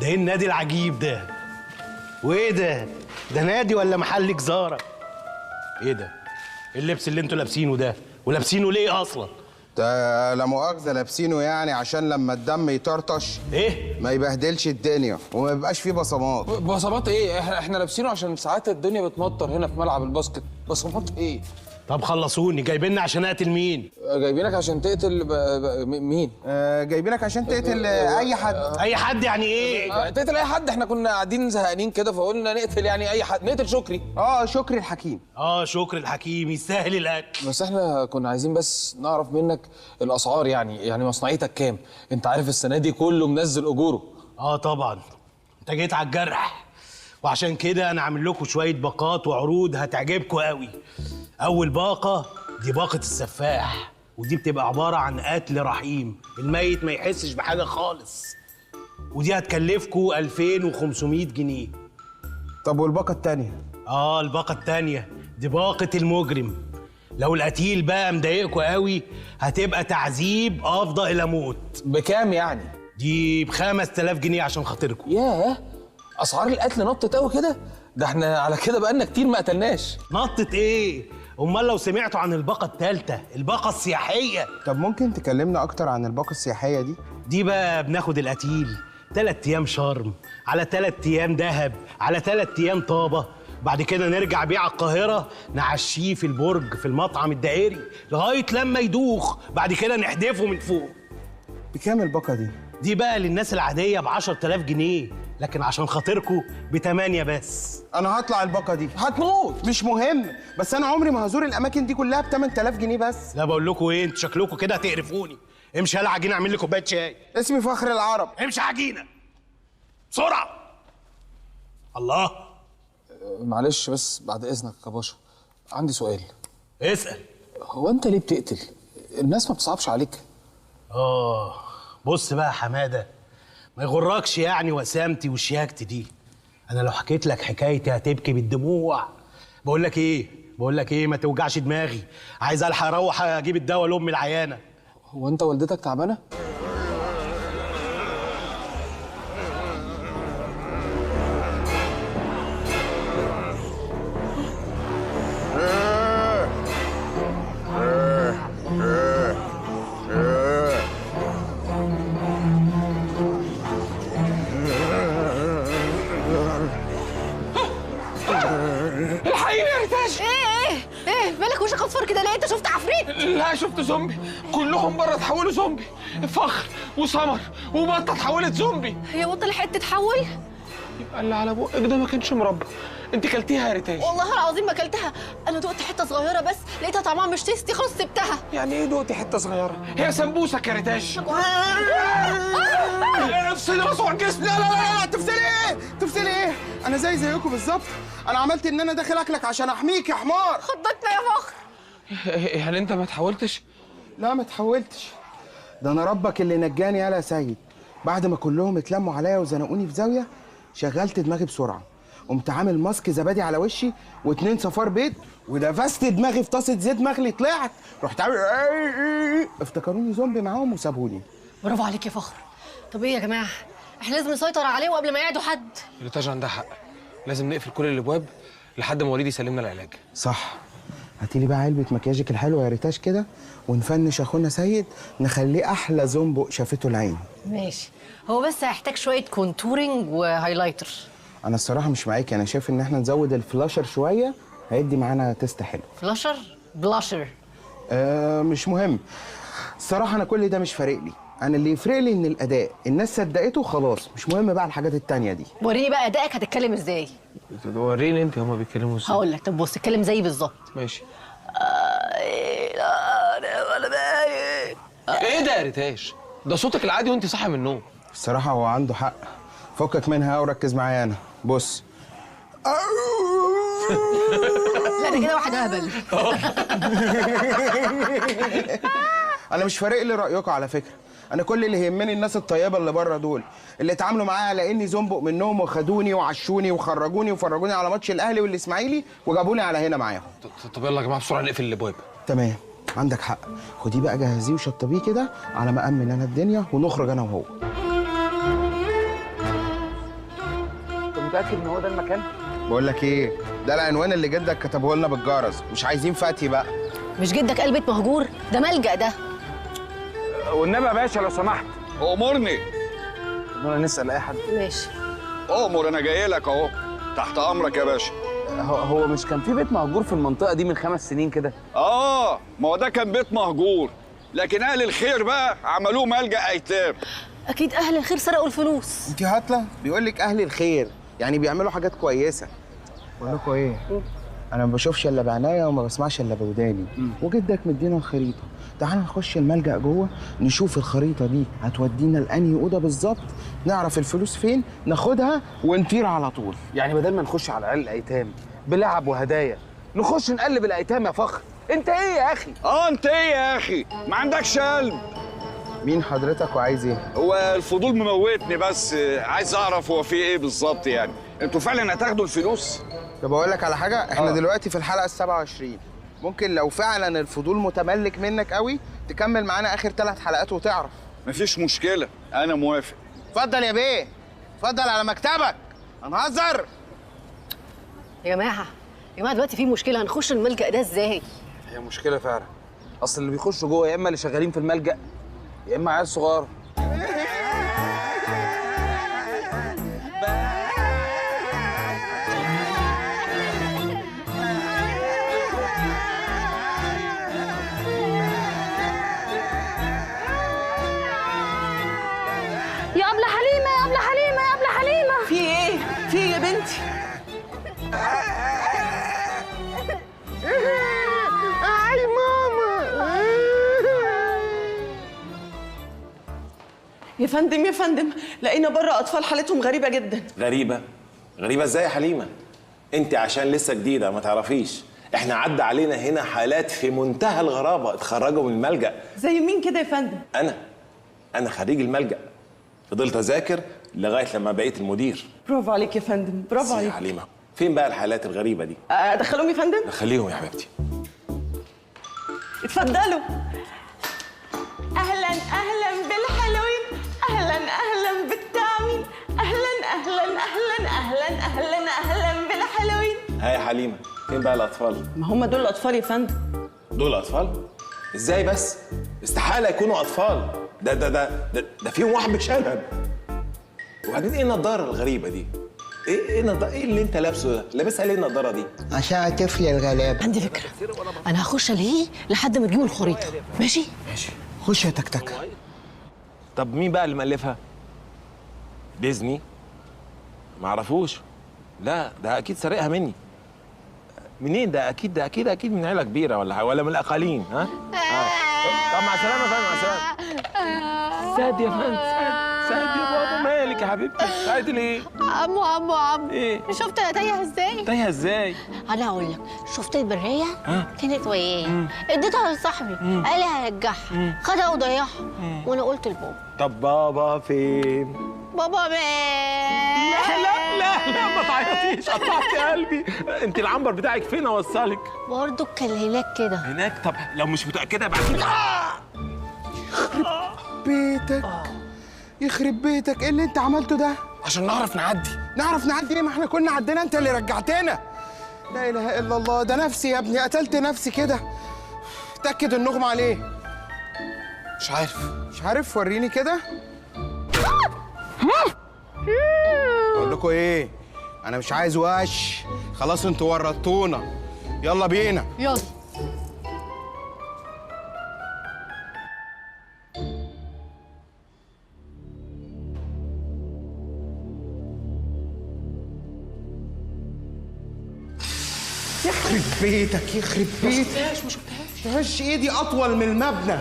ده ايه النادي العجيب ده؟ وايه ده؟ ده نادي ولا محل جزاره؟ ايه ده؟ ايه اللبس اللي انتوا لابسينه ده؟ ولابسينه ليه اصلا؟ ده لا مؤاخذة لابسينه يعني عشان لما الدم يطرطش ايه؟ ما يبهدلش الدنيا وما يبقاش فيه بصمات. بصمات ايه؟ احنا لابسينه عشان ساعات الدنيا بتمطر هنا في ملعب الباسكت. بصمات ايه؟ طب خلصوني، جايبيننا عشان اقتل مين؟ جايبينك عشان تقتل مين؟ جايبينك عشان تقتل اي حد. اي حد يعني ايه؟ تقتل اي حد، احنا كنا قاعدين زهقانين كده فقلنا نقتل يعني اي حد، نقتل شكري. شكري الحكيم. شكري الحكيم يستاهل القتل. بس احنا كنا عايزين بس نعرف منك الاسعار، يعني مصنعيتك كام؟ انت عارف السنة دي كله منزل اجوره. طبعا، انت جيت على الجرح، وعشان كده انا عامل لكم شوية باقات وعروض هتعجبكم قوي. أول باقة دي باقة السفاح، ودي بتبقى عبارة عن قتل رحيم، الميت ما يحسش بحاجة خالص، ودي هتكلفكوا 2500 جنيه. طب والباقة التانية؟ الباقة التانية دي باقة المجرم، لو القتيل بقى مضايقكوا قوي هتبقى تعذيب أفضل إلى موت. بكام يعني؟ دي ب 5000 جنيه عشان خاطركم. ياه، أسعار القتل نطت قوي كده؟ ده احنا على كده بقالنا كتير ما قتلناش. نطت ايه؟ امال لو سمعتوا عن الباقه الثالثة، الباقه السياحية. طب ممكن تكلمنا اكتر عن الباقه السياحية دي؟ دي بقى بناخد القتيل 3 ايام شرم، على 3 ايام دهب، على 3 ايام طابة، بعد كده نرجع بيه على القاهرة نعشيه في البرج في المطعم الدائري لغاية لما يدوخ، بعد كده نحدفه من فوق. بكام الباقه دي؟ دي بقى للناس العادية ب 10000 جنيه، لكن عشان خاطركم ب8 بس. انا هطلع الباقه دي. هتموت. مش مهم، بس انا عمري ما هزور الاماكن دي كلها ب 8000 جنيه بس. لا بقول لكم ايه، انتوا شكلكم كده هتقرفوني. امشي يلا عجينه، اعمل لي كوباية شاي. اسمي فخر العرب. امشي عجينه بسرعة. الله. معلش بس بعد اذنك يا باشا، عندي سؤال. اسال. هو انت ليه بتقتل؟ الناس ما بتصعبش عليك؟ بص بقى يا حمادة، ما يغركش يعني وسامتي وشياكتي دي. انا لو حكيت لك حكايتي هتبكي بالدموع. بقول لك ايه، ما توجعش دماغي، عايز الحق اروح اجيب الدواء لامي العيانه. هو انت والدتك تعبانة؟ الحقيني يا ريتاج. ايه ايه ايه مالك وشك اصفر كده ليه؟ انت شفت عفريت؟ لا شفت زومبي، كلهم بره اتحولوا زومبي، فخر وسمر وبطه اتحولت زومبي. هي بطه لحقت تتحول؟ يبقى اللي على بقك ده ما كانش مربى، انت كلتيها يا ريتاج؟ والله العظيم ما كلتها، انا دقت حتة صغيرة بس لقيتها طعمها مش tasty خلاص سبتها. يعني ايه دقتي حتة صغيرة؟ هي سمبوسك يا ريتاج. افصلي راسه عن جسمي. لا لا لا، تفصلي ايه؟ تفصلي ايه؟ انا زي زيكم بالظبط، انا عملت ان انا داخل اكلك عشان احميك يا حمار. خضتنا يا فخر. يعني انت ما اتحولتش؟ لا ما اتحولتش، ده انا ربك اللي نجاني يالا يا سيد. بعد ما كلهم اتلموا عليا وزنقوني في زاوية، شغلت دماغي بسرعة، قمت عامل ماسك زبادي على وشي و2 صفار بيض، ودفست دماغي في طاسه زيت مغلي، طلعت رحت عامل افتكروني زومبي معاهم وسابوني. برافو عليك يا فخر. طب ايه يا جماعة، احنا لازم نسيطر عليه وقبل ما يعدوا حد. ريتاج عندها حق، لازم نقفل كل الابواب لحد ما وليد يسلمنا العلاج. صح، هاتي لي بقى علبة مكياجك الحلوة يا ريتاج كده، ونفنش اخونا سيد نخليه احلى زومبو شافته العين. ماشي، هو بس هيحتاج شوية contouring و highlighter. انا الصراحة مش معاكي، انا شايف ان احنا نزود الفلاشر شوية هيدي معانا taste حلو. فلاشر؟ بلاشر. مش مهم الصراحة، انا كل ده مش فارق لي، انا اللي يفرق لي ان الاداء الناس صدقته خلاص، مش مهم بقى الحاجات التانية دي. وريني بقى ادائك هتتكلم ازاي. وريني انت هما بيتكلموا ازاي. هقول لك، طب بص اتكلم زيي بالظبط. ماشي. ايه ده يا ريتاج؟ ده صوتك العادي وانت صاحية من النوم. الصراحة هو عنده حق، فكك منها وركز معايا انا. بص. لا ده كده واحد اهبل. انا مش فارق لي رايكم على فكرة، انا كل اللي يهمني الناس الطيبة اللي بره دول، اللي اتعاملوا معايا على اني زنبق منهم وخدوني وعشوني وخرجوني وفرجوني على ماتش الاهلي والاسماعيلي وجابوني على هنا معاهم. طب يلا يا جماعة بسرعة نقفل الابواب. تمام عندك حق، خديه بقى جهزيه وشطبيه كده على ما امن انا الدنيا ونخرج انا وهو. انت متاكد ان هو ده المكان؟ بقول لك ايه، ده العنوان اللي جدك كتبه لنا بالجرس، مش عايزين فتي بقى. مش جدك قال بيت مهجور؟ ده ملجأ ده. والنبي يا باشا لو سمحت. أمرني. انا نسأل أي حد. ماشي. أمر، أنا جاي لك أهو، تحت أمرك يا باشا. هو مش كان في بيت مهجور في المنطقة دي من 5 سنين كده؟ آه، ما هو ده كان بيت مهجور، لكن أهل الخير بقى عملوه ملجأ أيتام. أكيد أهل الخير سرقوا الفلوس. أنت هاتلة؟ بيقول لك أهل الخير، يعني بيعملوا حاجات كويسة. بقول لكم إيه؟ أنا ما بشوفش إلا بعناية وما بسمعش إلا بوداني، وجدك مدينا الخريطة. تعالى نخش الملجأ جوه نشوف الخريطة دي هتودينا لأنهي أوضة بالظبط، نعرف الفلوس فين، ناخدها ونطير على طول. يعني بدل ما نخش على عيال الأيتام بلعب وهدايا، نخش نقلب الأيتام يا فخر. أنت إيه يا أخي؟ أنت إيه يا أخي؟ ما عندكش قلب. مين حضرتك وعايز إيه؟ هو الفضول مموتني، بس عايز أعرف هو في إيه بالظبط يعني. أنتوا فعلاً هتاخدوا الفلوس؟ طب أقول لك على حاجة، إحنا دلوقتي في الحلقة 27، ممكن لو فعلا الفضول متملك منك قوي تكمل معانا اخر 3 حلقات وتعرف. مفيش مشكلة، انا موافق. اتفضل يا بيه، اتفضل على مكتبك. هنهزر يا جماعة. يا جماعة دلوقتي في مشكلة، هنخش الملجأ ده ازاي؟ هي مشكلة فعلا، اصل اللي بيخشوا جوه يا اما اللي شغالين في الملجأ يا اما عيال صغار. يا أبلة حليمة، يا أبلة حليمة، يا أبلة حليمة. في إيه؟ في إيه يا بنتي؟ أي ماما. يا فندم يا فندم، لقينا بره أطفال حالتهم غريبة جدا. غريبة؟ غريبة إزاي يا حليمة؟ أنت عشان لسه جديدة ما تعرفيش، إحنا عدى علينا هنا حالات في منتهى الغرابة اتخرجوا من الملجأ. زي مين كده يا فندم؟ أنا خريج الملجأ. فضلت اذاكر لغاية لما بقيت المدير. برافو عليك يا فندم، برافو عليك. يا حليمة، فين بقى الحالات الغريبة دي؟ ادخلهم يا فندم؟ دخليهم يا حبيبتي. اتفضلوا. اهلا اهلا بالحلوين، اهلا اهلا بالتعمين، اهلا اهلا اهلا اهلا اهلا اهلا بالحلوين. ها يا حليمة، فين بقى الاطفال؟ ما هم دول الاطفال يا فندم. دول اطفال؟ ازاي بس؟ استحالة يكونوا اطفال. ده ده ده ده, ده فيهم واحد بشنب. وبعدين ايه النضارة الغريبة دي؟ ايه ايه اللي انت لابسه ده؟ لابسها ليه النضارة دي؟ عشان طفل الغلابة. عندي فكرة، انا هخش الهيه لحد ما تجيبوا الخريطة. ماشي؟ ماشي. خش يا تكتكه. طب مين بقى اللي مألفها؟ ديزني؟ معرفوش. لا ده اكيد سارقها مني. منين ده؟ اكيد ده اكيد اكيد من عيله كبيرة ولا من الاقاليم. ها؟ طب مع السلامة يا فندم، مع السلامة. سعد يا فندم، سعد سعد يا بابا، مالك يا حبيبتي؟ سعد ليه؟ عمو عمو عمو ايه؟ شفت انا تايهه ازاي؟ تايهه ازاي؟ انا هقول لك، شفت البرية؟ كانت ويايا، اديتها لصاحبي قال لي هرجعها، خدها وضيعها، وانا قلت لبابا. طب بابا فين؟ بابا مات. لا لا لا لا ما تعيطيش، قطعتي قلبي. انت العنبر بتاعك فين اوصلك؟ برضه كان هناك كده. هناك؟ طب لو مش متأكدة ابعتيلي. يخرب بيتك، يخرب بيتك، ايه اللي انت عملته ده؟ عشان نعرف نعدي. نعرف نعدي ليه؟ ما احنا كنا عدينا، انت اللي رجعتنا. لا اله الا الله، ده نفسي يا ابني، قتلت نفسي كده. اتأكد النغمة عليه. مش عارف. مش عارف؟ وريني كده. بقول لكم ايه، انا مش عايز وش، خلاص انتوا ورطتونا، يلا بينا. يلا. يخرب بيتك، يخرب بيتك. ما شفتهاش. ما ايدي اطول من المبنى.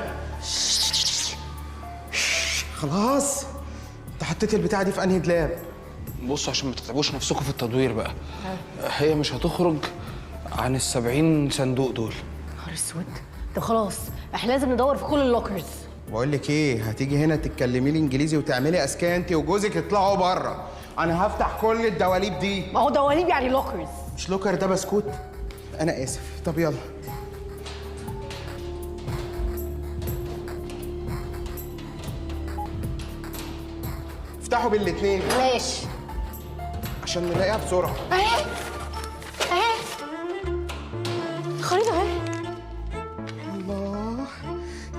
خلاص انت حطيت البتاعه دي في انهي دولاب؟ بصوا عشان ما تتعبوش نفسكم في التدوير بقى، هي مش هتخرج عن 70 صندوق دول. نهار اسود. طب خلاص احنا لازم ندور في كل ال lockers. بقول لك ايه، هتيجي هنا تتكلمي لي انجليزي وتعملي اذكياء انت وجوزك، اطلعوا بره، انا هفتح كل الدواليب دي. ما هو دواليب يعني lockers. مش locker ده بسكوت؟ انا اسف. طب يلا. افتحوا بالاثنين. ماشي. عشان نلاقيها بسرعة. اهي اهي الخريطة اهي. الله،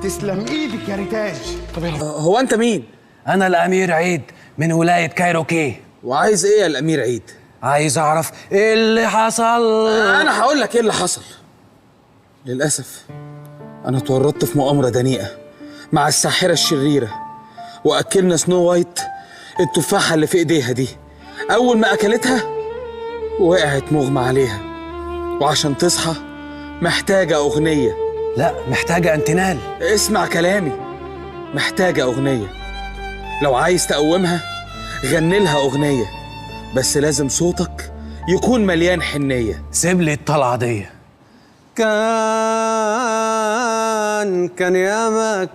تسلم ايدك يا ريتاج. طب يلا. هو انت مين؟ انا الامير عيد من ولاية كايروكي. وعايز ايه يا الامير عيد؟ عايز اعرف ايه اللي حصل. انا هقول لك ايه اللي حصل. للاسف انا اتورطت في مؤامرة دنيئه مع الساحرة الشريرة، واكلنا سنو وايت التفاحة اللي في ايديها دي. اول ما اكلتها وقعت مغمى عليها، وعشان تصحى محتاجه اغنية. لا، محتاجه انتنال. اسمع كلامي، محتاجه اغنية. لو عايز تقومها غني لها اغنية، بس لازم صوتك يكون مليان حنيه. سيب لي الطلعة دي. كان يا ما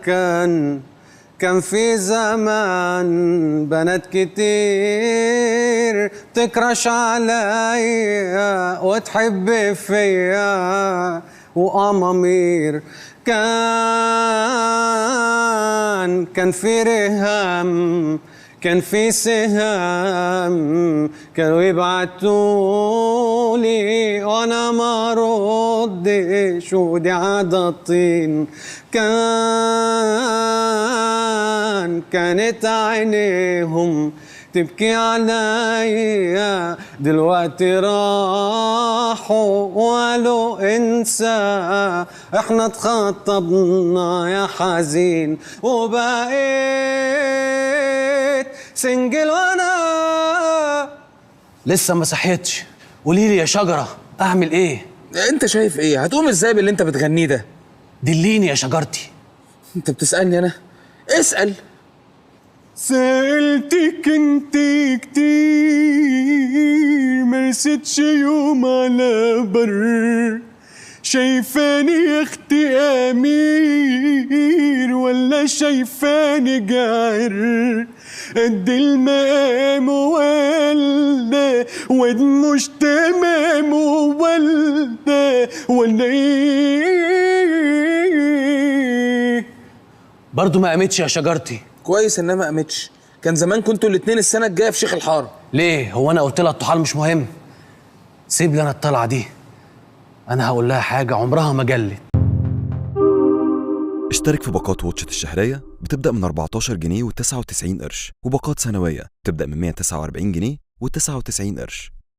كان في زمان بنات كتير تكرش عليا وتحب فيا وأمامير. كان في رهام، كان في سهام، كانوا يبعتولي وانا ما ردش، ودي عادة طين. كانت عينيهم تبكي عليا، دلوقتي راحوا وقالوا انسى، احنا اتخطبنا يا حزين، وبقيت single. وانا لسه ما صحيتش. قولي لي يا شجرة اعمل ايه؟ انت شايف ايه؟ هتقوم ازاي باللي انت بتغنيه ده؟ دليني يا شجرتي. انت بتسالني انا؟ اسال. سألتك انت كتير، مرستش يوم على بر، شايفاني يا اختي امير ولا شايفاني جعر، قد المقام ولا واد مش تمام ولا ايه؟ برضه ما قامتش يا شجرتي. كويس انها ما قامتش، كان زمان كنتوا الاثنين السنة الجاية في شيخ الحارة. ليه؟ هو انا قلت لها الطحال مش مهم؟ سيب لي انا الطلعة دي، انا هقول لها حاجة عمرها ما جلت. اشترك في باقات واتشت الشهرية بتبدا من 14 جنيه و99 قرش، وباقات سنوية بتبدا من 149 جنيه و99 قرش.